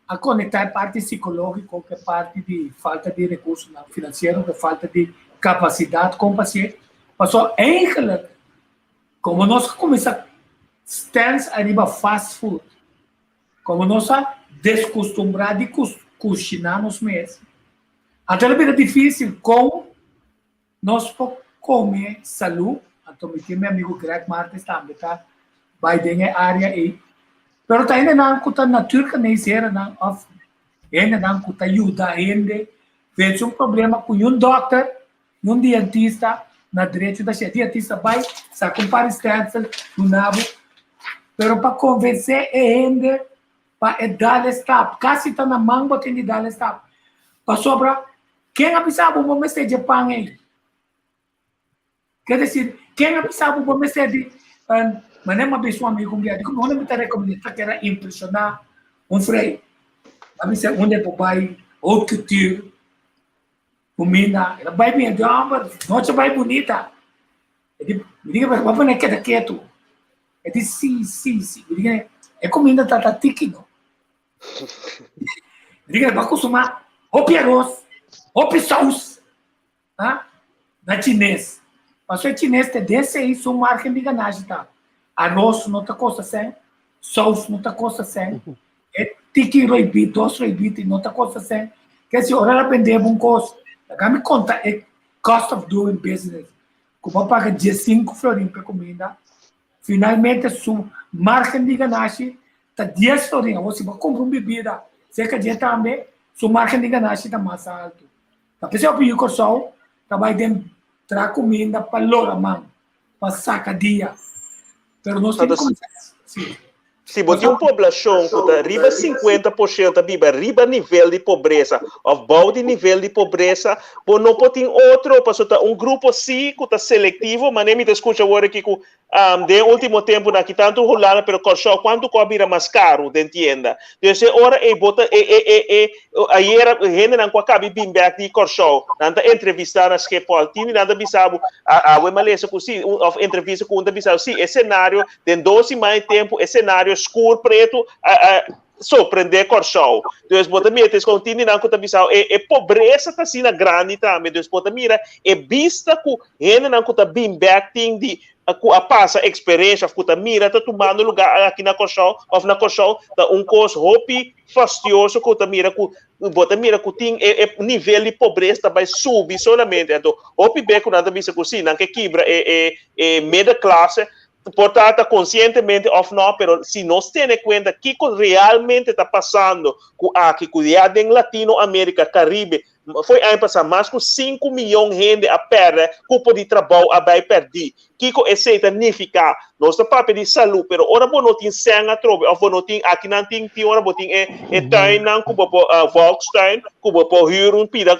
a konektá e parti sikológiko ku e parti di falta di rekursonan finansiero, ku e falta di kapasidat kon pa hasié. Pasobra eigenlijk Komo nos a kuminsá stèns ariba fast food, komo nos a deskustumbrá di kushiná nos mes, anto lo bira difísil kon nos por kome salú. Anto mi tin mi amigu Greg Martis tambe ta bai den e área ei. Pero ta hendenan ku ta natuurgeneesherennan òf hendenan ku ta yuda hende vense un problema ku niun dòkter Un dientista na drecho ta shé dientista bai saka un par di stencil duna bo pero pa konvensé e hende pa e dal e stap kasi ta na man bo tin di dal e stap pasobra ken a bisa bo bo mester dje pan ei ke desir ken a bisa bo bo mester di manera mi a bisa un amigu un bia di como mi ta rekomendá ta keda impreshoná un frei a bisa unda bo bai haute couture. Kuminda, el a bai bien, di homber, nochi a bai bunita. E di, mi di, bo pone keda ketu. E di, si, si, si. Mi di, e kuminda ta ta tiki no. Mi di, bo a kustumá hopi aros, hopi sous, ha, na chines. Pasobra e chines te den sei su margen di ganashi ta. Aros no ta kosta sèn, sous no ta kosta sèn, E tiki roibí, dos roibí ti no ta kosta sèn. Ke si ora el a bende bo un kos, laga mi konta e cost of doing business, ku bo a paga diesinku florin pa e kuminda, finalmente su margen di ganashi ta dies florin. Awor si bo a kumpra un bibida serka dje tambe, su margen di ganashi ta mas altu. Ta p'esei hopi yu Kòrsou ta bai den traha kuminda pa lora man. pa saca dia. Pero nos tin di cuminsa. Si. Si bo tin un poblashon ku ta riba 50% ta biba riba nivel di pobresa òf bou di nivel di pobresa, bo no por tin otro pasobra ta un grupo sí ku ta selektivo, manera mi ta skucha awor aki ku den e último tempunan aki tantu Hulanda pero Kòrsou kuantu ku a bira mas karu den tienda. Dus e ora ei bo ta e e e e Ayera hendenan ku a kabi bin bèk di Kòrsou, nan ta entrevistá na Schiphol, tin di nan ta bisa bo, awe mi a lesa ku si, òf entrevista ku un ta bisa bo, si e senario den dos siman di tempu e senario skur pretu a a sorprendé Kòrsou. Dus bo ta mira tes kon tin di nan ku ta bisa bo e e pobresa ta asina grandi tambe, dus bo ta mira e bista ku hendenan ku ta bin bèk tin di ku a pasa eksperensha òf ku ta mira ta tumando lugá aki na Kòrsou òf na Kòrsou ta un kos hopi fastioso ku ta mira ku bo ta mira ku tin e e nivel di pobresa ta bai subi solamente. Anto hopi be ku nan ta bisa ku si nan ke kibra e e e middenklasse por ta ta konsientemente òf no, pero si nos tene kuenta kiko realmente ta pasando ku aki ku ya den Latino Amerika, Karibe, Fo'i aña pasá mas ku sinku miyon hende a pèrdè kupo di trabou a bai pèrdí. Kiko esei ta nifiká? Nos ta papia di salú, pero ora bo no tin sèn atrobe òf bo no tin, aki nan tin tin ora bo tin e e tuinnan ku bo por volkstuin ku bo por hür un pida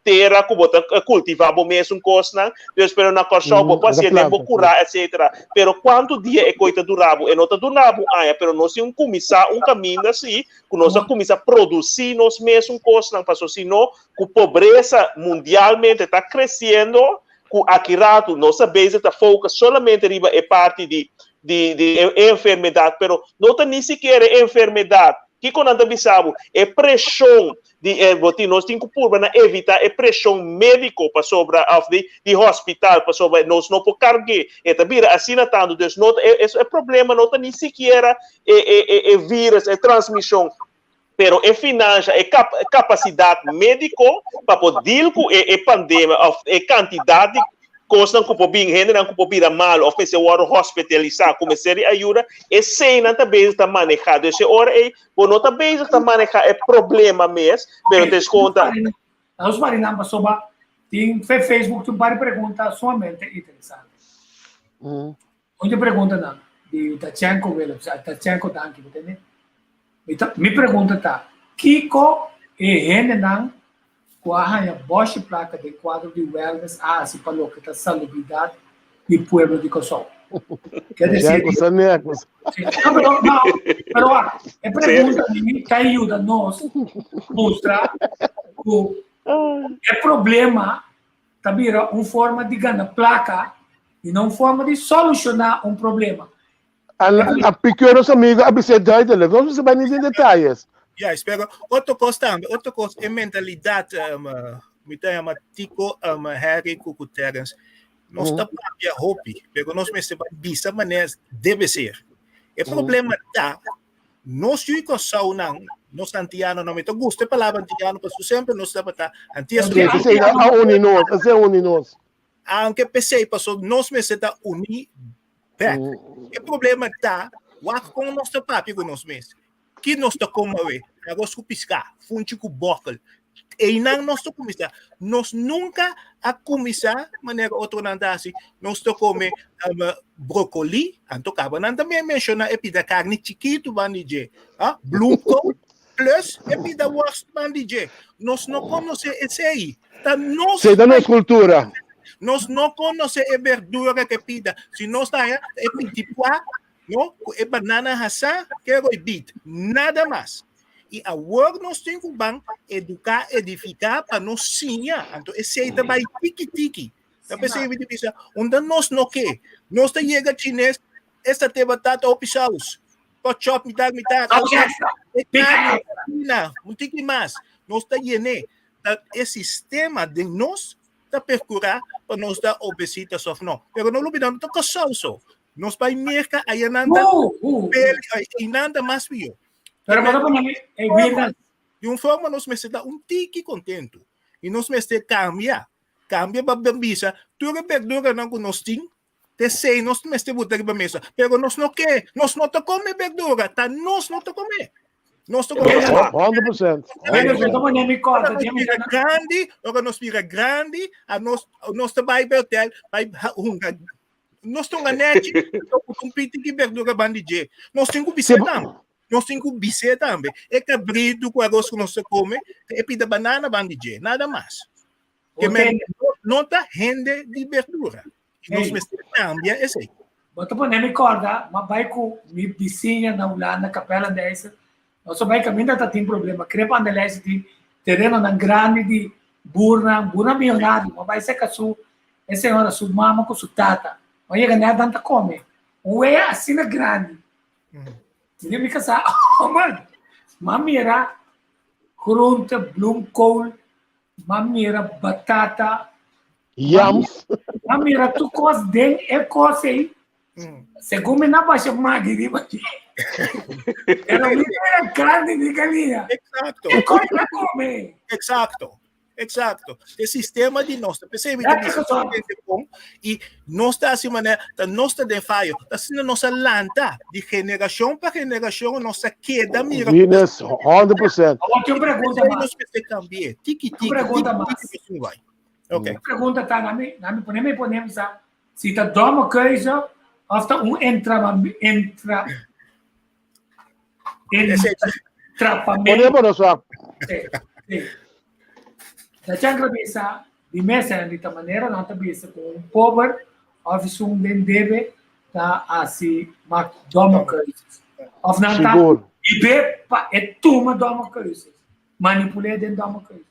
tera ku bo ta kultivá bo mesun kosnan. Dus pero na Kòrsou bo por hasié den bo kurá etsetera. Pero kuantu dia e koi ta dura bo? E no ta dura bo un aña, pero nos tin un kuminsá un kaminda si ku nos a kuminsá produsí nos mesun kosnan, pasobra si no, ku pobresa mundialmente ta kresiendo, ku aki ratu nos a bezig ta focus solamente riba e parti di di di e enfermedat, pero no ta ni sikiera e enfermedat. Kiko nan ta bisa bo? E preshon di e bo tin nos tin ku purba na evitá e preshon médiko pasobra òf di di hospital pasobra nos no por karg'é. E ta bira asina tantu, dus no ta e e problema no ta ni sikiera e e e e virus, e transmishon, pero e finansha, e kap kapasidat médiko pa por deal ku e e pandemia òf e kantidat di Kosnan ku por bin, hendenan ku por bira malu òf mester wòrdu hospitalisá ku mester di ayuda, eseinan ta bezig ta manehá. Dus e ora ei bo no ta bezig ta manehá e problema mes, pero ta eskon ta. Nos marinan pasobra tin fe Facebook tin un par di pregunta sumamente interesante. Un di preguntanan di Tachenko Willems, Tachenko danki, bo tende? Mi ta mi pregunta ta, kiko e hendenan ku a haña bòshi plaka den kuadro di wellness a hasi pa loke ta salubridat di pueblo di Kòrsou? Ke desir di. No, pero, no, pero wak, e pregunta mi ta yuda nos mustra ku e problema ta bira un forma di gana plaka i no un forma di solushoná un problema. A, a piqueo nos amigo a bisé duidelijk. Nos no bai ni den detalles. Juist, pero otro kos tambe, otro kos, e mentalidat, um, mi ta yama Tico, um, Harry ku ku Terence. Nos ta papia hopi, pero nos mester bai bisa manera debe ser. E problema ta, nos yu Kòrsounan, nos antianonan, mi ta gusta e palabra antiano, pasobra semper nos tabata antias. Sí, sí, a uni nos, a uni nos. Aunke p'esei, pasobra nos mester ta uní bèk. E problema ta, wak kon nos ta papia ku nos mes. Ki nos ta kome awe? Aros ku piská, funchi ku bòkel. Einan nos ta kuminsá. Nos nunka a kuminsá manera otronan ta hasi. Nos ta kome brokoli, anto kaba nan ta menshoná e pida karni chikitu banda di dje. Bloemkool plus e pida wòrst banda di dje. Nos no konosé esei. Ta nos. Sí, ta nos kultura. Nos no konosé e berdura ke pida. Si nos ta haña e pitipua, no, ku e banana hasá, ke roi bit. Nada mas. I awor nos tin ku ban eduká, edifiká pa nos siña. Anto esei ta bai tiki tiki. Ta p'esei mi ta bisa, unda nos no ke. Nos ta yega chines, esta te batata hopi saus. Ketchup mitar mitar. E karni, harina, un tiki mas. Nos ta yené. Ta e sistema den nos ta percura pa nos ta obesitas of no. Pero no lubida, no ta Kòrsou so. Nos bai Merka, aya nan ta peli, ei nan ta mas pió. Pero bo ta pone e wirnan. Di un forma nos mester ta un tiki kontentu i nos mester kambia, kambia pa bisa tur e berduranan ku nos tin, T'esei nos mester buta riba mesa. Pero nos no ke, nos no ta kome berdura, ta nos no ta kome. Nos ta kome. 100%. Ora nos bira grandi, ora nos bira grandi, a nos, nos ta bai bij hotel, bai hunga. Nos ta hunga nechi, un piti ki berdura bandi dje. Nos tin ku bis'é tambe. Nos tin ku bis'é tambe. E kabritu ku aros ku nos ta kome, e pida banana bandi dje, nada mas. Ke men no ta hende di berdura. Nos mester cambia esei. Bo ta pone mi corda, ma bai cu mi bisiña na Hulanda, Capelle aan de IJssel. Nos a bai caminda ta tin problema. Crepa aan de IJssel tin terenonan grandi di boernan, boernan millonario. Ma bai seca su, e señora, su mama cu su tata. Ma yega net nan ta come. Un wea asina grandi. Mira mi casa, oh man. Ma mira groente, bloemkool, M'a mira batata. Yams. M'a mira tur kos den e kos ei. Segun mi na basha magi riba dje. Pero mi mira karni di galiña. Exacto. E kos na kome. Exacto. Exacto. E sistema di nos. P'esei mi ta bisa solamente bon i nos ta hasi manera ta nos ta den fayo. Ta asina nos a lanta di generashon pa generashon nos ta keda mira. Venus, 100%. Awor tin un pregunta P'esei mas. nos mester kambi'é. Tiki Un tiki, pregunta tiki mas. tiki esun bai. Ok. Un pregunta ta na mi, na mi pone mi pone mi sa si ta domme keuze of ta un entrama entra Pone entrapamento. pa nos wak. Sí, sí. Da chankra bisa di mesa di ta manera nan ta bisa ku un pober of esun den debe ta hasi mak domme keuzes. Of nan ta Sigur. hibe pa e tuma domme keuzes, manipul'é den domme keuzes.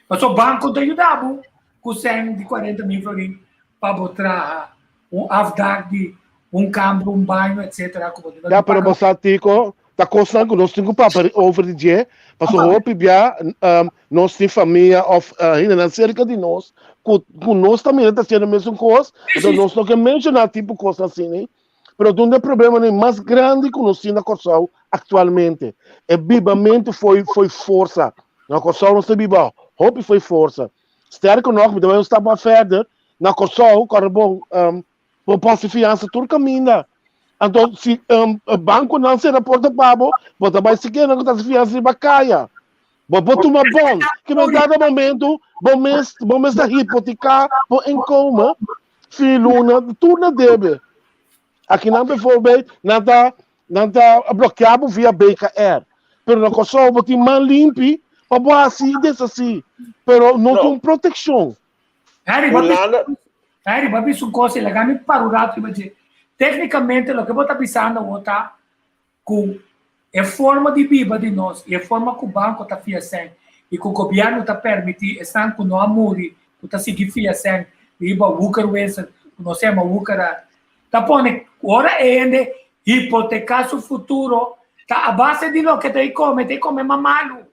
Pasobra banko ta yuda bo ku sèn di 40 mil florin pa bo traha un afdak di un kamber, un baño, etcetera ku bo no Ya, tin pero paga. bo sa Tico, ta kosnan ku nos tin ku papia over di dje, pasobra hopi bia nos tin famia òf hendenan serka di nos ku ku nos ta mira ta hasiendo mesun kos, enton nos no ke menshoná tipo kosnan asina, pero ta un di e problemanan mas grandi ku nos tin na Kòrsou aktualmente. E bibamentu foi foi forsa. Na Kòrsou nos ta biba hopi foi forsa. Sterker nog, mi ta bai un stap mas verder, Na Kòrsou, kòrda bon, um, bo por hasi fiansa tur kaminda. Anto si um, bankonan sera porta pa bo, bo ta bai sikiera ku ta hasi fiansa riba kaya. Bo por tuma bon. Ke men dado momento, bo mes, bo mes ta hipoteká bo inkomen, fi luna, tur na debe. Akinan bijvoorbeeld, nan ta, nan ta blokea bo via BKR. Pero na Kòrsou bo tin man limpi pa bo hasi i deshasí. Pero no tin un protekshon. Harry, bo bisa, Harry, bo bisa un kos, laga mi para un rato riba dje. Téknikamente loke bo ta bisando awor ta ku e forma di biba di nos i e forma ku banko ta fia sèn i ku gobièrnu ta permití esnan ku no a muri ku ta sigui fia sèn riba woekerwinsten ku nos yama woekeraar ta pone ku ora e hende hipoteká su futuro ta a base di loke ta e kome ta e kome mas malu.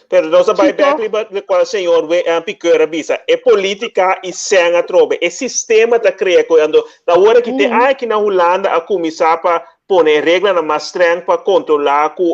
Pero nos a bai bek riba lokual señor Pikeur a bisa. E polítika i sèn atrobe. E sistema ta krea ku anto awor aki te aki na Hulanda a kuminsá pa pone e reglanan mas strèng pa kontrolá ku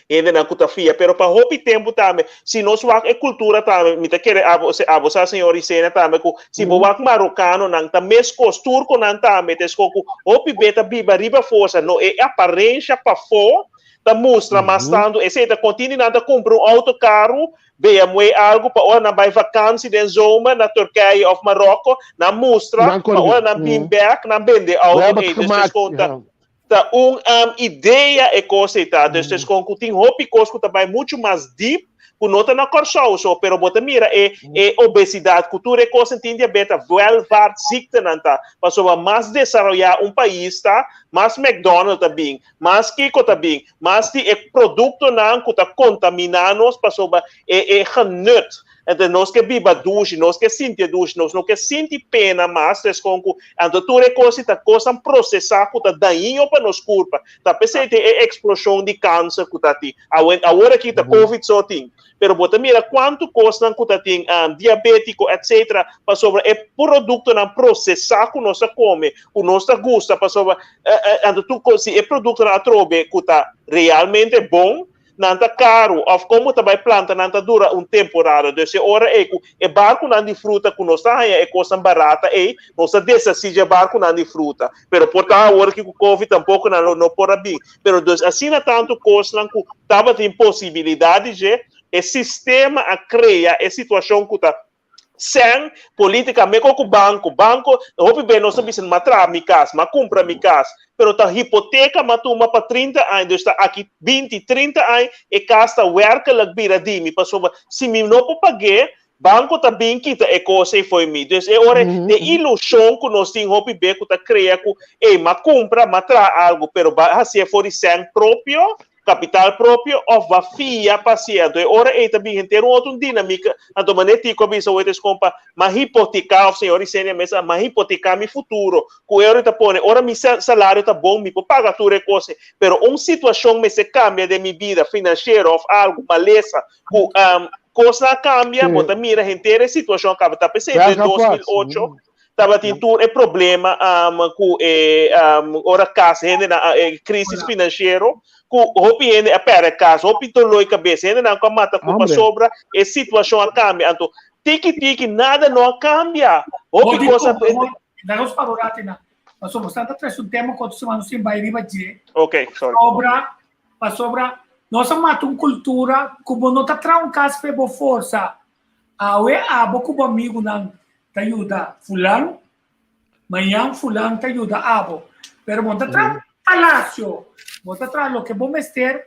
hendenan ku ta fia. Pero pa hopi tempu tambe si nos wak e kultura tambe mi ta kere abo abo sa señor Isenia tambe ku si bo wak marokanonan ta meskos turkonan tambe ta eskon ku hopi be ta biba riba forsa no e aparensha pafó ta mustra mas tantu esei ta kontindi nan ta kumpra un outo karu BMW algu pa ora nan bai vakansi den zomer na Turkije of Marokko nan mustra pa ora nan bin bek nan bende outo ei dus ta eskon ta ta un idea e kos ei ta dus ta eskon ku tin hopi kos ku ta bai muchu mas dip ku no ta na Kòrsou so pero bo ta mira e e obesidat ku tur e kosnan tin diabeta welvaartziektenan ta pasobra mas desaroyá un pais ta mas McDonald ta bin Mas kiko ta bin? Mas di e produktonan ku ta kontaminá nos pasobra e e genut. Entonces nos ke biba dushi, nos ke sinti e dushi, nos no ke sinti pena mas deskon ku anto tur e kos ta kosnan prosesá ku ta dañino pa nos kurpa. Ta p'esei tin e eksploshon di kanser ku ta tin. Awe awor aki ta covid so tin. Pero bo ta mira kuantu kosnan ku ta tin diabétiko etcetera pasobra e produktonan prosesá ku nos ta kome, ku nos ta gusta pasobra Anto tur kos, si e produktonan atrobe ku ta realmente bon, nan ta karu òf kon bo ta bai planta nan ta dura un temporada. Dus e ora ei ku e barkunan di fruta ku nos ta haña e kosnan barata ei, nos ta deshasí dje barkunan di fruta. Pero por ta awor aki ku covid tampoko nan lo no por a bin. Pero dus asina tantu kosnan ku tabatin posibilidat di dje, e sistema a krea e situashon ku ta Sèn, politica, meko ku banko. Banko, hopi be nos ta bisa m'a traha mi kas, m'a kumpra mi kas, pero ta hipoteka m'a tuma pa 30 aña, dus ta aki 20, 30 aña e kas ta wèrkelijk bira di mi, pasobra si mi no por pag'é, banko ta bin kita e kos ei fo'i mi. Dus e ora e ilushon ku nos tin hopi be ku ta krea ku, ey, m'a kumpra, m'a traha algu, pero ba hasié for di sèn propio, Capital propio of ba fia pa hacié. Anto e ora ei ta bin henter un otro un dinamica. Anto manera Tico a bisa hoy ta escon pa ma hipoteca of señor Isenia mes a ma hipoteca mi futuro. Cu e ora ta pone ora mi salario ta bon mi por paga tur e cos ei. Pero un situacion mester cambia den mi bida financiero of algo, malesa, cu cosnan a cambia, bo ta mira henter e situacion a cambia. Ta pesey den 2008 tabatin tur e problema um, ku e um, ora kas hende na e crisis financiero ku hopi hende a perde kas, hopi dolor de cabeza, hende nan ku a mata ku pasobra e situacion a cambia. Anto tiki tiki nada no a cambia. Hopi cosa Danos favorati na. Pasobra Santa tres un tema ku otro semana sin bai riba dje. Okay, sorry. Pasobra, pasobra nos a mata un cultura ku bo no ta traha un kas pe bo forsa. Awe abo ku bo amigunan ta yuda fulan, mañan fulan ta yuda abo. Pero bo no ta traha palacio, bo ta traha loke bo mester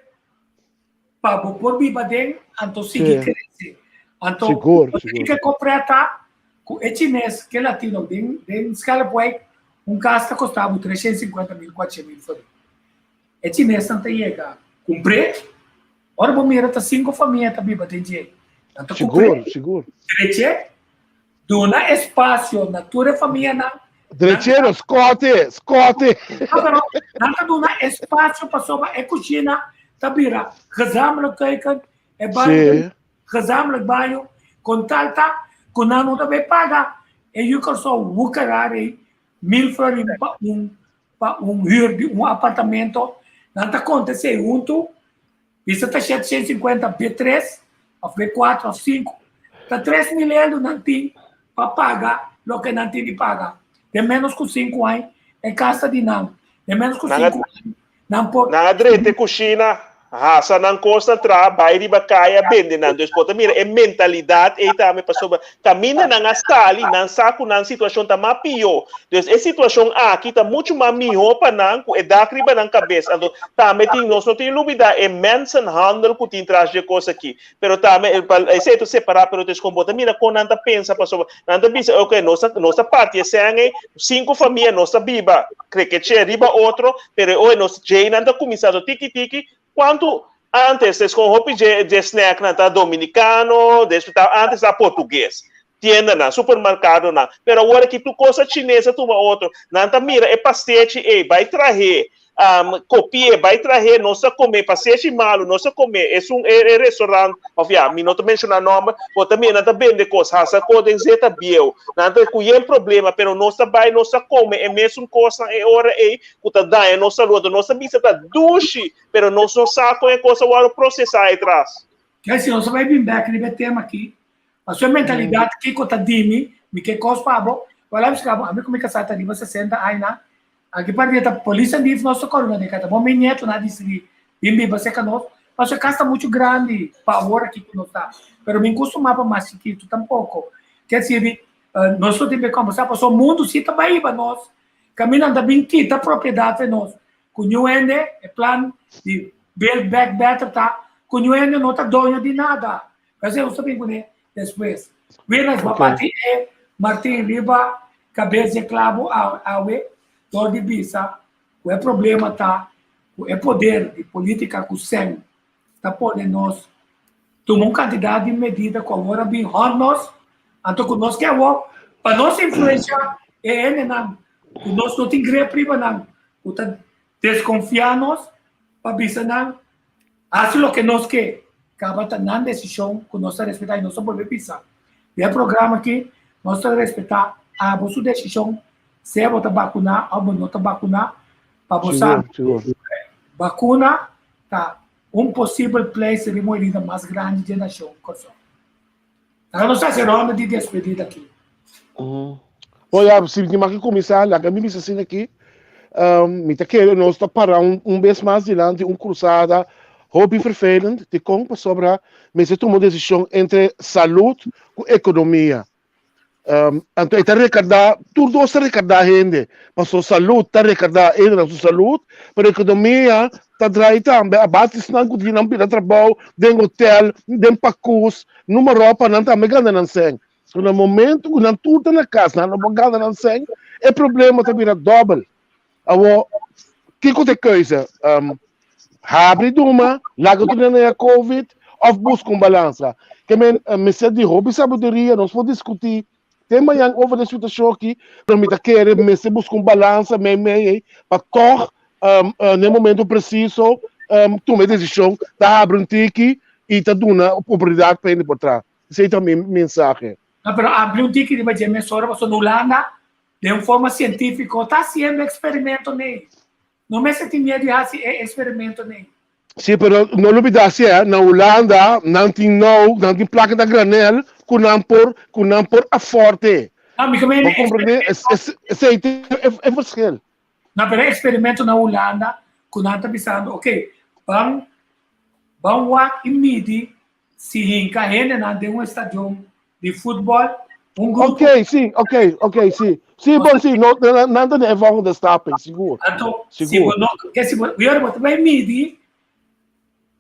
pa bo por biba den, anto sigui crece. Anto, bo tin ke compreta ku e chines ke latino den den Schelpwijk un kas ta kosta bo 350 mil, 400 mil florin. E chinesnan ta yega kumpr'é, ora bo mira ta sinku famia ta biba den dje. Nan ta kumpr'é, drech'é, duna espasio na tur e famianan. Drech'é no, skòt'é, skòt'é. No, pero nan ta duna espasio pasobra e kushina ta bira gezamenlijk keuken, e baño ta bira gezamenlijk baño, kon tal ta ku nan no ta bay paga e yu Kòrsou woekerar ei mil florin pa un pa un huur di un apartamento, nan ta konta esei huntu, bisa ta 750 B3 of B4 of 5, ta 3000 euro nan tin. pa paga loke nan tin di paga. Den ménos ku sinku aña e kas ta di nan. Den ménos ku sinku aña nan por. Nan a drenta e kushina, hasa nan kosnan traha, bai riba kaya bende nan. Dus bo ta mira e mentalidat ei tambe pasobra kaminda nan a sali nan sa ku nan situashon ta mas pió. Dus e situashon aki ta muchu mas mihó pa nan ku e dak riba nan kabes. Anto tambe tin nos no tin lubidá e mensenhandel ku tin tras dje kos aki. Pero tambe esei ta separá pero dus kon bo ta mira kon nan ta pensa pasobra nan ta bisa oke nos ta nos ta parti e sèn ei sinku famia nos ta biba krekeche riba otro pero e ora nos djei nan ta kuminsá so tiki tiki kuantu antes es kon hopi dje dje snèk nan ta dominikano despues ta antes ta portugues tiendanan supermerkadonan pero awor aki tur kos a chines a tuma otro nan ta mira e pastechi ei bai trah'é um, kopi'é bai trah'é nos ta kome pastechi malu nos ta kome esun e e restaurant of ya mi no ta menshoná nòmber bo ta mira nan ta bende kos hasa kos den zeta bieu nan ta ku yen problema pero nos ta bai nos ta kome e mesun kosnan e ora ei ku ta daña nos salud nos ta bisa ta dushi pero nos no sa kon e kos a wòrdu prosesá etras. Kei si nos a bai bin bèk riba e tema aki Paso e mentalidad kiko ta di mi, mi ke kos pa bo, wala mi sklabo, ami ku mi kasá ta riba 60 aña, aki par dia ta polis a dif nos ta kore na den kata, bo mi nieto na disidi bin biba serka nos, paso e kas ta muchu grandi pa awor aki ku nos ta, pero mi kustumá pa mas chikitu tampoko, ke sirbi nos lo tin be kombersá, paso mundu si ta bai hiba nos, kaminda nan ta bin kita propiedat fe nos, ku niun hende, e plan di build back better ta ku niun hende no ta doño di nada. P'esei nos ta bin kuné despues. Wiernes bo a bati e martin riba kabes dje klabo awe dor di bisa ku e problema ta ku e poder di politika ku sèn ta pone nos tuma un kantidat di medida ku awor a bin hònt nos, anto ku nos ke awor pa nos influenshá e hendenan ku nos no tin grip riba nan ku ta deskonfiá nos pa bisa nan Hasi loke nos ke, kaba ta nan desishon ku nos ta respetá i nos ta bolbe bisa. Den e programa aki nos ta respetá abo su desishon sea bo ta bakuná òf bo no ta bakuná pa bo sa bakuna ta un posibel pleister riba un herida mas grandi dje nashon Kòrsou. Laga nos hasi ronda di despedida aki. Bo ya, si mi tin kuminsá, laga mi bisa asina aki, mi ta kere nos ta para un bes mas dilanti un krusada hopi vervelend, dikon? Pasobra mester tuma un desishon entre salud ku ekonomia. Anto e ta rekardá, tur dos ta rekardá hende, pasobra salud ta rekardá hendenan su salud, pero ekonomia ta drai tambe a base esnan ku tin nan bira trabou den hotel, den pakus, numa ropa nan tambe gana nan sèn. So na momento ku nan tur ta na kas, nan no por gana nan sèn, e problema ta bira dòbel. Awor, kiko ta e keuze? Habri duma, laga tur nan haña covid òf buska un balansa? Ke men mester di hopi sabiduria, nos por diskutí te mañan over di e situashon aki, pero mi ta kere mester buska un balansa mei mei ei pa tòg na e momento presiso tuma e desishon ta habri un tiki i ta duna oportunidat pa hende por traha. Esei ta mi mensahe. No, pero habri un tiki riba dje mesora pasobra na Hulanda den un forma sientífiko ta hasiendo eksperimento nei. No mester tin miedu di hasi e eksperimento nei. Sí, pero no lubida si eh, na Hulanda nan tin nou, nan tin plaka na granel ku nan por, ku nan por afford e. No, mi ke Bo komprende? Esei ta e verschil. No, pero e eksperimento na Hulanda ku nan ta bisando, ok, ban ban wak i midi si hinka hendenan den un stadion di futbol, un grupo. Ok, sí, ok, ok, sí. Sí, bon, sí, no, nan ta den e volgende stap, sigur. Anto, si bo no, ke si bo, yora bo ta bai midi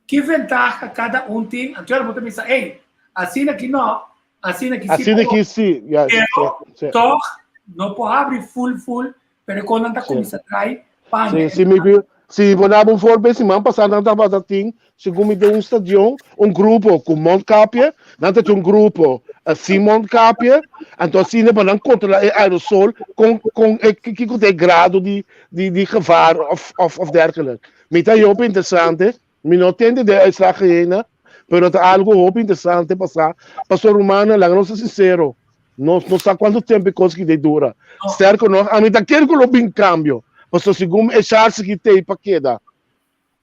ki ventaha kada un tin, anto yora bo ta bisa, ey, asina ki no, asina ki sí. Asina ki sí, ya, Pero, toch, no por habri full full, pero kon nan ta kuminsá trai paña. Sí, sí, mi, si bo daba un voorbeeld, siman pasá nan tabata tin, segun mi den un stadion, un grupo ku mondkapje, nan ta tin un grupo sin mondkapje, anto asina pa nan kontrolá e aerosol kon kon e kiko ta e grado di di di gevaar of of of dergelijk. Mi ta hopi interesante, mi no tende den uitslag hena, pero ta algo hopi interesante pa sa, pasobra rumannan laga nos ta sincero, Nos no sa cuanto tempo e cos ki dei dura. Sterco nog, ami ta kere cu lo bin cambio. Pasobra segun e chance ki tei pa keda.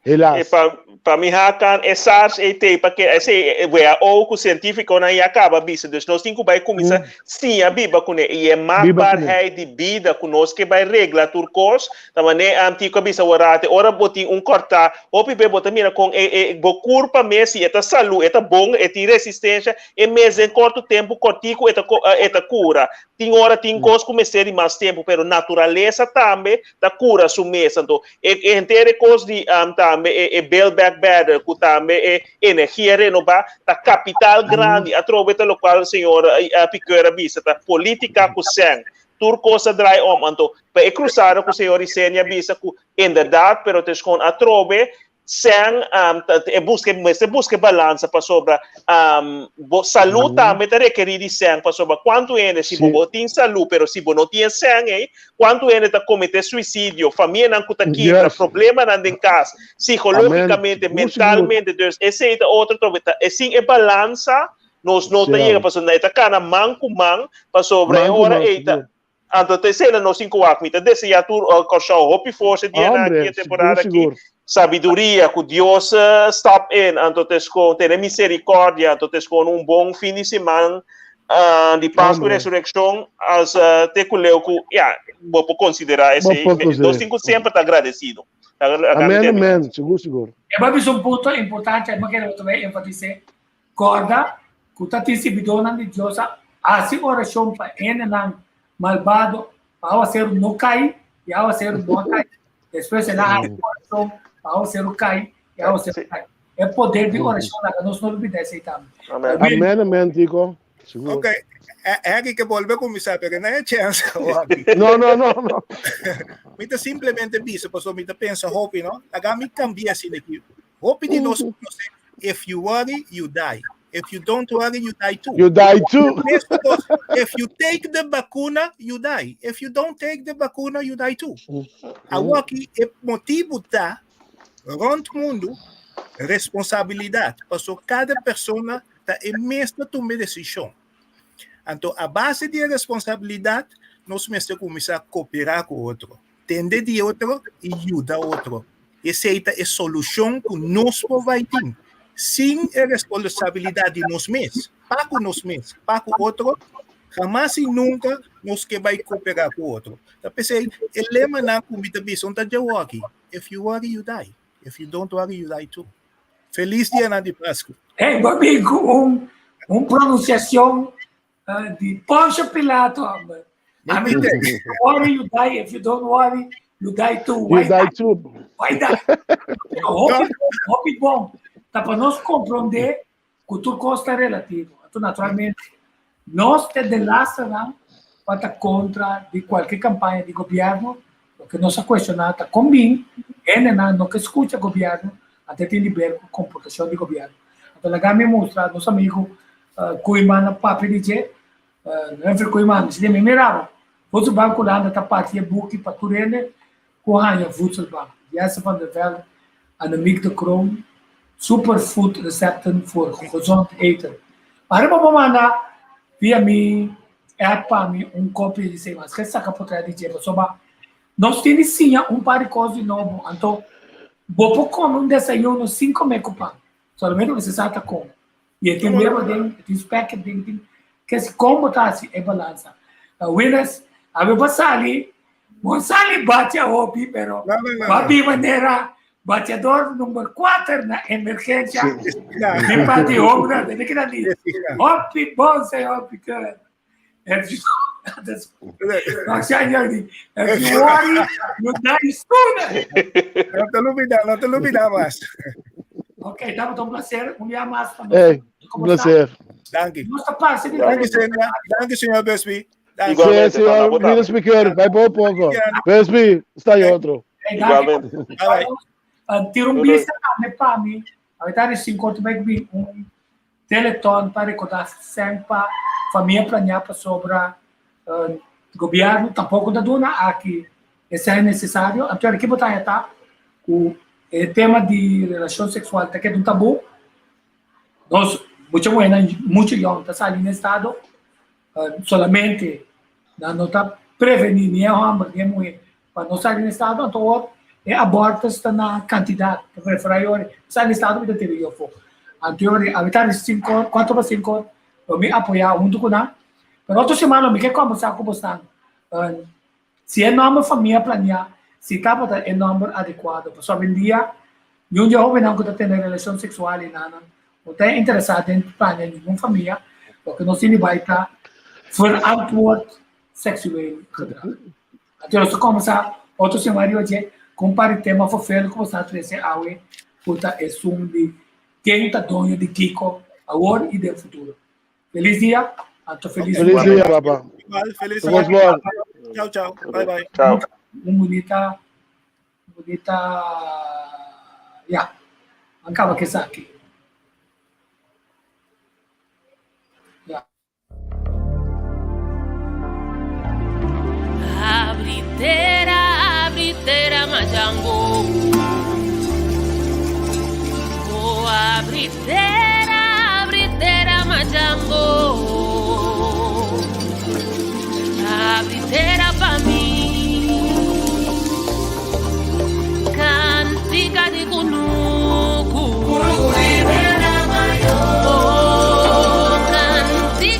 Helaas. E pa Pa mi hakan e SARS e te pa ke ese WHO ku sientífikonan ya kaba bisa. Dus nos tin ku bai kuminsá siña biba kuné. I e maakbaarheid di bida ku nos ke bai regla tur kos, ta manera Antico a bisa warate, ora bo tin un kòrtá, hopi be bo ta mira kon e e bo kurpa mes si e ta salú, e ta bon, e tin resistensha, e mes den kòrto tempu kòrtiku e ta e ta kura. Tin ora tin kos ku mester di mas tempu, pero naturalesa tambe ta kura su mes. Anto e e henter e kos di tambe e e Build Back Better ku tambe e energia renobá ta kapital grandi. Atrobe ta lokual señor Piqueur a bisa, ta polítika ku sèn. Tur kos ta draai om. Anto pa e krusada ku señor Isenia a bisa ku inderdaad pero ta eskon atrobe Sèn ta e buska mester buska e balansa pasobra bo salú tambe ta rekerí di sèn pasobra kuantu hende si bo bo tin salú pero si bo no tin e sèn ei kuantu hende ta kometé suisidio famianan ku ta kibra problemanan den kas sikológikamente mentalmente dus esei ta otro trobe ta e sin e balansa nos no ta yega pasobra e ta kana man ku man pasobra e ora ei ta Anto ta esei na nos tin ku wak. Mi ta desea tur Kòrsou hopi forsa e dianan aki, e temporada aki. Sabiduria, ku Dios stap in. Anto ta eskon tene miserikòrdia. Anto ta eskon un bon fin di siman di Pasku i Resurekshon as te ku leu ku ya bo por konsiderá esei. Nos tin ku semper ta agradesido. Amen, amen. Sigur, sigur. E bo a bisa un punto importante, mi kere bo ta bai enfatis'é. Kòrda ku ta tin sirbidónan di Dios a hasi orashon pa hendenan malbado pa awaseru no kai, i awaseru no a kai. Despues el a hasi orashon pa awaseru kai, i awaseru kai. E poder di orashon laga nos no lubida esei tambe. Amen, amen, Tico. Sigur. Ok, Harry ke bolbe kuminsá, pero no e chèns. No, no, no, no. Mi ta simplemente bisa, pasobra mi ta pensa hopi, no? Laga mi kambia asina aki. Hopi di nos konosé, if you worry, you die. If you don't worry, you die too. You die too. If you take the vacuna, you die. If you don't take the vacuna, you die too. Awor aki e motibu ta rond mundu responsabilidat. Paso kada persona ta e mes ta tuma e desishon. Anto a base di e responsabilidat nos mester kuminsá kooperá ku otro. Tende di otro i yuda otro. Esei ta e solushon ku nos por bai tin. Sin e responsabilidat di nos mes, pa ku nos mes, pa ku otro, hamas i nunka nos ke bai kooperá ku otro. Ta p'esei e lemanan ku mi ta bisa un ta djawo aki, If you worry, you die. If you don't worry, you die too. Felis dianan di Pasku. Hey, bo bin ku un un pronunsiashon Di Poncio Pilato, hombre. I mean, if you worry, you die. If you don't worry, you die too. Why you die too. Why die? Hopi, hopi bom. Ta pa nos comprende ku tur kos ta relativo. Anto, naturalmente, nos te de laatste nan pa ta kontra di kualke kampaña di gobierno. Loke nos a kuestioná ta kon bin hendenan no ke skucha gobierno, anto tin di ber ku komportashon di gobierno. Anto laga mi mustra nos amigo Koeiman a papia di dje, Humphrey Koeiman, si den mi mira bo, Voedselbank Hulanda ta parti e buki pa tur hende ku haña voedselbank. Jesse van der Velde, Annemiek de Kroon, Superfood recepten voor gezond eten. Ma riba bo manda via mi app pa mi un kopia di esei, mas ke saka potret di dje pasobra nos tin di siña un par di kos di nobo. Anto bo por kome un desayuno sin kome ku pan, solamente bo sa ta kome. I e tin webo den, e tin spek den, e tin kes kon bo ta hasi e balansa. Winners, awe bo sali, bo sali batia hopi, pero bo bin manera batiador number kuater na emergensia di parti hombra, den keda di hopi bon señor Piqueur. If you, if you worry, you die sooner. No te lubida, no te lubida mas. Ok, tabata un placer un dia mas. Hey, un placer. Danki. Nos ta pasa di Danki, señor. Danki, señor Busby. Danki. Sí, señor Venus Piquer, vai por poco. Busby, está ahí otro. Hey, danki. Igualmente. Bye bye. Tira un bista tambe pa mi. Ahorita de 5 orto bai un Teleton pa rekordá sèn pa famia planeá pasobra gobièrnu tampoko ta duna aki e sèn nesesario. Anto ki bo ta haña ta ku e tema di relashon seksual ta keda un tabú. Nos mucha muhénan muchu yòn ta sali na estado solamente nan no ta prevení ni e hòmber ni e muhé pa no sali na estado. Anto awor E abortus ta na kantidat, ta preferá yori. Sa listado mi ta tira yo afó. Anto yori, ami ta risi sinkor, kuatro pa sinkor, lo mi apoyá huntu ku nan. Pero otro siman lo mi ke kòmbersá ku bosnan. Si e nòmber famia planiá, si tabata e nòmber adekuado. Pasobra awendia, niun di e hóbennan ku ta tene relashon seksual i nannan no ta interesá den plania ningun famia, loke nos tin di bai ta verantwoord seksueel gedrag. Anto nos ta kòmbersá otro siman riba dje ku un par di tema ferfeel ku bo sa trese awe ku ta esun di ken ta doño di kiko awor i den futuro. Feliz dia, anto feliz Feliz dia, papa. Igual, feliz Vos dia. bom. Chao, chao. Bye, bye. Chao. Un bunita, bunita, ya, an kaba ku esaki. Ya. Abri tera, abri tera, Majango. Oh, abri tera, abri tera, Majango. Abri tera pa mi. Cantica di kunuku. Oh, cantica.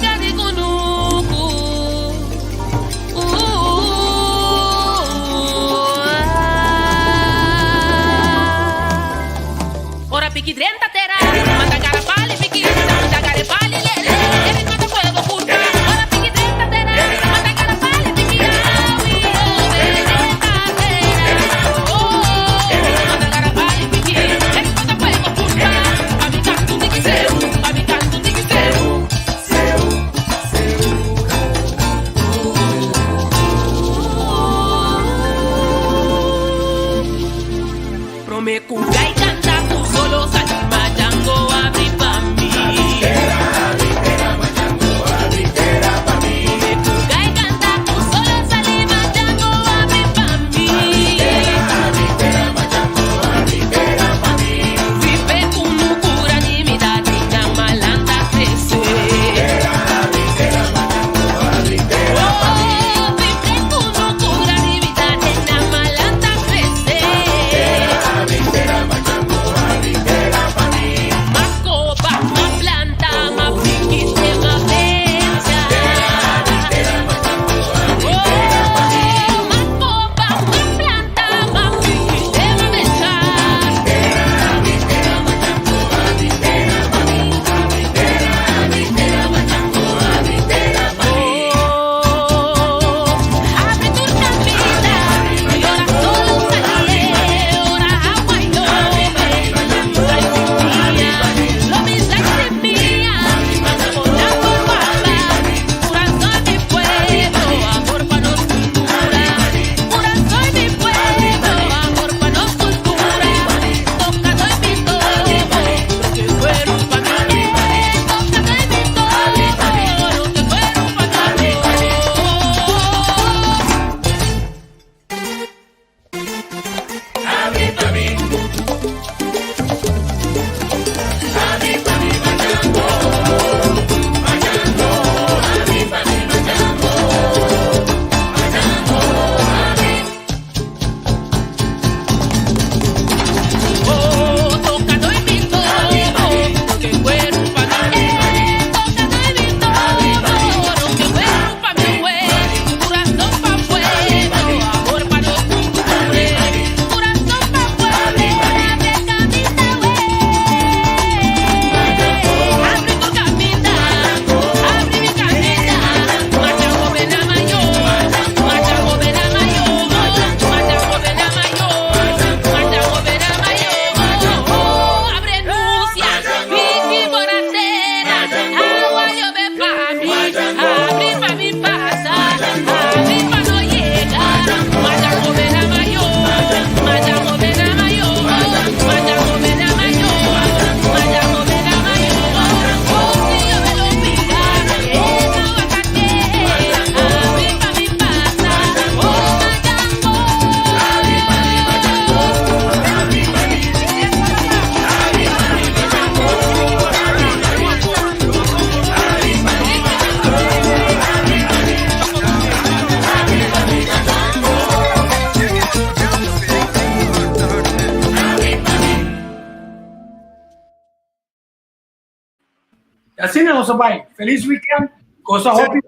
Asina nos a bai. Felis weekend. Gosa hopi.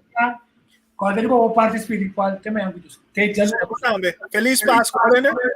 Kòrda riba bo parti spiritual. Te mañana ku Dios. Te djaluna. Tambe. Felis Pasku, Rene.